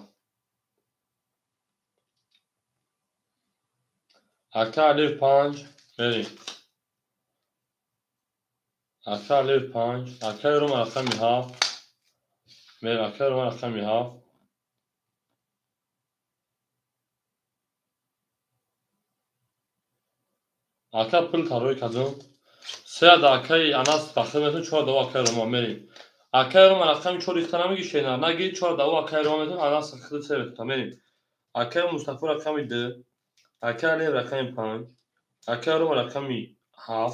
Ака Алиф 5 мерем. Ака Алиф 5, акай Рома рақами 7 мерем, акай Рома рақами 7. Ака пул таррои кардум. Сеяда акаи Анас бахир метун, чор дава акаи Рома мерем. Акаи Рома рақами 4 ихта намеги шена, наги чор дава акаи Рома метун, Анас хид се метун мерем. Акаи Мустафо рақами 2, акаи Алиев рақами 5, акаи Рома рақами 7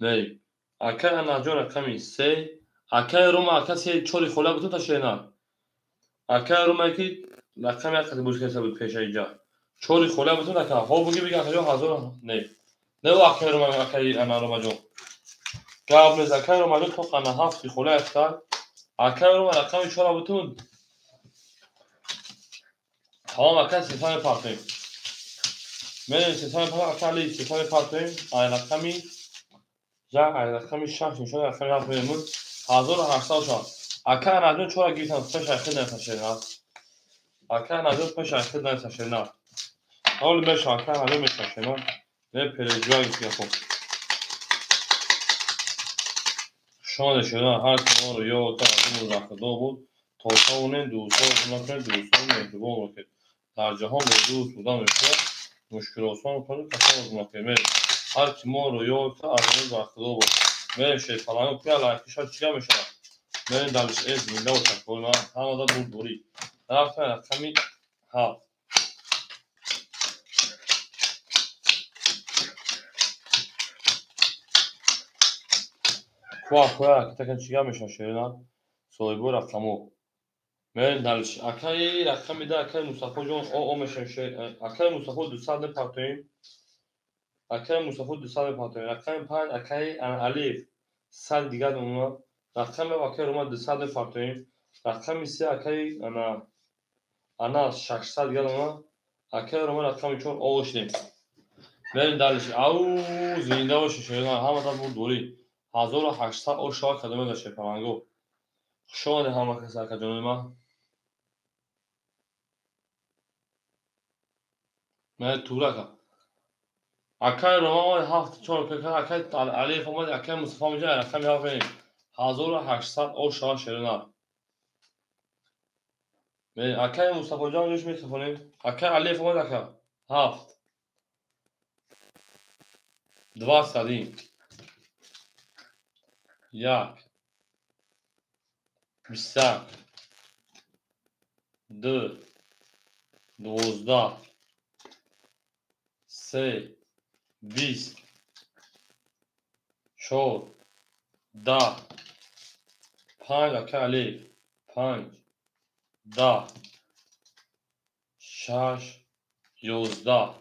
мерем. Акаи Анасҷон рақами 3, акаи Рома ака се чори хола бутун та шена. Акаи Рома ки рақами 1 қати буш кеса буд пеша иҷа. Чори хола бутун ака, ҳо буги биги акаҷон 1000 не. Не акаи Рома акаи ана Ромаҷон. Гап нест, акаи Ромаҷон то қана 7 хола афтад. Акаи Рома рақами 4 бутун. Тамом ака сифа мепартоем. Мерем сифа мепартоем, ака Али сифа мепартоем. Ай рақами 1, ай рақами 6 нишон рақами 7 мерем. 1860. Ака Анаҷон 4 гирифтан пеш ай хид намешавад. Ака Анаҷон пеш ай хид намешавад. Ҳол мешавад, ака Анаҷон мешавад. Не переживай, хоб. Шоне шуда ҳар киморо ёд кард, рахудо буд, то тавонем дӯстон накунем, дӯстон меҳрубон бошед. Дар ҷаҳон бо дӯст буда мешавад, мушкилосон кунед, касон накунем. Ҳар киморо ёд кард, аз рахудо буд. Мерем шерпаланг куя лайкиша чига мешавад. Мерем далиш эз зинда бошад, ҳамада бурдборӣ. Рафтем рақами 7. Куа куя китакан чига мешавад шерина соҳибу рақаму. Мерем далиш. Акаи рақами 10 акаи Мустафоҷон о мешавад. Акаи Мустафо 200 мепартоем. Акаи Мустафо 200 мепартоем. Рақами 5 акаи Алиф 100 дигар омад. Рақами акаи Рома 200 мепартоем. Рақами 3 акаи Анас 600 дигар омад. Акаи Рома рақами 4 о шудем. Мерем далиш. Ау зинда бошед шерина ҳамада бурдборӣ. 1800 о шава кадоме дар шерпаланго. Хуш омадед ҳама кас акаҷонои ман. Ман турака. Акаи Рома омад 7 4 акаи Алиев омад, акаи Мустафо омад, рақами 7 мерем. 1800 о шава шерина. Мерем акаи Мустафоҷон ҷош мехонем. Акаи Алиев омад ака 7 21 1 21 2 12 3 20 4 10 5 акаи Алиев 5 10 6 11.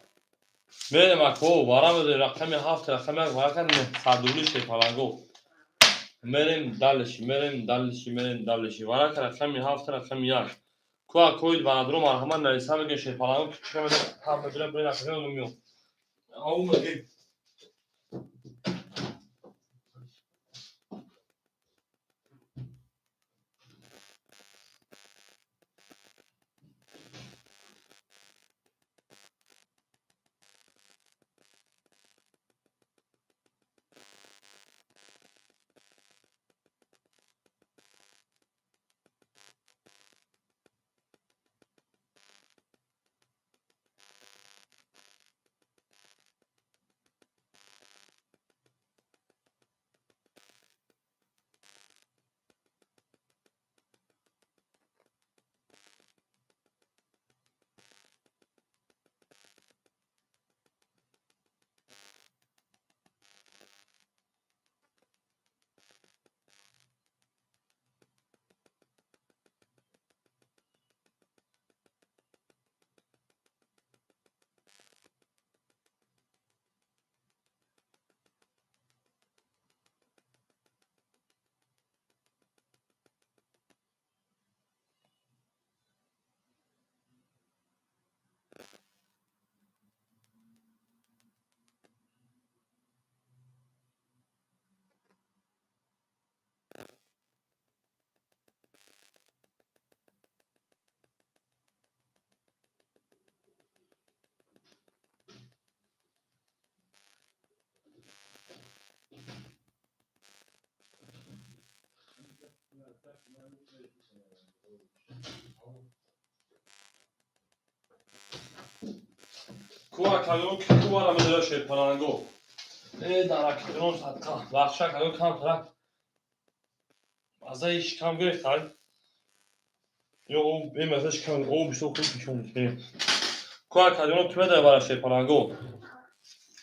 Мерем ако вара медорем рақами 7 рақами 1 варака 900 рубли шерпаланго. Мерем далиши, мерем далиши, мерем далиши. Варака рақами 7 рақами 1. Куа коид барадро марҳамат нависа мегӯем шерпаланго ки чиқа медорем ҳам медорем бирем рақами миём. Ау мегӯем. Ку акаён ку вара медора шерпаланго. Э даракитон садқа. Бахша акаён кам тарак. Азаи шикам гирифт ай. Ё о э маза шикам о бисёр хуб нишон медиҳем. Ку акаён ки медора вара шерпаланго.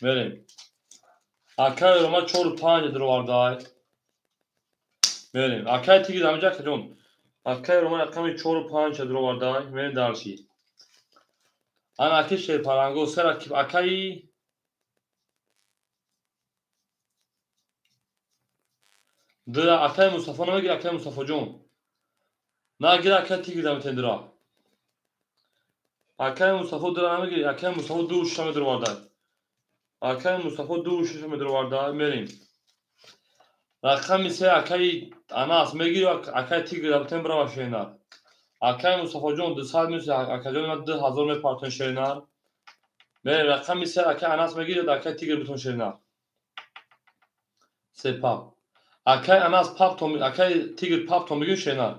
Мерем. Акаи Рома 4-5 даровардай. Мерем. Акаи Тигр ҳамиҷа акаҷон. Акаи Рома рақами 4-5 даровардай. Мерем дарши. Ана аки шерпаланго сера акаи дира акаи Мустафо намегир акаи Мустафоҷон. Нагир акаи Тигр дамитен дира. Акаи Мустафо дира намегир, акаи Мустафо 2-6 медаровардай. Акаи Мустафо 2-6 медаровардай. Мерем. Рақами 3 акаи Анас мегир, акаи Тигр дамитен бирава шеринар. Акаи Мустафоҷон 200 минус акаҷони ман 2000 мепартон шеринар. Мерем рақами 3 акаи Анас мегир, акаи Тигр битон шеринар. Се пап. Акаи Анас пап то акаи Тигр пап то мегир шеринар.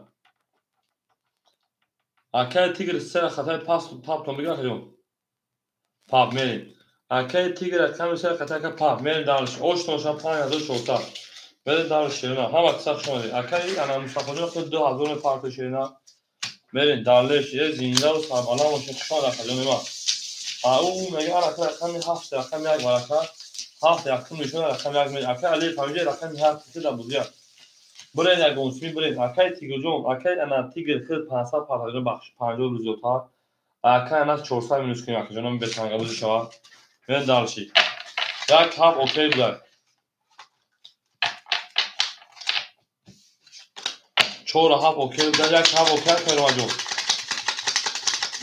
Акаи Тигр се хатаи пас пап то мегир акаҷон. Пап мерем. Акаи Тигр рақами 3 хатаи ака пап мерем дарш. Оштон ша 5400. Мерем дарш шеринар. Ҳама киса хуш омадед. Акаи ана Мустафоҷон худ 2000 мепарто шеринар. Мерем дарлеш е зиндаву сарбаланд бошед хуш омад акаҷони ман. Ау мега арака рақами 7 рақами 1 варака 7 якум нишон рақами 1 мерем. Акаи Алиев ҳамиҷа рақами 7 ки дар бозия. Бирен ягон сими бирен. Акаи Тигрҷон, акаи ана Тигр хел 500 партаҷон бахш 50 рӯз зиёдтар. Акаи Анас 400 минус кунем акаҷонам бетангабозӣ шавад. Мерем дарши. Як ҳафт окей будай. 4-7 окей будай, як ҳафт окей акаи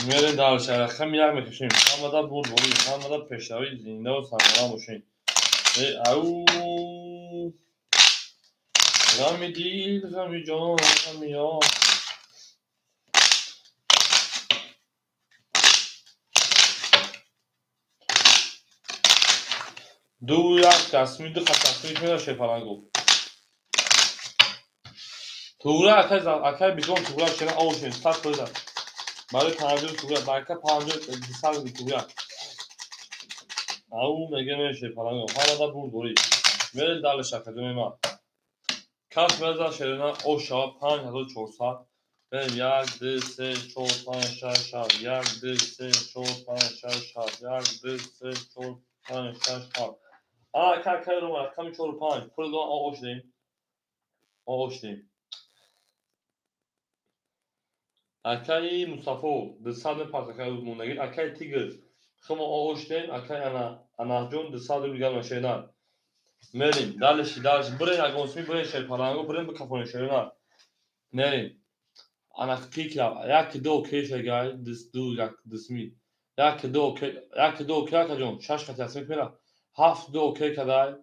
Мерем дарши. Рақами 1 мекашем. Ҳамада бурдборӣ, ҳамада пешравӣ, зиндаву сарбаланд бошед. Э ау ғами дил, ғами ҷон, ғами ёр. Ду як тасмим, ду хат тасмим меда шерпаланго. Туғра акай акай битон туғра шера ошен 100%. Барои 50 туғра, барака 50 200 туғра. Ау мега ме шерпаланго. Ҳамада бурдборӣ. Мерем далеш акаҷони ман. Кас меза шерина ош шава 5400. Мерем 1 2 3 4 5 6 7 1 2 3 4 5 6 7 1 2 3 4 5 6 7. Ака акаи Рома рақами 4-5 пули дон ош дем. Ош дем. Акаи Мустафо 200 мепарт акаи мондагир. Акаи Тигр химо ош дем. Акаи ана Анасҷон 200 рубл гама шеринар. Мерем далеши далеши бирен ягон сими бирен шерпаланго бирен бикафонем шеринар. Мерем. Ана пик як ду окей шагай ду як дисми. Як ду окей, як ду окей акаҷон 6 хати тасмим мера. 7 ду окей кадай.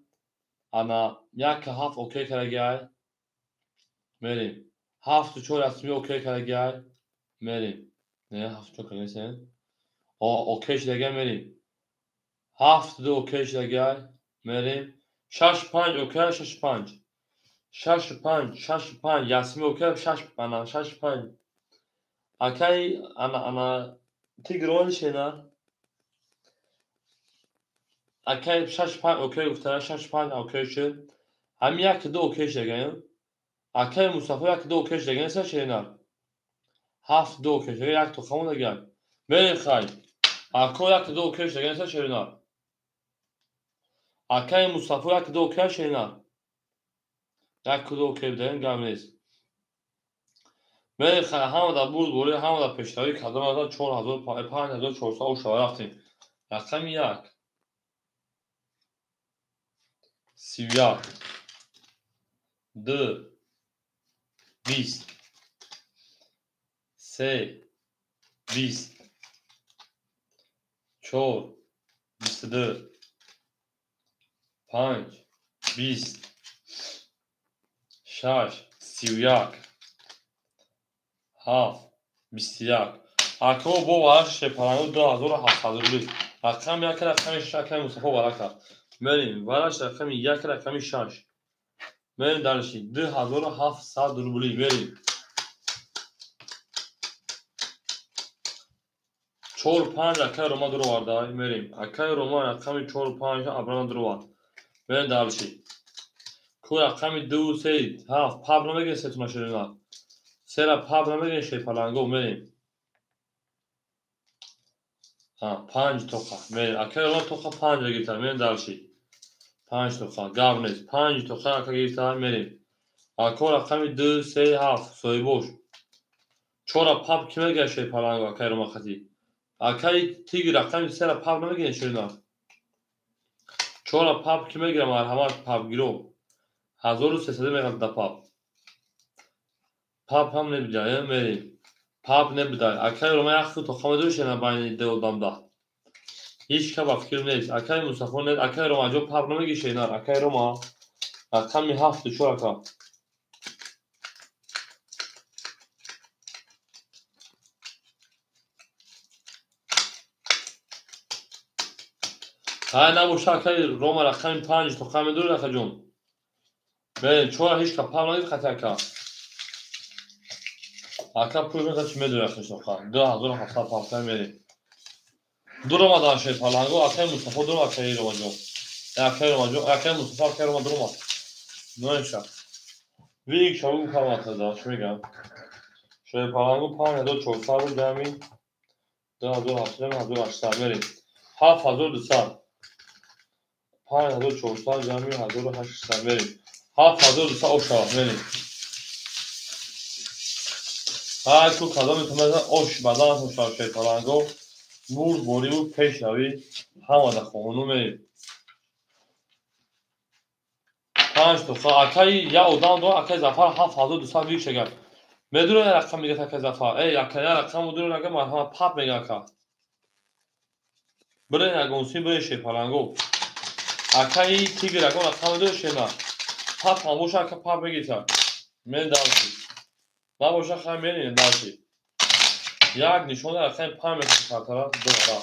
Ана 1 7 окей кардагай. Мерем. 7 4 тасмим окей кардагай. Мерем. Не 7 4 кардагай. О окей шудагай мерем. 7 ду окей шудагай. Мерем. 6 5 окей 6 5. 6 5 6 5 ясми окей 6 ана 6 5. Акай ана ана Тигр шена. Акай 6 5 окей гуфта 6 5 окей шуд. Ҳами 1 2 окей шудагай. Акай Мустафо 1 2 окей шудагай са шена. 7 2 окей шудагай як то хамон дагай. Мерем хай. Ако 1 2 окей шудагай са шена. Акай Мустафо 1 2 окей шена. 1 2 окей будаем гап нест. Мерем хай ҳамада бурдборӣ, ҳамада пешравӣ кардам 4000 5400 ошава рафтем. Рақами 1 31 2 20 3 20 4 22 5 20 6 31 7 21. Ако бо вараш шерпаланго 2700 рубли. Рақами 1 рақами 6 акаи Мустафо варака. Мерем вараш рақами 1 рақами 6. Мерем дарши 2700 рубли мерем. 4-5 акай Рома дуроварда, мерем. Акай Рома рақами 4-5 абрана дуровард. Мерем дальше. Ку рақами 2 3 7 паб намегирем сетуна шерина. Сера паб намегирем шерпаланго мерем. 5 тоқа. Мерем. Акай Рома тоқа 5 гирифта. Мерем дальше. 5 тоқа. Гап нест. 5 тоқа ака гирифта мерем. Ако рақами 2 3 7 соҳибош. 4 паб ки мегирад шерпаланго акай Рома хати? Акай Тигр рақами 3 паб намегирад шерина. 4 паб ки мегирад марҳамат пабгиро. 1300 мегирад да паб. Паб ҳам небидай, мерем. Паб небидай. Акай Рома як худ тоқа медори шерина байни ду одамда. Ҳеҷ ка ба фикр нест. Акай Мустафо нест. Акай Рома ҷо паб намегирад шерина. Акай Рома рақами 7 4 ака. Ҳай набоша акай Рома рақами 5 тоқа медори акаҷон. Мерем 4 ҳеҷ ка паб намегирад хати ака. Ака пул мехоҳад чӣ медори акаш тоқа. 2700 паб мерем. Дуромадан шерпаланго акай Мустафо дурома акай Ромаҷон. Акай Ромаҷон, акай Мустафо акай Рома дурома. Ноиша. Вик шаву паматада, чӣ мегам? Шерпаланго 5400 ҷамъи 2700 1800 мерем. 7200 5400 ҷамъи 1800 мерем. 7200 ош шавад мерем. Ҳар ку кадоме тумеда ош бадан шавад шерпаланго бурд бориву пешравӣ ҳамада хонум мерем. 5 тоқа акай як одам дор акай Зафар 7200 вик шагар. Медонӣ як рақам мегӯяд акай Зафар. Эй акай як рақам медонӣ ака марҳамат паб мегӯяд ака. Бирен ягон син бирен шерпаланго. Акай Тигр ягон рақам медонӣ шерна. Паб ҳам боша ака паб мегирад. Мерем дальше. Набоша хай мерем дальше. Як нишона рақами 5 мекашад картара 2 ра.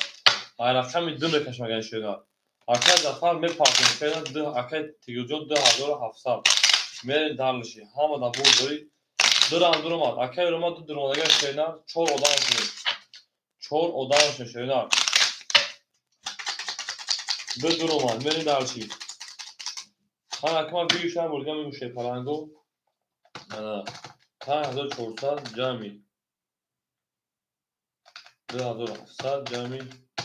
Ай рақами 2 мекашад маган шерна. Акай Зафар мепартем шерна 2 акай Тигрҷон 2700. Мерем дальше. Ҳамада бурдорӣ. Дурам дуромад. Акай Рома ду дуромадага шерна 4 одам шуд. 4 одам шуд шерна. Ду дуромад. Мерем дальше. Ҳан акма бигӯшам бурдигам мегӯ шерпаланго. 5400 ҷамъи 2700 ҷамъи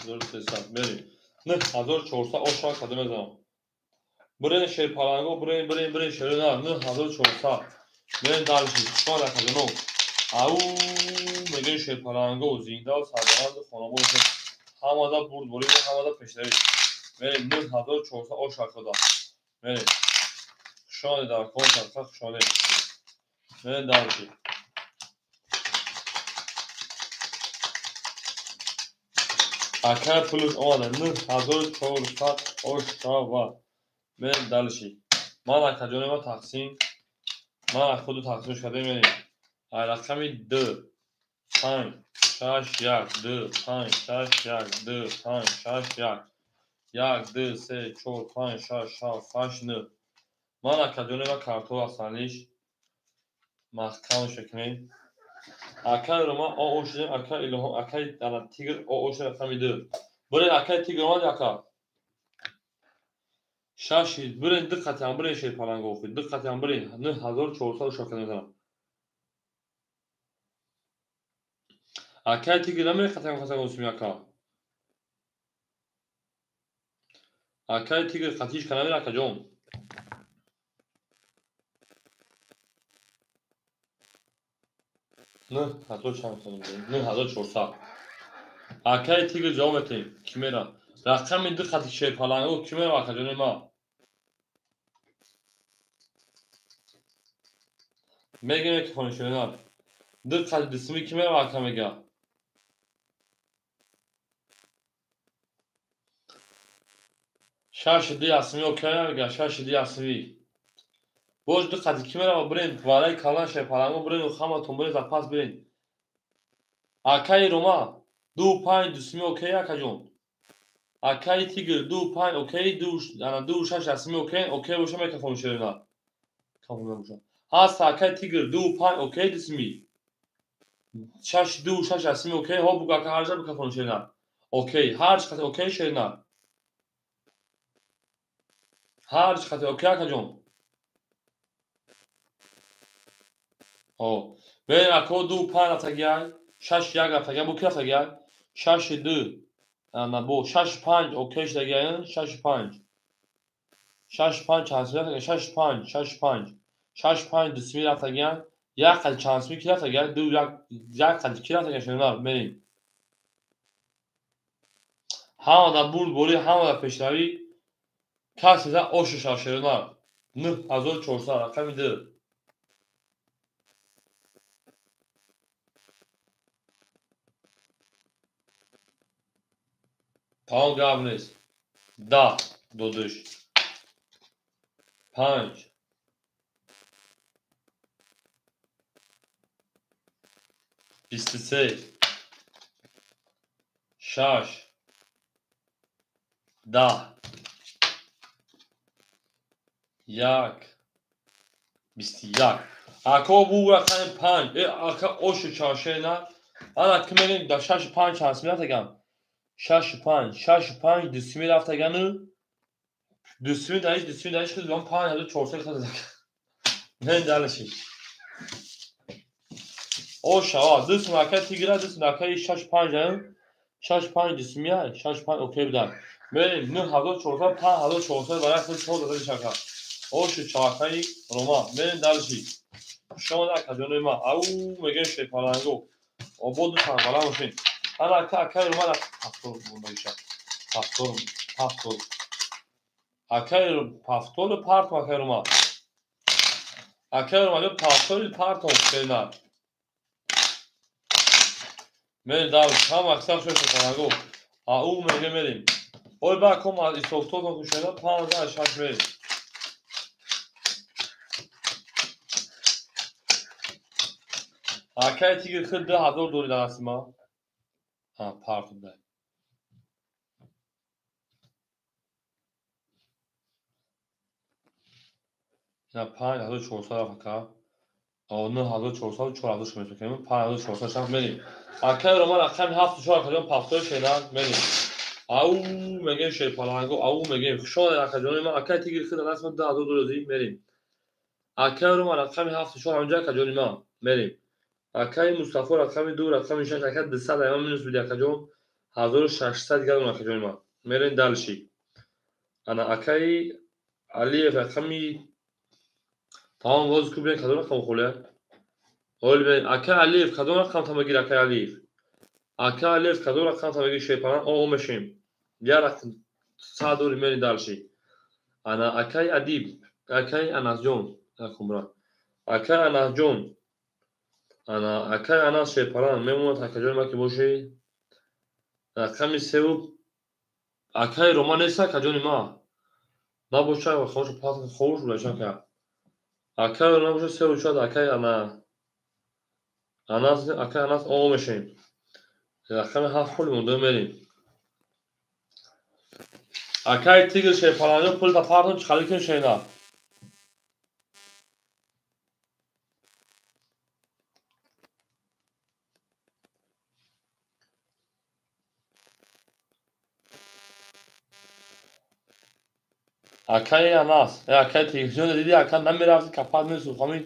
1300 мерем. 9400 оша кадо мезанам. Бирен шерпаланго, бирен, бирен, бирен шерина 9400. Мерем дальше. Чор рақамно. Ау мегӯем шерпаланго зиндаву сарбаланду хонабод ҳамада бурдборӣ ҳамада пешравӣ. Мерем 9400 оша када. Мерем. Хушонед дар кор садқа хушонед. Мерем дальше. Акай пулш омада 9400 ош шавад. Мерем дальше. Ман акаҷони ма тақсим. Ман худу тақсимш карда мерем. Ай рақами 2 5 6 1 2 5 6 1 2 5 6 1 1 2 3 4 5 6 7 8 9. Ман акаҷони ма картҳо ҳастанд маҳкам шекунем. Акай Рома о шудем, акай Илҳом, акай ана Тигр о шудем рақами 2. Бирен акай Тигр омад ака. 6 бирен ду қатиам бирен шерпаланго охир. Ду қатиам бирен 9400 шока мезанам. Акай Тигр намере қатиам қатиам осими ака. Акай Тигр қатиш ка намере акаҷон. 9000 чанд сомон? 9400. Акай Тигр ҷавоб метаҳем. Ки мера? Рақами 2 қати шерпаланго ки мера акаҷони ма? Мегӯем ки хонишона. 2 қати дусми ки мера ака мега? 6 ду ясми окей мега? 6 ду ясми. Бош ду қати ки мерава бирен вараи калан шерпаланго бирен ҳаматон бирен запас бирен. Акай Рома 2 5 дусми окей акаҷон. Акай Тигр 2 5 окей 2 ана 2 6 ясми окей окей боша микрофон шерина. Камон боша. Ҳаст акай Тигр 2 5 окей дусми. 6 2 6 асми окей ҳо буга ака ҳарҷа бикафон шерина. Окей, ҳарч хати окей шерина. Ҳарч хати окей акаҷон. Ҳо. Бен ако 2 5 рафтагиай, 6 1 рафтагиай, бу ки рафтагиай? 6 2. Ана бо 6 5 окей шудагиай, 6 5. 6 5 чанд сми рафтагиай? 6 5, 6 5. 6 5 дусми рафтагиай. Як қад чанд сми ки рафтагиай? 2 1 як қад ки рафтагиай шерина мерем. Ҳама дар бурдборӣ, ҳама дар пешравӣ. Касе за ошу шав шерина. 9400 рақами 2. Тамом гап нест. 10 додиш. 5 23 6 10 1 21. Ако бу рақами 5, ака ошу чаршена. Ана ки мерем дар 6 5 чанд сми рафтаган? 6 5, 6 5 дусми рафтагану дусми дариш, дусми дариш худ 5400 хад. Мен далаши. О шава, дусми ака тигра, дусми ака 6 5 ан, 6 5 дусми ай, 6 5 окей будан. Мерем 9400, 5400 барои худ 4 шака. Ошу чакаи Рома, мерем далаши. Шона акаҷонои ма, ау мегем шепаланго. Ободу танбала мошин. Ана ака акаи Рома ҳафтор мондагиша. Ҳафтор, ҳафтор. Акаи ҳафтор партом акаи Рома. Акаи Рома ҷо ҳафтори партом шена. Мерем далаш, ҳама аксар шо шепаланго. Ау мегем мерем. Ой ба ком аз исофтотон кушена 5 6 мерем. Акаи тигр худ 2000 дори дар дасти ма. Ҳа, партом дай. Ина 5400 рафт ака. 9400 4000 шуд мекунем. 5400 шафт мерем. Акаи Рома рақами 74 акаҷон пафтои шена мерем. Ау мегем шерпаланго, ау мегем. Хушон акаҷони ма, акаи тигр худ дар дасти ма 2000 дори мерем. Акаи Рома рақами 74 ҳамҷа акаҷони ма мерем. Акаи Мустафо рақами 2, рақами 6, ака 200 айма минус буди акаҷон. 1600 гарон акаҷони ма. Мерем далши. Ана акаи Алиев рақами тамом воз ку бин кадом рақам холия? Оли бин акаи Алиев кадом рақам тамагир акаи Алиев? Акаи Алиев кадом рақам тамагир шепалан о мешем. Я рақам 100 дори мерем далши. Ана акаи Адиб, акаи Анасҷон, акумра. Акаи Анасҷон. Ана акаи Анас шепалан мемонад акаҷони ма ки боши. Рақами 3 акаи Рома нест акаҷони ма. Набоша хомӯш пас хомӯш буда шака. Акаи Рома набоша 3 4 акаи ана Анас акаи Анас о мешем. Рақами 7 холи монда мерем. Акаи тигр шепаланҷо пул та партон чиқали кун шена. Акаи Анас, акаи тигрҷон диди ака намерафт капат месӯхт. Ҳамин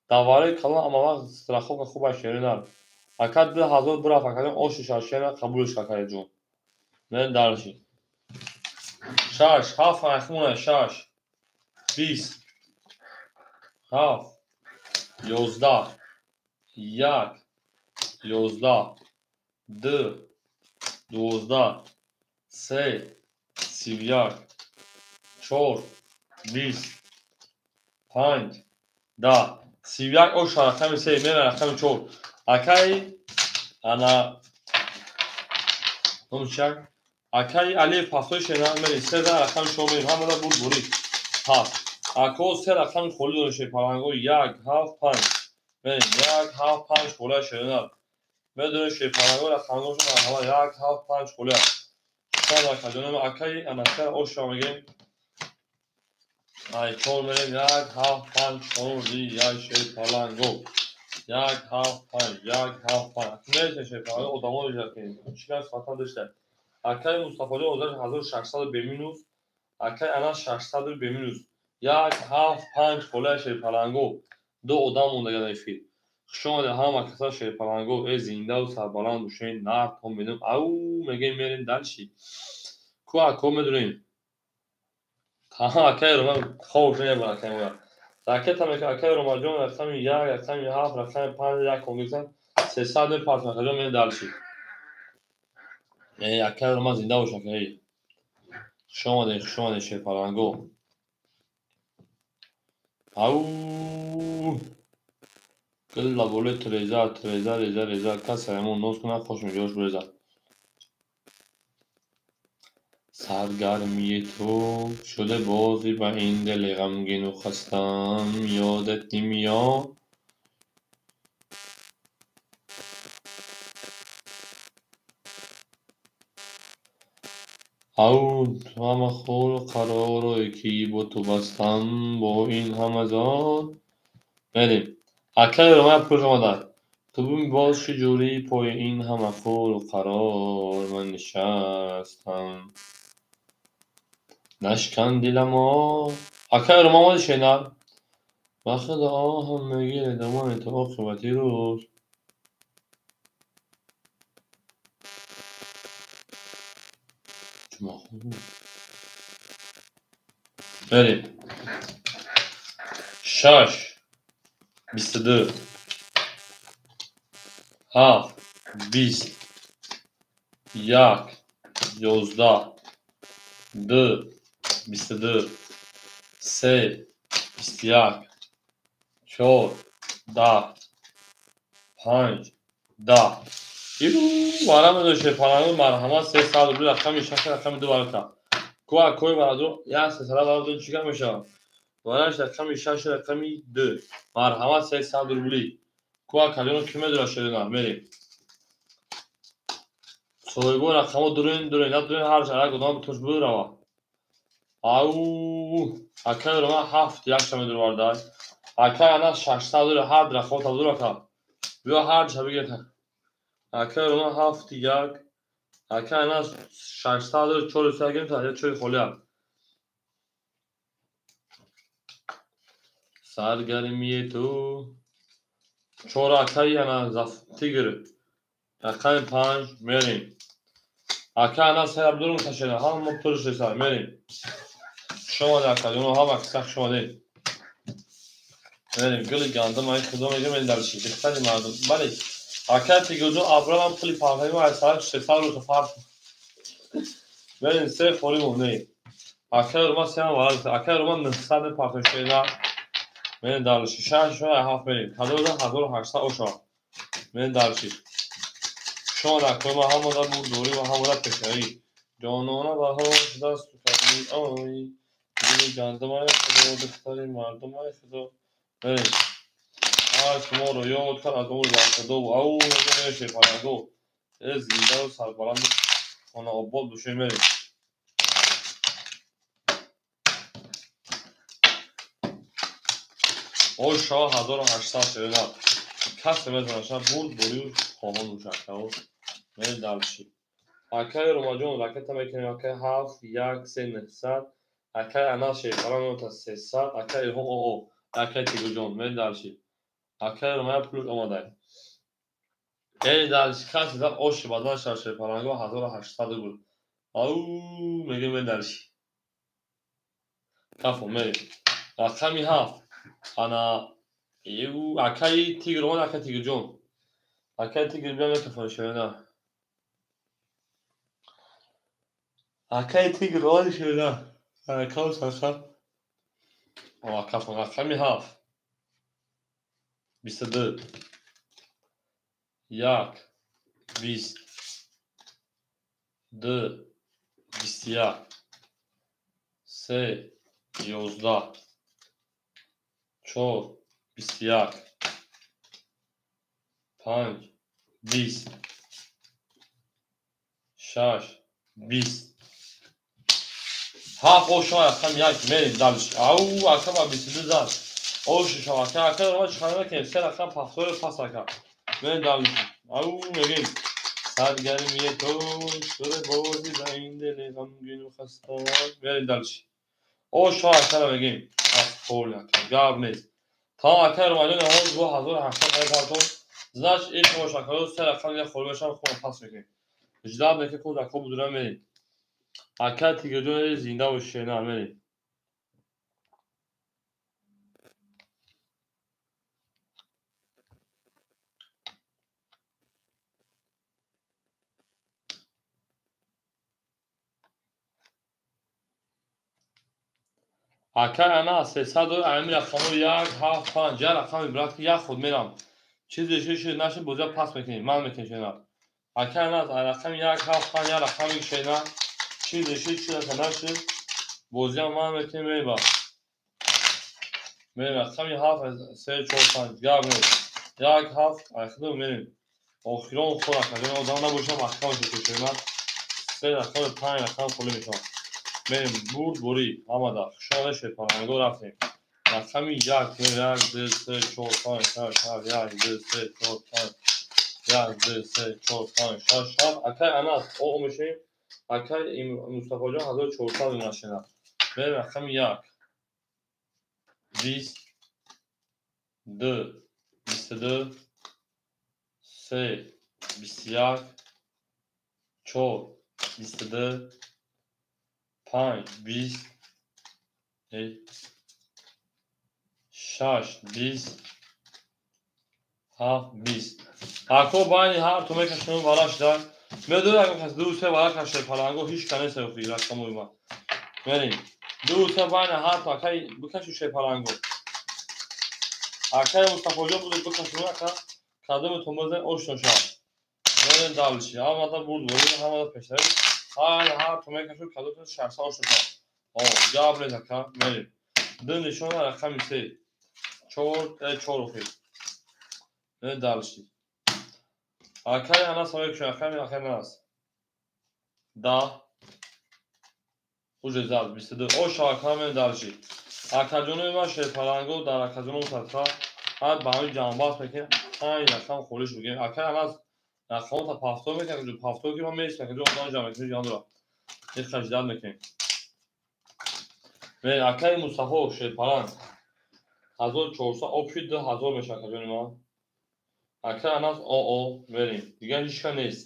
давараи калон ама вақт страховка хуб аст шерина. Ака 2000 бурафт акаҷон ошу шашена қабулш акаҷон. Мен дарши. 6 7 ахмона 6 20 7 11 1 11 2 12 3 31 4 20 5 10 31 оша рақами 3 мера рақами 4. Акаи ана номчак акаи Алиев пафтои шена мери 3 рақами 4 мерим ҳамада буд бурид 7. Ако 3 рақами холи дорем шепаланго 1 7 5 мерим 1 7 5 хола шена. Медонем шепаланго рақамҳошон марҳама 1 7 5 хола. 4 акаҷонам акаи Анаса оша мегем. Ай 4 мерем 1 7 5 4 1 шепаланго. 1 7 5 1 7 5. Мерси шерпаланго одамо иҷра кунед. Чӣ гап соатам дошта. Акай Мустафоҷон озар 1600 бе минус. Акай Анас 600 бе минус. 1 7 5 холия шерпаланго. Ду одам мондага дар эфир. Хуш омадед ҳама каса шерпаланго. Э зиндаву сарбаланд бошед. Нартон медум. Ау мегӯем мерем дальше. Ку ако медурем. Акай Роман хоб шуда акай моя. Ракета мекунад акай Ромаҷон рақами 1, рақами 7, рақами 5, 1 конгресан 300 мепартам акаҷон мерем дальше. Э акай Роман зинда бош акай. Хуш омадед, хуш омадед шерпаланго. Ау гул болои треза, треза, реза, реза. Кас ҳамон ноз кунад, хош меҷош бурезад. Саргармии ту шуда бозӣ ба ин дили ғамгину хастам, ёдат намеояд. Ау ту ҳама хулу қароро ки бо ту бастам, бо ин ҳама зод. Мерем. Акай Ромая пулш омада. Ту боз чӣ ҷурӣ пои ин ҳама хулу қарор ман нишастам. Нашкан диламо. Акай Рома омади шенар. Ба худо оҳам мегирад домони ту оқибати рӯз. Мерем. 6 22 7 20 1 11 2 22 3 21 4 10 5 10. Иру варам доште паланго марҳамат 300 рубл рақами 6 рақами 2 варата. Ку акои варадо 1 300 варадо чӣ гап мешавад? Вараш рақами 6 рақами 2. Марҳамат 300 рубли. Ку акалёно ки медора шерина мерем. Соҳибо рақамо дурен дурен надурен ҳар шарак одам туш бурава. Ау акай рома 7 1 ша медурвардай. Акай ана 600 дура ҳар рақамо табдура ка. Биё ҳар ша бигирта. Акай рома 7 1 акай ана 600 дура 4 3 гирифта, я 4 холия. Саргармии ту 4 акай ана тигр. Рақами 5 мерем. Акай ана 3 абдурум ташена ҳама пур шеса мерем. Хуш омадед акаҷоно ҳама каса хуш омадед. Мерем гули гандум ай худо мегӯям мерем дальше. Дихтари мардум. Бале. Акай тигрҷон абралам пули партаи мо аз сарак 600 рӯза фарқ. Мерем се холӣ мондаем. Акай Рома се ҳам варад. Акай Рома 900 мепартои шена. Мерем дальше. 6 7 мерем. 1800 оша. Мерем дальше. Шумо акои ма ҳамада бурдорӣ ва ҳамада пешравӣ. Ҷонона баҳор шудасту кардӣ ой. Гули гандумай худо, духтари мардумай худо. Мерем. Ҳар шуморо ёд кард аз умри бархудо. Ау мегӯем шерпаланго. Э зиндаву сарбаланду хонаобод бошем мерем. Оша 1800 шерина. Касе метавонад шава бурд борию хоҳон мушаккао. Мерем дальше. Акай Ромаҷон ракета мекунем. Акай 7 1 3 900. Акай Анас шерпаланг 300. Акай Илҳом оо. Акай Тигрҷон мерем дальше. Акай Ромая пулш омадай. Эй дальше касе зад оши бадан шава шерпаланго 1800 рубл. Ау мегӯем мерем дальше. Кафо мерем. Рақами 7. Ана акай Тигр омад, акай Тигрҷон. Акай Тигр биё микрофон шерина. Акай Тигр омад шерина. Акам саха. О кафо рақами 7. 22 1 20 2 21 3 11 4 21 5 20 6 20 7 ошо рақами 1 мерем дальше. Ау акама 22 зад. Ош шава, ака, ака, ма чӣ мекунем? Се рақам пафтори пас ака. Мен далиш. Ау мегем. Саргармии ту шур бозӣ ба ин дили ғамгину хаста. Мерем далиш. Ош шава акара мегем. Аз пол ака. Гап нест. Та ака Ромаҷон ҳоз 2800 қай партон. Знач иш бош ака, се рақам я холӣ мешам, хона пас мекунем. Ждаб мекунем, ку ака будура мерем. Ака Тигрҷон зинда бош, шена мерем. Ака ана 300 ами рақамҳо 1 7 5 я рақами брат ки як худ мерам. Чизе ши наши бозия пас мекунем, ман мекунем шена. Ака ана рақами 1 7 5 я рақами шена. Чизе ши наши бозия ман мекунем мерем. Мерем рақами 7 3 4 5 гап нест. 1 7 айхду мерем. Охирон худ ака ҷон одам набошам аҳкам шуд шена. 3 рақами 5 рақам холӣ мешавад. Мерем бурд бурӣ ҳамада хушона шепаранго рафтем. Рақами 1 1 2 3 4 5 6 7 1 2 3 4 5 1 2 3 4 5 6 7. Акай Анас о мешавем. Акай Мустафоҷон 1400 мешавад. Мерем рақами 1 20 2 22 3 21 4 22 5 20 6 20 7 20. Ако байни ҳар ту мекашем вараш дар медонам ако кас 2 3 вара каше паланго ҳеч кане сехи рақамои ма. Мерем 2 3 байни ҳар ту акай бикашу ше паланго. Акай Мустафоҷон буд бикашу ака кадом ту мезан ошно ша. Мерем далши ҳамада бурд бурд ҳамада пештар. Ҳар ту мекашу кадом ту 600 ошно ша. О гап нест ака мерем. Ду нишона рақами 3 4 4 охир. Мерем далши. Акай Анас мекушам, акай акай Анас. 10 уже зад 22. О шака мерем далши. Акаҷонои ман шерпаланго дар акаҷоно садқа ҳар ба ҳамин ҷанбаст мекунем, 5 рақам холиш мекунем. Акай Анас рақамота пафтор мекунем, пафтор ки ман мерисам, акаҷон одам ҷамъ мекунем, ҷамъ дора. Ҳеч хаҷдат мекунем. Мерем акай Мустафо шерпаланг 1400 обши 2000 мешавад акаҷони ман. Акай Анас о мерем. Дигар ҳеч ка нест.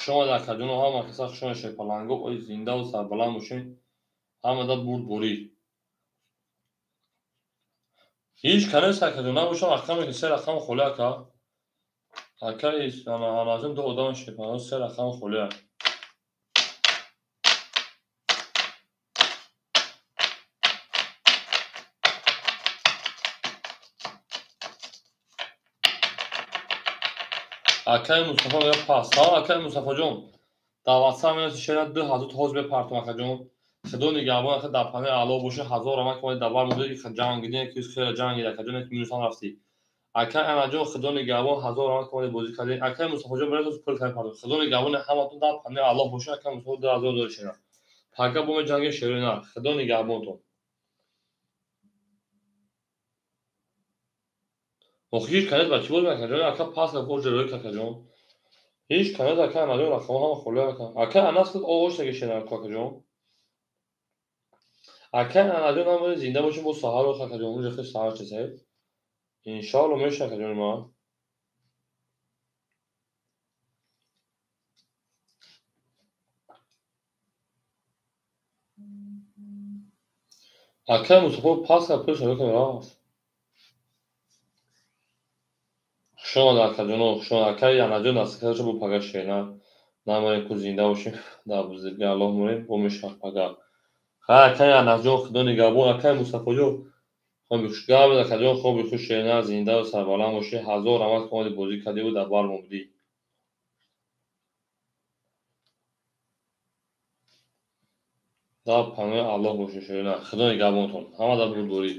Шумо акаҷоно ҳама каса хушона шерпаланго ой зиндаву сарбаланд бошед. Ҳамада бурд бурӣ. Ҳеч ка нест акаҷон набошам рақаме ки 3 рақам холӣ ака. Акай Анаҷон ду одам шерпаланго 3 рақам холӣ ака. Акай Мустафо мегӯяд пас. Салом акай Мустафоҷон. Дар WhatsApp менависи шера 2000 ҳоз бепартом акаҷон. Худо нигаҳбон ака дар паноҳи Аллоҳ бошед. 1000 рамак омади дар бар монди ҷангидин ки хеле ҷангид акаҷон ки минусам рафтӣ. Акай Анаҷон худо нигаҳбон 1000 рамак омади бозӣ кардем. Акай Мустафоҷон барои пул ками партом. Худо нигаҳбон ҳаматон дар паноҳи Аллоҳ бошед. Акай Мустафо 2000 дори шера. Пака бо меҷанги шерои нар. Худо нигаҳбонтон. Охи ҳеч канет ба чӣ боз акаҷон? Ака пас ка ҷарои какаҷон. Ҳеч канет ака Анаҷон рақамҳо ҳама холӣ ака. Ака Анас худ оғоз таги шена какаҷон. Ака Анаҷон ҳам зинда бошем бо саҳаро какаҷон. Унҷа хел саҳар чесед. Иншоалло меша акаҷони ман. Ака Мустафо пас ка пул шаро ка рафт. Хушомад акаҷоно, хушомад акай Анаҷон дастакашо бо пага шена. Намоем ку зинда бошем дар бузурги Аллоҳ монем бо мешавад пага. Хай акай Анаҷон худо нигаҳбон акай Мустафоҷон хоби хуш гап акаҷон хоби хуш шена зиндаву сарбаланд бошӣ. 1000 рамак омади бозӣ кардиву дар бар монди. Дар паноҳи Аллоҳ бошед шена. Худо нигаҳбонтон. Ҳама дар бурдборӣ.